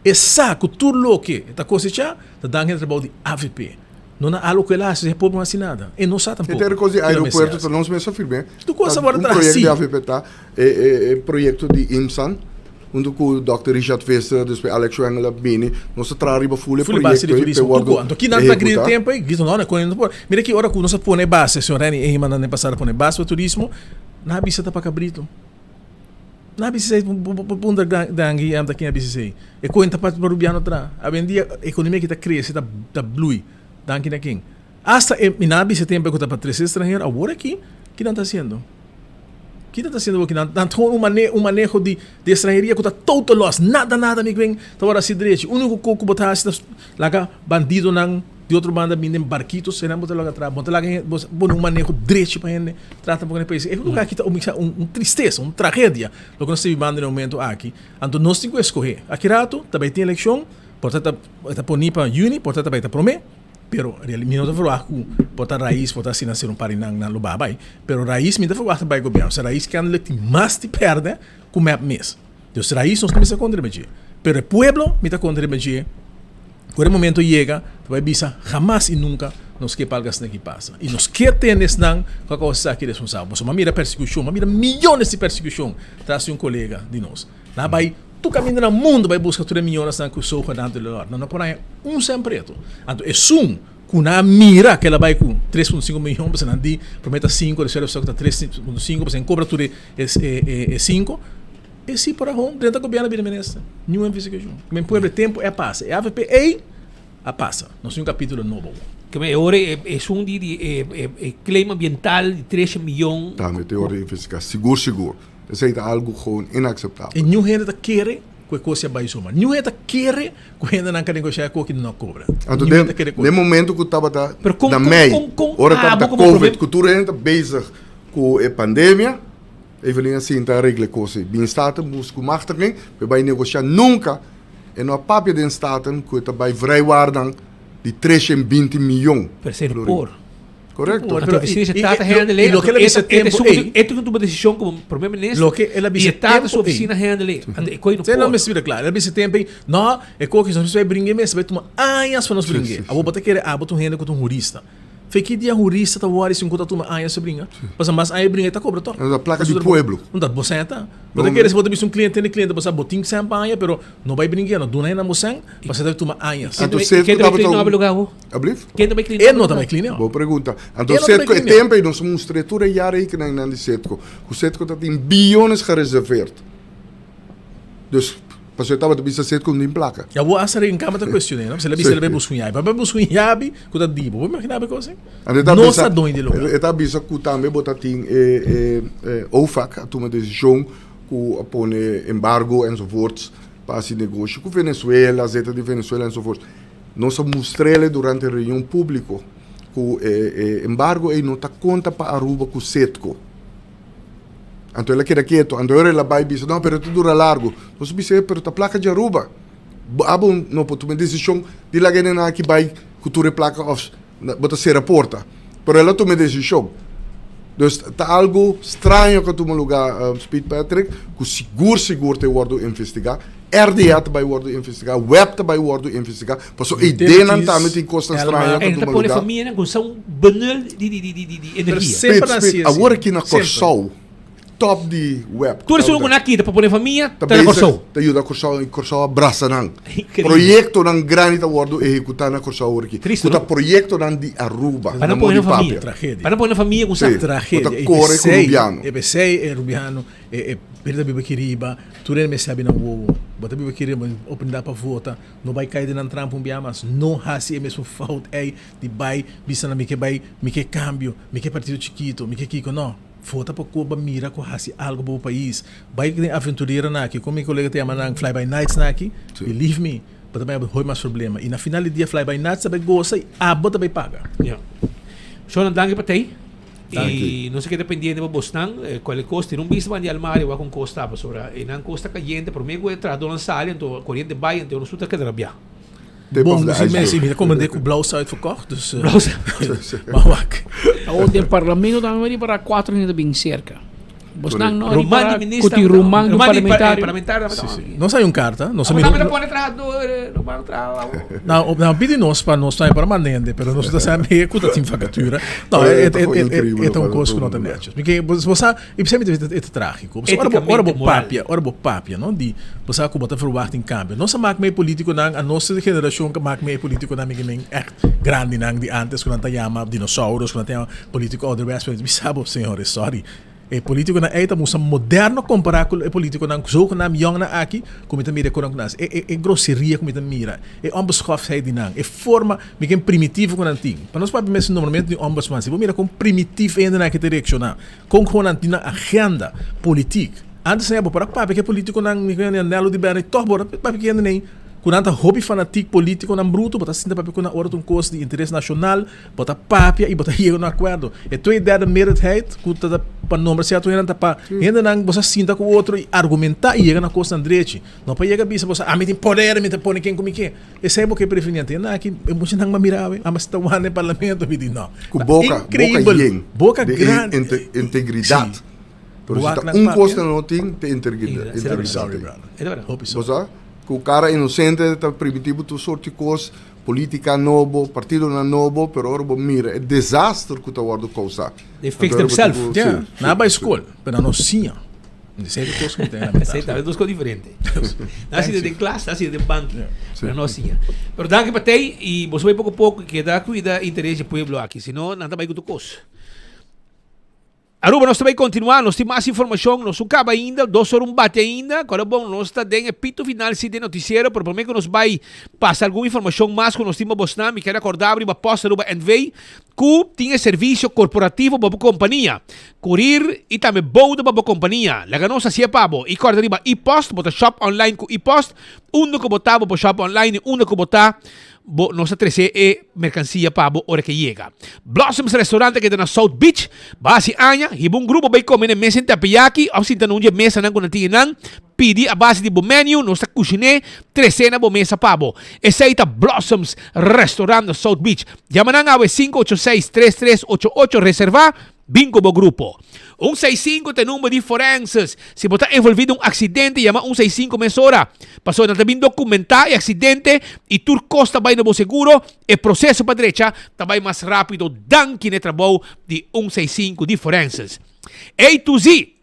e sa ku tur loke e ta kosechá ta danki na trabou di avp. No na algo ku el a hasi, e pueblo no hasi nada. E no sa tampoko. E ter kos di aeropuerto ta nos mes a firm'é. Tur kos a wòrdu Un proyekto hasi. di avp ta e proyekto di IMSAN huntu ku dòkter Richard Visser, despues Alex Schwengle a bini. Nos a traha riba ful e Ful e base proyekto di ei p'e turismo. Tur wòrdu kos. Anto kinan ta grita ehekutá. tempu ei? Grita no, no kono por. Mira ki ora ku nos a pone e base, señor Renny Eman nan den pasado a pone e base pa turismo. Na bisa ta pa cabrito. Na bisa sei punta dangi am ta ken a bisa sei. E cuenta pa Rubiano tra. Awendia economia ki ta crece ta ta blui. Danki na ken? Hasta e mi na bisa tempo ku ta pa trece extranhero awor aki ki nan ta haciendo? Ki nan ta haciendo awor ki nan nan un mane un maneho di di extranheria ku ta total loss. Nada nada mi kwen ta wor hasi drechi. Unico ku bo ta hasi ta laga bandidonan Di otro banda bini den barkitos esnan bo ta logra traha, bo ta laga hende, bo pone un maneho drechi pa hende trata poko den pais. E lugar aki ta un tristesa, un tragedia loke nos ta bibando den e momento aki. Anto nos tin ku eskohe. Aki rato ta bai tin elekshon, por ta ta poni pa yüni, por ta ta bai ta promé, pero mi no ta verwagt ku por ta Raiz por ta asina ser un par di nan nan lo baha bai. Pero Raiz mi ta verwagt ta bai gobièrnu. Pasobra Raiz kennelijk tin mas di pèrdè ku mep mes. Dus Raiz nos no mester kontra riba dje. Pero e pueblo mi ta kontra riba dje. Ora e momento yega, ta bai bisa, Hamas i nunka nos ke pa algu asina ki pasa. I nos ke tene esnan ku a kousa esaki responsabel. Pasobra mi a mira persekushon, mi a mira miyones di persekushon tras di un kolega di nos. Nan a bai tur kaminda na mundu bai buska tur e miyonesnan ku zogenaamd dolor. Nan no por haña un sèn pretu. Anto esun ku nan a mira ku el a bai ku 3.5 miyon, pasobra nan di promé ta sinku, despues ta 3.5, pasobra nan kobra tur e sinku. E si por a hon drenta gobierno bira minister. Niun investigashon. Men pueblo e tempo e a pasa. E avp ey a pasa. Nos tin un capitulo nobo awor. Ke men e ora e esun di di e e e claim ambiental di trece miyon. Tambe ta e ora di investiga. Sigur sigur. Esei ta algu gewoon inakseptabel. I niun hende ta kere ku e kos a bai suma. Niun hende ta kere ku hendenan ka negoshá e koki no a kobra. Anto Niun den hende ta kere den momento ku tabata Pero kon na kon mei, kon kon ora abo tabata komo covid prome ku tur hende ta bezig ku e pandemia, Evelyn a sinta a regla e kos ei. Bin Staten buska ku machtiging pa e bai negoshá. Nunka e no a papia den Staten ku e ta bai vrijwaar nan di 320 miyon Per ser florin. por. Correcto. Anto oficina se tata handle y loke el a bisa tempo ey. E ta tuma decision como primer minister. Loke el a bisa Y e tata tempo su oficina handle. Anto e koe no por. No por. mester bira claro. El a bisa tempo ey, no, e koe nos mester bay bringue mes, bay tuma añas pa nos bringue. Abo bo ta kere abo ta un hende cu ta un hurista. Fe ki dia hurista ta wori sin cu ta tuma añas pa bringa? Pasobra mas aña bringa e ta cobra toch. Ta placa di pueblo. No ta bo seña ta. Bo ta kere si bo ta bisa un cliente, tene cliente bo sa bo tin cen pa aña pero no bay bringue, no duna hende bo cen, pasobra ta tuma añas. Anto Setco Ken ta bay tabata clean un up e lugar awo? Ablief? Ken ta bay clean E up no ta bay clean up. Bo pregunta. Anto E no ta bay Setco e clean up. tempo ey nos a mustra tur e jaarrekening nan di Setco. Cu Setco ta tin billones gereserveerd. Dus pasobra e tabata bisa Setco no tin placa. Ya bo hasta den cama ta cuestion'e no? Pasobra el a bisa el a bay busca un yabi. Pa bay busca un yabi cu ta di bo. Bo imagina bo e cos ey? Anto e ta Nos bisa ta doño di e lugar. E ta bisa cu tambe bo ta tin e e e OFAC a tuma decision cu a pone embargo enzovoorts pa haci negoshi cu Venezuela, azeta di Venezuela enzovoorts. Nos a mustr'ele durante e reunion públiko ku e e embargo ei no ta konta pa Aruba ku Setco. Anto el a keda ketu. Anto ora el a bai bisa, no, pero e ta dura largu. Nos a bis'é, pero ta plaka di Aruba. Bo abo no por tuma e desishon di laga e nenan aki bai ku tur e plaka òf bo ta sera porta. Pero el a tuma e desishon. Dus ta algu straño ku a tuma lugá, Speed Patrick, ku sigur sigur ta e wòrdu investigá. RDA ta bai wòrdu investigá, web ta bai wòrdu investigá, pasobra e ideanan tambe tin kosnan straño ku En ta tuma pone lugá. famianan ku sa un benul di di di di di energia. Speed, speed, awor aki na Kòrsou, top di web. Tur esun ku nan kita pa pone famia Ta ta na bezig Kòrsou. ta yuda Kòrsou i Kòrsou a brasa nan. Increíble. Proyektonan grandi ta wòrdu ehekutá na Kòrsou awor aki. Tristu, Ku ta no? proyektonan di Aruba, Pa na nan pone modi nan famia. papia. Tragedia. Pa nan pone nan famia ku sa. Sí, Tragedia. bo ta kore ku Rubiano. E p'esei e Rubiano e e bira ta biba aki riba. Tur hende mester abi nan wowo. Bo ta biba aki riba oportunidat pa vota. No bai kai den nan trampa un bia mas. No hasi e mesun fout ei di bai bisa nan mi ke bai, mi ke kambio, mi ke partido chikito, mi ke kiko. No. Vota pa ku bo mira ku hasi algo pa bo pais. Bai den aventureranan aki, kon mi kolega ta yama nan fly by nights nan aki, believe me, bo ta bai hopi mas problema. I na final di dia fly by nights ta bai gosa i abo ta bai paga. Ya. Shona danki pa tei. I nos a keda pendiente pa bosnan. Kualke kos tira un bista banda di almario wak un kos ta pasobra einan kos ta kayente prome ku e trahadónan sali anto koriente bai anto nos tur ta keda rabiá. Bon, nos tin mes i mi ta komprendé ku blauw sa uitverkocht dus maar wak. Awor den parlamento tambe mi ripara kuatro hende ta bin serka. Bosnan no Ruman ripara di ku minister tin ruman di un ruman di parlamentario. parlamentario Sí, sí. Nos hay un carta. Nos a Abo mira. tambe ta pone trahador, ruman traha abo. Nou, op, nou pidi nos pa nos tambe por a manda hende, pero nos ta sabi ku ta tin vacatura. No, Eh, e, ta e, gewoon e, e, increíble e ta un lokual kos ku no ta ta tuma netjes. Mi ke, bo, bo sa, i p'esei mi ta bisa e ta trágiko. Pasobra ora bo, ora bo Éticamente, moral. papia, ora bo papia, no, di bo sa ku bo ta verwagt in kambio. Nos a mak mee politikonan, a nos generashon ku a mak mee e politikonan mi ke men ègt grandinan di antes ku nan ta yama dinosauros, ku nan ta yama politiko ouderwets. Pero mi sa bo, señores, sorry. E politiconan ey ta musa moderno compara cu e politiconan zogenaamd yongnan aki cu mi ta mira e conan cu nan haci. E e e groseria cu mi ta mira, e onbeschoftheid di nan, e forma mi ken primitivo cu nan tin. Pa nos papia mes nombramiento di ombudsman, si bo mira con primitief e hendenan aki ta reacciona, con gewoon nan tin nan agenda politiek. Antes nan bo por a papia cu e politiconan mi ken Nelo di Berna y toch bo por a papia cu e hendenan ey cu nan ta hopi fanatiek politiconan bruto, bo ta sinta papia cu nan ora ta un cos di interes nacional. Bo ta papia i bo ta yega na un akuerdo. E twee derde meerderheid ku ta ta pa nombra sierto hendenan ta pa hendenan bo sa sinta ku otro i argumentá i yega na kosnan drechi. No pa yega bisa bo sa ami tin poder mi ta pone ken ku mi ke. Esei bo ke prefini anto. Hende aki e muchanan bo a mira awe ama sta wanda den parlamento mi di no. Ku Ta boka, boka increíbel. yen Boka di grandi. integridat. Si. Pero si Bo ta wak nan un kos papia. nan no tin ta integridat. Sorry brother. Hopi Bo sorry. sa? Ku kara inosente ta primiti bo tur sorti kos. Politica nobo, partidonan nobo, pero ora bo mira e desaster cu ta wordo causa. They fix themselves. Ja, nan a bay school, pero nan no siña. Esey ta cos cu mi ta lamenta. Esey ta dos cos diferente. Nan a siña den klas, nan a siña den banki, pero nan no a siña. Pero danki pa tey y boso bay poco poco keda cuida interes di pueblo aki, si no nan ta bay cu tur cos. Aruba nos ta bay continua, nos tin mas informacion, nos no caba ainda, dos ora un bati ainda, cuando bon nos ta den e pito final si den noticiero, pero prome cu nos bay pasa algun informacion mas cu nos tin pa bosnan, mi kier acorda riba Post Aruba NV cu tin e servicio corporativo pa bo compania, curir y tambe bouda pa bo compania, laga nos haci'e pa bo y corda riba e-post, bo ta shop online cu e-post, unda cu bo ta bo por shop online y unda cu bo ta Bo nos ta trece e mercancia pa bo ora ke yega. Blossoms Restaurant ta keda na South Beach. Bo haci aña, hiba un grupo bay come na e mesa en Teppanyaki of sinta na un di e mesanan cu nan tin einan. Pidi a base di bo menu, nos ta cushine, trece na bo mesa pa bo. Esey ta Blossoms Restaurant na South Beach. Yama nan awe 586 3388 reserva. Bin ku bo grupo. Un seis sinku ta e number di forenses. Si bo ta envolví den un aksidente, yama un seis sinku mesora. Pasobra nan ta bin dokumentá e aksidente i tur kos ta bai na bo seguro. E proseso pa drecha ta bai mas rápido danki na e trabou di un seis sinku di forenses. A to Z.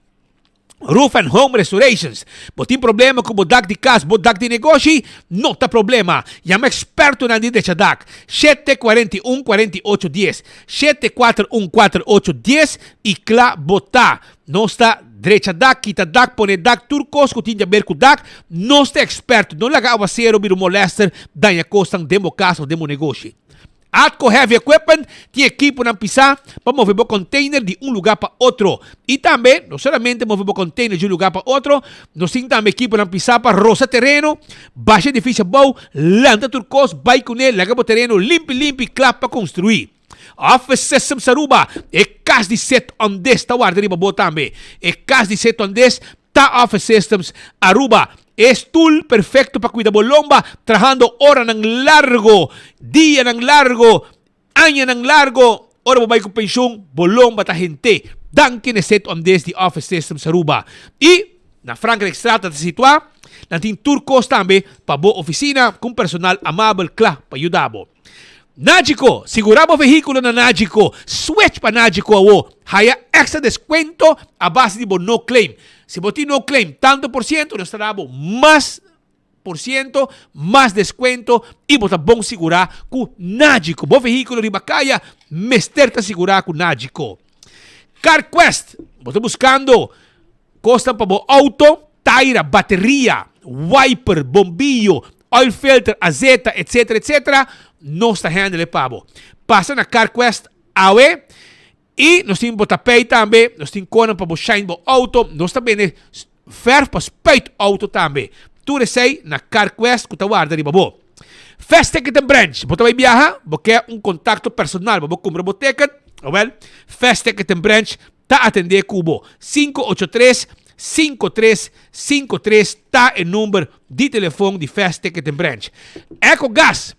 Roof and Home Restorations. Bo tin problema ku bo dak di kas, bo dak di negoshi? No ta problema! Yama ekspertonan di drecha dak, 741 48 dies, 741 48 dies, i kla bo ta. Nos ta drecha dak, kita dak, pone dak, tur kos ku tin di aber ku dak, nos ta eksperto. No laga awasero bira un molester daña kosnan den bo kas òf den bo negoshi. Atco Heavy Equipment tin ekiponan pisá pa move bo container di un lugá pa otro. I tambe, no solamente move bo container di un lugá pa otro, nos tin tambe ekiponan pisá pa rosa tereno, basha edifisio abou, lanta tur kos, bai kuné, laga bo tereno limpi limpi kla pa konstruí. Office Systems Aruba, e kas di set ondes ta warda riba bo tambe. E kas di set ondes Ta Office Systems Aruba, e stoel perfecto pa cuida bo lomba trahando oranan largo, dianan largo, añanan largo. Ora bo bay cu pensioen, bo lomba ta hente. Danki na e set om des di Office Systems Aruba. Y na Frankrijkstraat ta situa, nan tin tur cos tambe pa bo oficina cu un personal amabel cla pa yuda bo. Nagico, Sigura bo vehículo na Nagico. Switch pa Nagico awo. Haya extra descuento a base di bo no claim. Si bo tin no claim tanto por ciento, nos ta da bo mas por ciento, mas descuento y bo ta bon sigura cu Nagico. Bo vehículo riba caya mester ta sigura cu Nagico. CarQuest, Bo ta buscando cosnan pa bo auto, taira, bateria, wiper, bombillo, oil filter, azeta, etc. Etc. Nos ta handle e pa bo. Pasa na CarQuest awe y nos tin bo tapey tambe, nos tin konan pa bo shine bo auto, nos ta bende verf pa spuit auto tambe. Tur esey na CarQuest cu ta warda riba bo. Fast Ticket and Branch, bo ta bay biaha, bo ke un contacto personal pa bo cumpra bo ticket? Awel, Fast Ticket and Branch ta atendé ku bo. 583 5353 ta e number di telefon di Fast Ticket and Branch. Eco Gas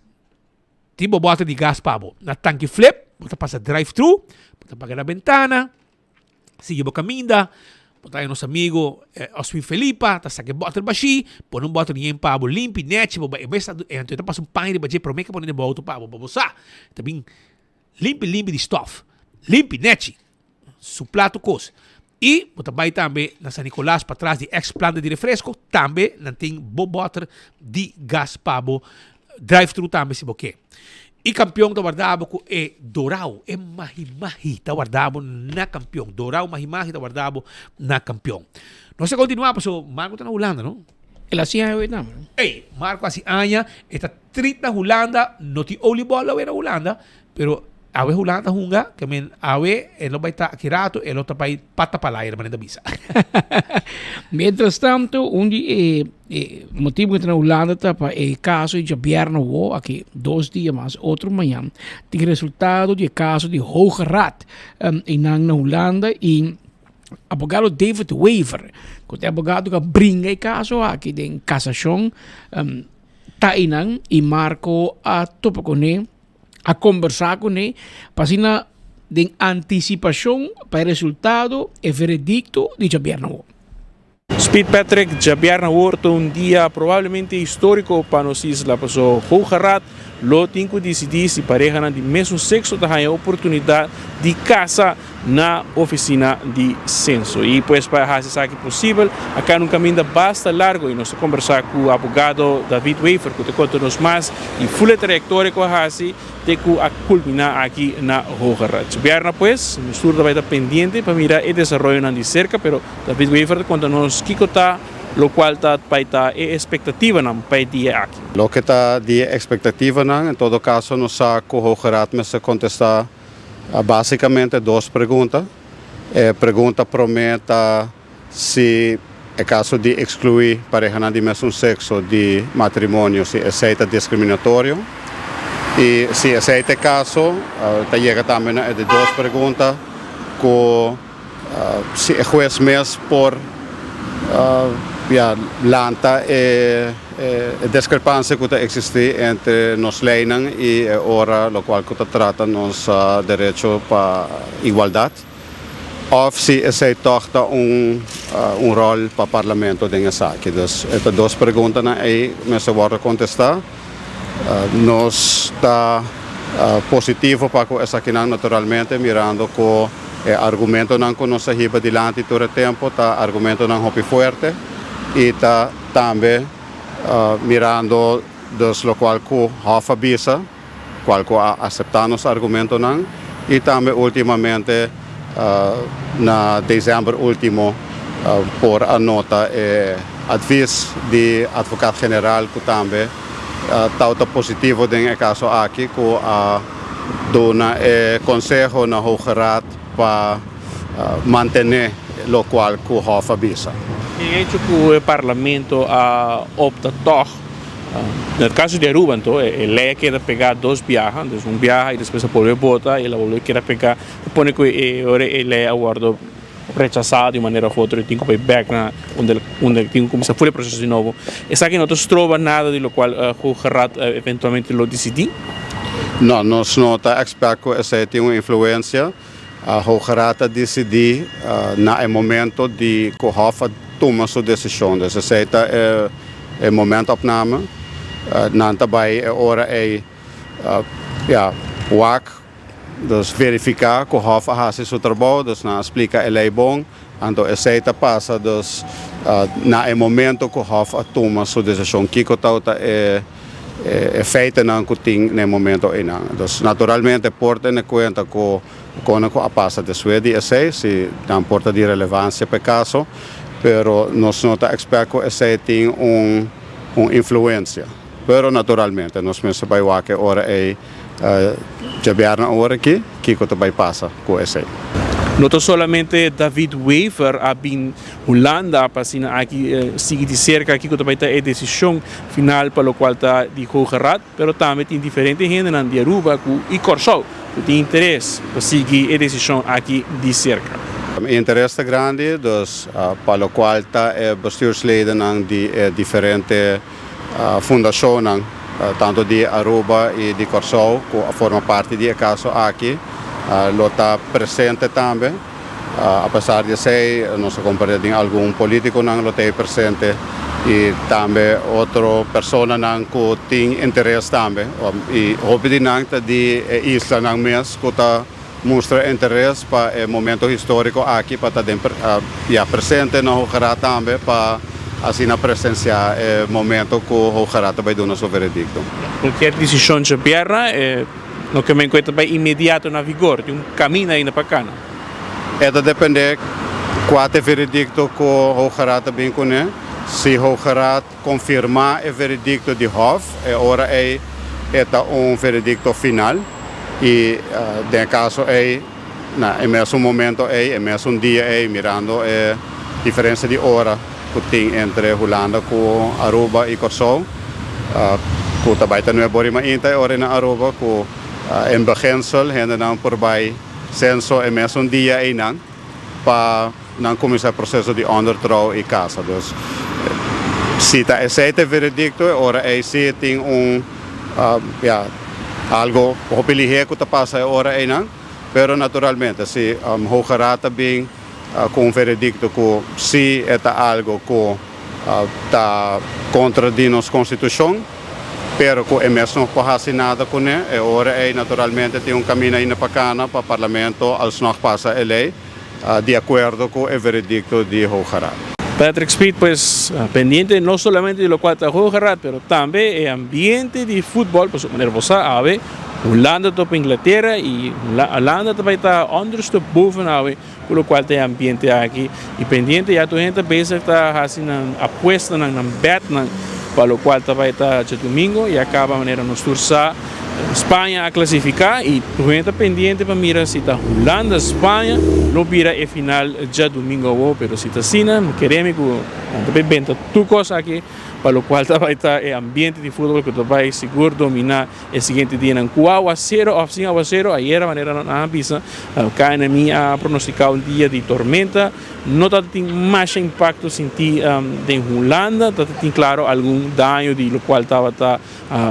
tin bo bòter di gas pa bo. Na Tanki Flip bo ta pasa drive thru, bo ta paga na bentana, sigui bo kaminda, bo ta haña nos amigo Oswin Felipa ta saka e bòter bashí, pone un bòter yen pa bo limpi, nèchi, bo bai e bes e anto e ta pasa un paña riba dje promé ke pone den bo outo pa bo, pa bo sa ta bin limpi limpi di stòf, limpi, nèchi. Su plato kos. I bo ta bai tambe na San Nicolas patras di ex planta di refresco, tambe nan tin bo boter di gas pa bo drive thru tambe si bo ke. I Kampion ta warda bo ku e dorao, e mahi mahi ta warda bo na Kampion. Dorao mahi mahi ta warda bo na Kampion. Nos ta kontinua paso Marco ta na Hulanda no. El a hasi aña hoy tambe. Ey, Marco a hasi aña, e ta trit na Hulanda, no tin oliebol awe na Hulanda, Pero awe Hulanda ta hunga, ke men awe e lo bai ta aki rato, e lo ta bai pata pa laira, manera ta bisa. Mientras tanto, un di e, e motibo ku ta na Hulanda ta pa e kaso di djabièrnè awo, aki dos dia mas otro mañan, tin resultado di e kaso di Hoge Raad einan na Hulanda i abogado David Wever, ku ta e abogado ku a bringa e kaso aki den kasashon, ta einan i Marco a topa kuné. a kombersá kuné pa asina den antisipashon pa e resultado, e veredikto di djabièrnè awor. Speed Patrick, Djabièrnè awor ta un dia probablemente históriko pa nos isla, paso Hoge Raad lo tin ku disidí si parehanan di mesun sekso ta haña oportunidat di kasa na ofisina di senso. I pues pa hasi esaki posibel a kana un kaminda basta largo i nos ta kombersá ku abogado David Wever ku ta konta nos mas di ful e trayektoria ku a hasi te ku a kulminá aki na Hoge Raad. Djabièrnè pues nos tur ta bai ta pendiente pa mira e desaroyonan di serka pero David Wever ta konta nos kiko ta lokual ta bai ta e espektativanan pa e dia aki. Loke ta di e ekspektativanan, en todo kaso nos sa ku Hoge Raad mester kontestá Básicamente dos pregunta. E pregunta promé ta si e caso di excluí parehanan di mesun sexo di matrimonio si esei ta discriminatorio. Y si esei ta e caso, ta yega tambe na e di dos pregunta cu Si e hues mes por ya lanta e deskrepansia ku ta eksistí entre nos leinan i e ora lokual ku ta trata nos derecho pa igualdat, òf si esei tòg ta un un ròl pa parlamento den esaki. Dus e ta dos preguntanan ei mester wòrdu kontestá. Nos ta positivo pa ku esakinan naturalmente mirando ku e argumentonan ku nos a hiba dilanti tur e tempu ta argumentonan hopi fuerte i ta tambe mirando dus lokual ku Hof a bisa kual ku a aseptá nos argumentonan i tambe ultimamente na desèmber último por a nota e advis di Advocaat Generaal ku tambe tawata positivo den e kaso aki ku a duna e konseho na Hoge Raad pa mantené lokual ku Hof a bisa. E hecho ku e parlamento a opta tòg Na e caso di Aruba anto e ley a keda pega dos biaha, dus un biaha y despues a bolbe bota y el a bolbe keda pega, ta pone cu e ora e ley a wordo rechasa di un manera of otro y tin cu bay bek na unda unda tin cu cuminsa full e proceso di nobo. Esaki no ta stroba nada di locual Hoge Raad eventualmente lo dicidi? No, nos no ta expect cu esey tin un influencia. Hoge Raad a disidí na e momento di ku Hof a tuma su desishon. Dus esei ta e momentopname. Nan ta bai e ora ei ya wak, dus verifiká ku Hof a hasi su trabou, dus nan a splika e lei bon. Anto esei ta pasa dus na e momento ku Hof a tuma su desishon. Kiko tabata e. E feitenan ku tin na e momento einan. Dus naturalmente por tene kuenta ku kona ku a pasa despues di esei, si nan por ta di relevansia pa e kaso, pero nos no ta expect ku esei tin un un influensia. Pero naturalmente nos mester bai wak e ora ei Djabièrnè ora aki kiko ta bai pasa ku esei. No ta solamente David Wever a bin Hulanda pa asina aki sigui di serka kiko ta bai ta e desishon final pa lokual ta di Hoge Raad, pero tambe tin diferente hendenan di Aruba ku i Kòrsou ku tin interes pa sigui e desishon aki di serka. E interes ta grandi, dus pa lokual ta e bestuursledennan di e diferente Fundashonnan, tantu di Aruba i di Kòrsou, ku a forma parti di e kaso aki, lo ta presente tambe. Apesar di esei, nos a komprendé tin algun polítikonan lo ta ei presente i tambe otro personanan ku tin interes tambe. I hopi di nan ta di e islanan mes ku ta Mustra interes pa e momento historico aki pa ta den ya presente na Hoge Raad tambe pa asina presencia e momento cu Hoge Raad ta bay duna su veredicto. Cualkier decision djabièrnè e no ke men cu e ta bay inmediato na vigor, tin un camina ainda pa cana. E ta depende cua ta e veredicto cu Hoge Raad ta bin cune. Si Hoge Raad Konfirmá e veredikto di Hof, e ora ei e ta un veredikto final i den e kaso ei na e mesun momento ei, e mesun dia ei, mirando e diferensia di ora ku tin entre Hulanda ku Aruba i Kòrsou, ku ta bai ta nuebe ora i mainta e ora ei na Aruba, ku en beginsel hendenan por bai senso e mesun dia einan. pa nan kuminsá e proseso di ondertrouw i kasa. Dus si ta esei ta e veredikto e ora ei si tin un ya algo hopi lihé ku ta pasa e ora einan. Pero naturalmente si Hoge Raad ta bin ku un veredikto ku si e ta algo ku ta kontra di nos konstitushon. pero ku e mes no por hasi nada kuné, e ora ei naturalmente tin un kaminda ainda pa kana pa Parlamento alsnog pasa e lei di akuerdo ku e veredikto di Hoge Raad. Patrick Speed pues pendiente no solamente di lokual ta Hoge Raad pero tambe e ambiente di futbòl pasobra manera bo sa awe Hulanda topa Inglatera i Hulanda ta bai ta ondersteboven awe ku lokual ta e ambiente aki i pendiente ya tur hende ta bezig ta hasi nan apuestanan nan bètnan pa lokual ta bai ta djadumingu i a kaba manera nos tur sa Spaña a klasifiká i tur hende ta pendiente pa mira si ta Hulanda Spaña lo bira e final djadumingu awo pero si ta asina mi kere mi ku nan ta bai benta tur kos aki pa lokual ta bai ta e ambiente di futbol ku ta bai sigur dominá E siguiente dianan ku awasero òf sin awasero, ayera manera nan a bisa, KNMI a pronostika un dia di tormenta. No ta tin masha impakto sinti den Hulanda, ta tin klaro algun daño di lokual tabata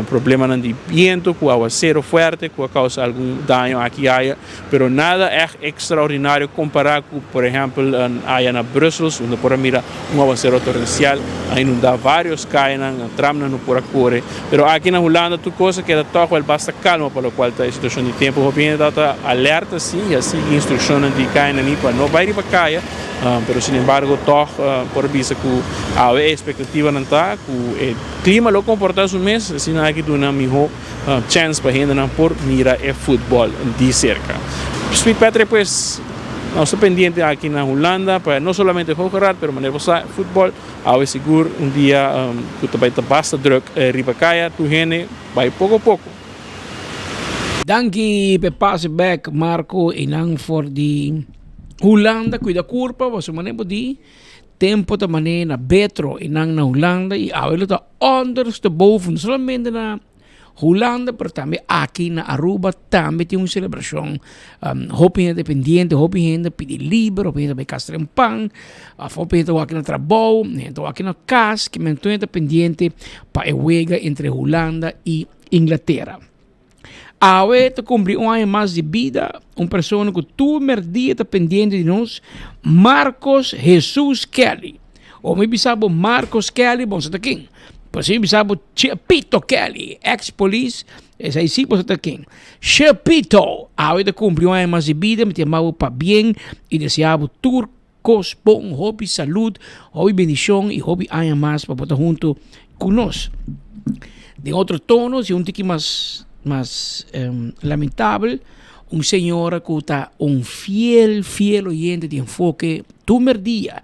problemanan di biento ku awasero fuerte ku a kousa algun daño aki aya, pero nada ègt ekstraordinario kompará ku por ehèmpel aya na Brussels unda por a mira un awasero torensial a inundá vários kayanan, tramnan no por a kore. Pero aki na Hulanda tur kos a keda tòg wèl basta kalmo pa lokual ta e situashon di tempu. Hopi hende tabata alerta si i a sigui instrukshonnan di KNMI pa no bai riba kaya, pero sinembargo tòg por a bisa ku awe e espektativanan ta ku e klima lo komportá su mes, asina aki duna mihó chèns pa hendenan por mira e futbòl di serka. Speed Patrick pues nos ta pendiente aki na Hulanda pa no solamente Hoge Raad pero manera bo sa futbòl Awe sigur un dia ku ta bai ta basta druk riba kaya, tur hende bai poko poko. Danki p'e pase bek Marco einan for di Hulanda kuida kurpa pasobra mane bo di tempo ta mane na betro einan na Hulanda i awe lo ta ondersteboven no solamente na Hulanda pero tambe aki na Aruba tambe tin un celebracion. Hopi hende pendiente, hopi hende pidi liber, hopi hende bai cas traen pan, of hopi hende wak na trabou, hende wak na cas, ki men tur hende ta pendiente pa e wega entre Hulanda y Inglatera. Awe ta cumpli un aña mas di bida un persona cu tur merdia ta pendiente di nos, Marcos Jesus Kelly. O mi bisa bo Marcos Kelly, bo sa ta ken. Pero si mi bisa bo Chepito Kelly, ex polis, esei si bo sa ta ken. Chepito, awe ta cumpli un aña mas di bida, mi ta yama bo pabien y desea bo tur cos bon, hopi salud, hopi bendicion y hopi aña mas pa bo ta hunto cu nos. Den otro tono, si un tiki mas mas lamentabel, un señora cu ta un fiel, fiel oyente di Enfoke tur merdia,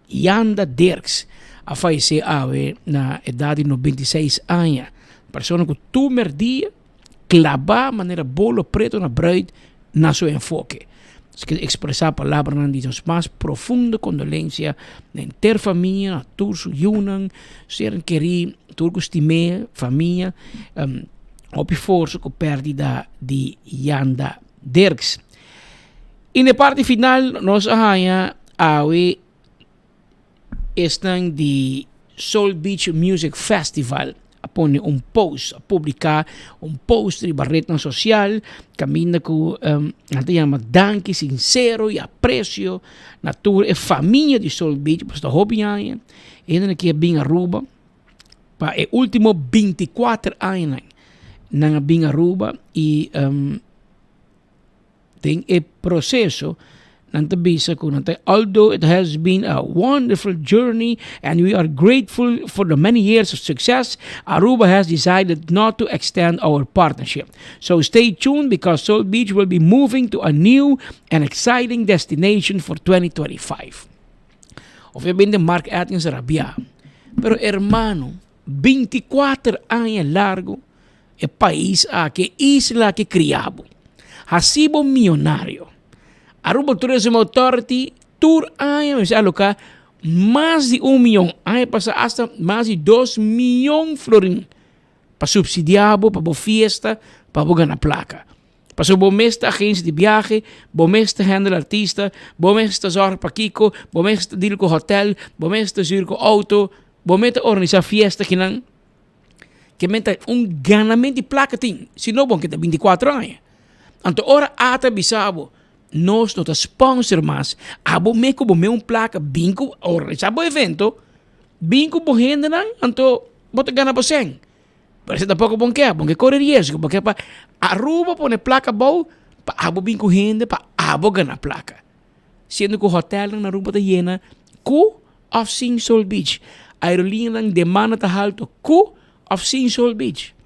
Yanda Dirks a fayesé awe na edat di 96 aña. Persona ku tur merdia klabá manera bolo preto na bruid na su enfoke. Nos kier ekspresá palabranan di nos mas profundo kondolensia na henter famia, na tur su yunan, sernan kerí, tur ku stim'é, famia. Hopi forsa ku pèrdida di Yanda Dirks. I na e parti final nos a haña awe esnan di Soul Beach Music Festival a pone un post, a publiká un post riba retnan sosial kaminda ku nan ta yama danki sinsero i apresio na tur e famia di Soul Beach pasobra ta hopi aña e hendenan ke a bin Aruba pa e ultimo 24 añanan nan a bin Aruba i Den e proceso nan ta bisa cu nan ta although it has been a wonderful journey and we are grateful for the many years of success, Aruba has decided not to extend our partnership. So stay tuned because Soul Beach will be moving to a new and exciting destination for 2025. Obviamente Mark Atkins a rabia. Pero hermano, 24 aña largo E pais aki, e isla aki kria bo. Hasi bo mionario. Aruba Tourism Authority tur aña mester aloká mas di un mion, aña pasá asta mas di dos mion florin pa supsidiá bo pa bo fiesta, pa bo gana plaka. Pasobra bo mes ta agensia di biahe, bo mes ta handle artista, bo mes ta zòrg pa kiko, bo mes ta deal ku hotèl, bo mes ta zür ku outo, bo mes ta organisá fiesta kinan. Ke men ta un ganament di plaka tin, si no bon ke ta 24 aña. Anto ora ata bisa bo, nos no ta sponsor mas, abo me ku bo me un plaka bin ku organisa bo evento, bin ku bo hendenan, anto bo ta gana bo sèn. Pero esei tampoko bon ke, bon ke kore riesgo, bon ke pa Aruba pone plaka abou pa abo bin ku hende pa abo gana plaka. Siendo ku hotelnan na Aruba ta yena ku òf sin Soul Beach. Aerolinianan demanda ta halto ku òf sin Soul Beach.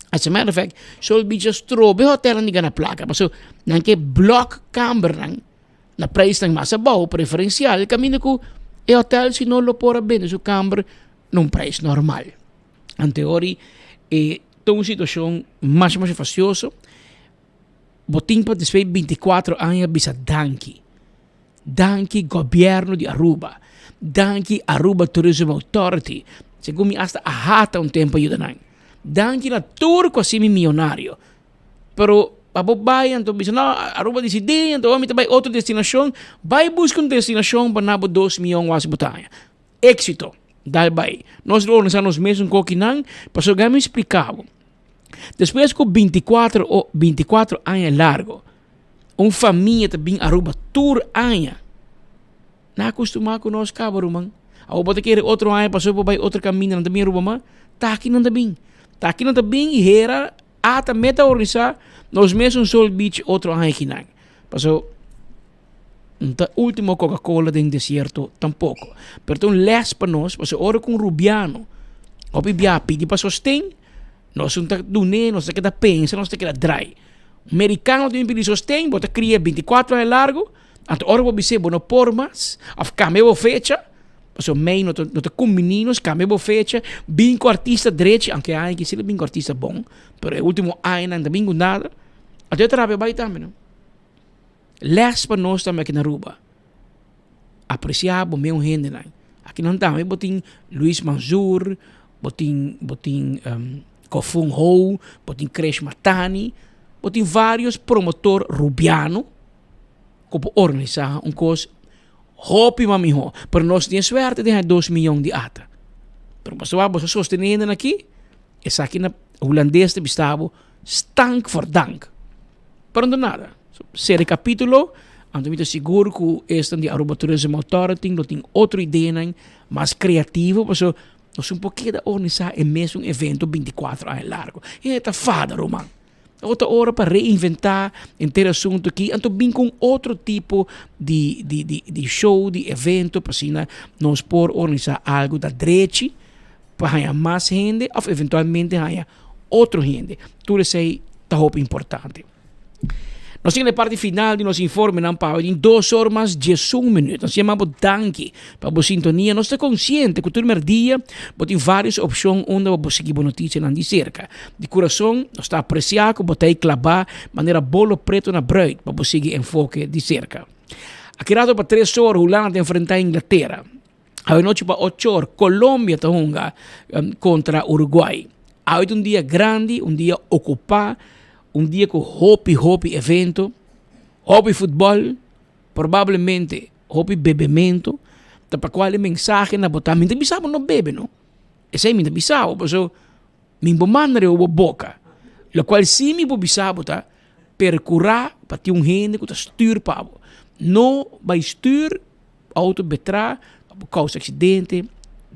As a matter of fact, Soul Beach a strobe hotelnan di gana plaka pasobra nan ke blòk kambernan na prijsnan mas abou, preferencial, kaminda ku e hotel si no lo por a bende su kamber na un prijs normal. Anteori e ta un situashon masha masha fastioso. Bo tin pa despues bintikuatro aña bisa danki. Danki gobièrnu di Aruba. Danki Aruba Tourism Authority. Segun mi asta AHATA un tempu a yuda nan. Danki na tur ku a hasi mi miyonario. Pero pa bo bai anto bisa no Aruba disidí anto mi ta bai otro destinashon. Bai buska un destinashon pa na bo dos miyon wasi bo ta haña. Éxito! Dal bai. Nos lo organisa nos mes un kokinan pasobra mi splika bo. Despues ku bintikuatro o bintikuatro aña largo un famia ta bin Aruba tur aña, nan a kustumá ku nos kaba ruman. Awor bo ta kere otro aña pasobra bo bai otro kaminda nan ta bin Aruba mas? Ta aki nan ta bin. Ta aki nan ta bin i hera ata meta organisá nos mes un sol beach otro aña kinan. Pasobra No ta ultimo Coca Cola den desierto tampoco. Pero ta un les pa nos, pasobra ora cu un Rubiano hopi bia pidi pa sosten, nos no ta dun'é, nos ta keda pensa, nos ta keda drai. Un Mericano ta bin pidi sosten, bo ta cria binticuatro aña largo, anto ora bo bis'é bo no por mas, of cambia bo fecha, pasobra mei no ta no ta cumbini nos, cambia bo fecha, bin cu artista drechi, aunke e aña aki si lo bin cu artista bon, pero e ultimo añanan ta bin cu nada, anto e ta rabia bai tambe no. Les pa nos tambe aki na Aruba. Aprecia bo meun hendenan. Aki nan tambe bo tin Luis Manzoor, bo tin bo tin Kofun Ho, bo tin Krish Matani, bo tin varios promotor Rubiano ku por organisa un kos hopi mas miho. Pero nos tin e suerte di haña dos miyon di ata. Pero pasobra bo sa sostene hendenan aki, esaki na Hulandes ta bisa bo stank voor dank. Pero no nada. Sera e capítulo, anto mi ta sigur cu esnan di Aruba Tourism Authority lo tin otro ideanan mas creativo pasobra nos un por keda organisa e mesun evento binticuatro aña largo. E ta fada ruman. Awor ta ora pa reinventa henter e asunto aki anto bin cu un otro tipo di di di di show, di evento pa asina nos por organisa algo ta drechi pa haña mas hende of eventualmente haña otro hende. Tur esei ta hopi importante. Nos tin e parti final di nos informenan pa awe. Tin dos or mas diesun minuut. Nos yama bo danki pa bo sintonia. Nos ta konsiente ku tur merdia bo tin varios opshon unda bo por sigui bo notisianan di serka. Di kurason nos ta apresiá ku bo ta ei klabá manera bolo preto na bruid pa bo sigui enfoke di serka. Aki rato pa tres or Hulanda ta enfrentá Inglatera. Awe nochi pa ocho or Colombia ta hunga contra Uruguay. Awe ta un dia grandi, un dia ocupa, un dia cu hopi hopi evento, hopi futbol, probablemente hopi bebemento, ta pa cual e mensahe na bo ta, mi ta bisa bo no bebe no, esey mi ta bisa bo paso mi bo manda riba bo boca, locual si mi por bisa bo ta percura pa tin un hende cu ta stuur pa bo, no bay stuur. Auto betra pa bo causa accidente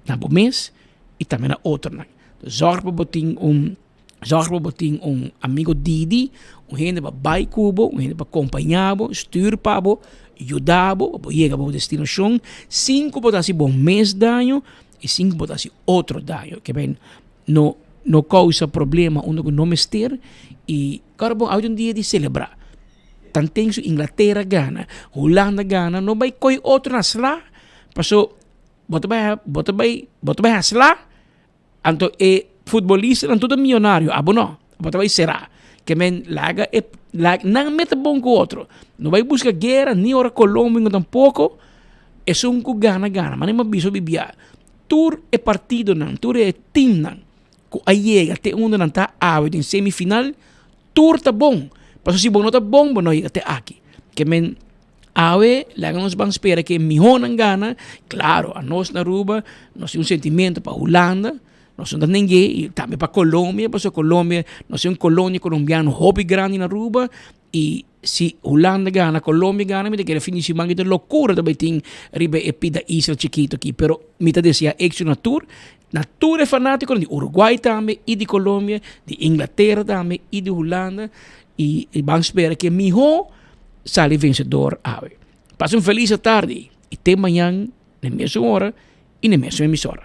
na bo mes y tambe na otronan. Zorg pa bo tin un zorg pa bo tin un amigo didi, un hende pa bay cu bo, un hende pa compaña bo, stuur pa bo, yuda bo pa bo yega bo destinacion sin cu bo ta haci bo mes daño y sin cu bo ta haci otro daño. Ke men no no causa problema unda cu no mester y ora bo un dia di celebra. Tanten su Inglatera gana, Hulanda gana, no bai koi otro na sla, paso bo ta bai bo ta bai bo ta bai hasla, anto e futbolistanan tur ta miyonario, abo no, bo ta bai sera. Ke men laga e laga nan mete bon ku otro, no bai buska guera ni ora Colombia tampoko, esun ku gana gana, mane mi a bisa bibia, tur e partidonan, tur e teamnan ku a yega te unda nan ta awe den semifinal, Tur ta bon, pasobra si bo no ta bon bo no yega te aki. Ke men awe laga nos ban spera ke mihonan gana, klaro anos na Aruba nos tin un sentimento pa Hulanda, nos no ta neng'é i tambe pa Colombia, pasobra Colombia nos tin un kolonia kolombiano hopi grandi na Aruba i si Hulanda gana, Colombia gana mi ta kere fin di siman ki ta lokura ta bai tin riba e pida isla chikito aki, pero mi ta desea éxito na tur. Na tur e fanátikonan di Uruguay tambe i di Colombia, di Inglatera tambe i di Hulanda i ban spera ku e mihó sali vensedor awe. Pasa un felis atardi i te mañan na e mesun ora i na e mesun emisora.